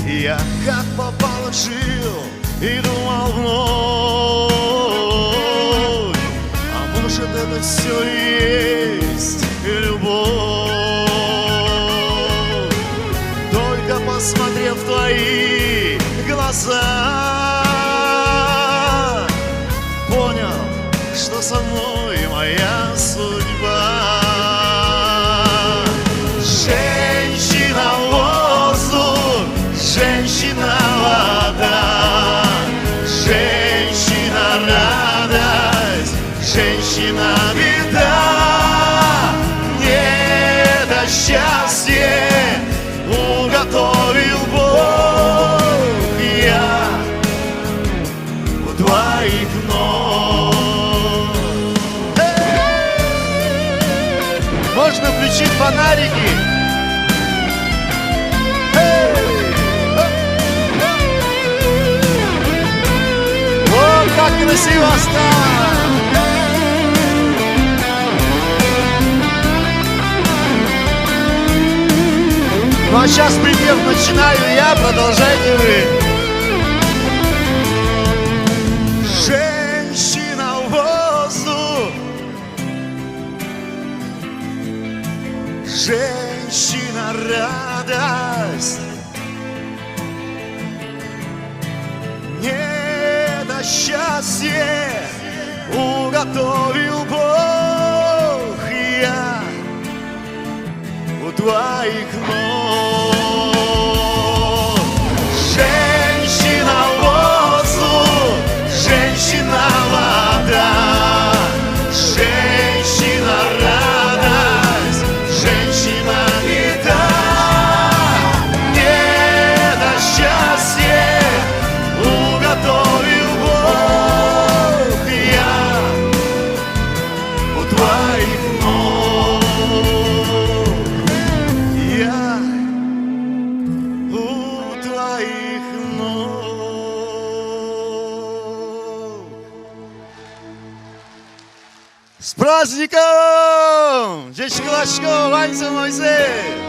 Я как попало жил и думал вновь: а может, это всё и есть любовь? Только посмотрев в твои глаза, понял, что со мной моя судьба. Женщина воздух, женщина вода, женщина радость, женщина беда. Мне это счастье уготовил Бог. Я у твоих ног. Можно включить фонарики? О, как красиво стало! Ну а сейчас припев начинаю я, продолжайте вы. Женщина воздух, женщина радость. Мне это счастье Готовил Бог, я у твоих ног. Женщина воздух, женщина вода, женщина радость, женщина беда. Мне на счастье уготовил Бог, я у твоих ног, я у твоих ног. С праздником! Ӟечкыласько, ваньзэ мойзэ!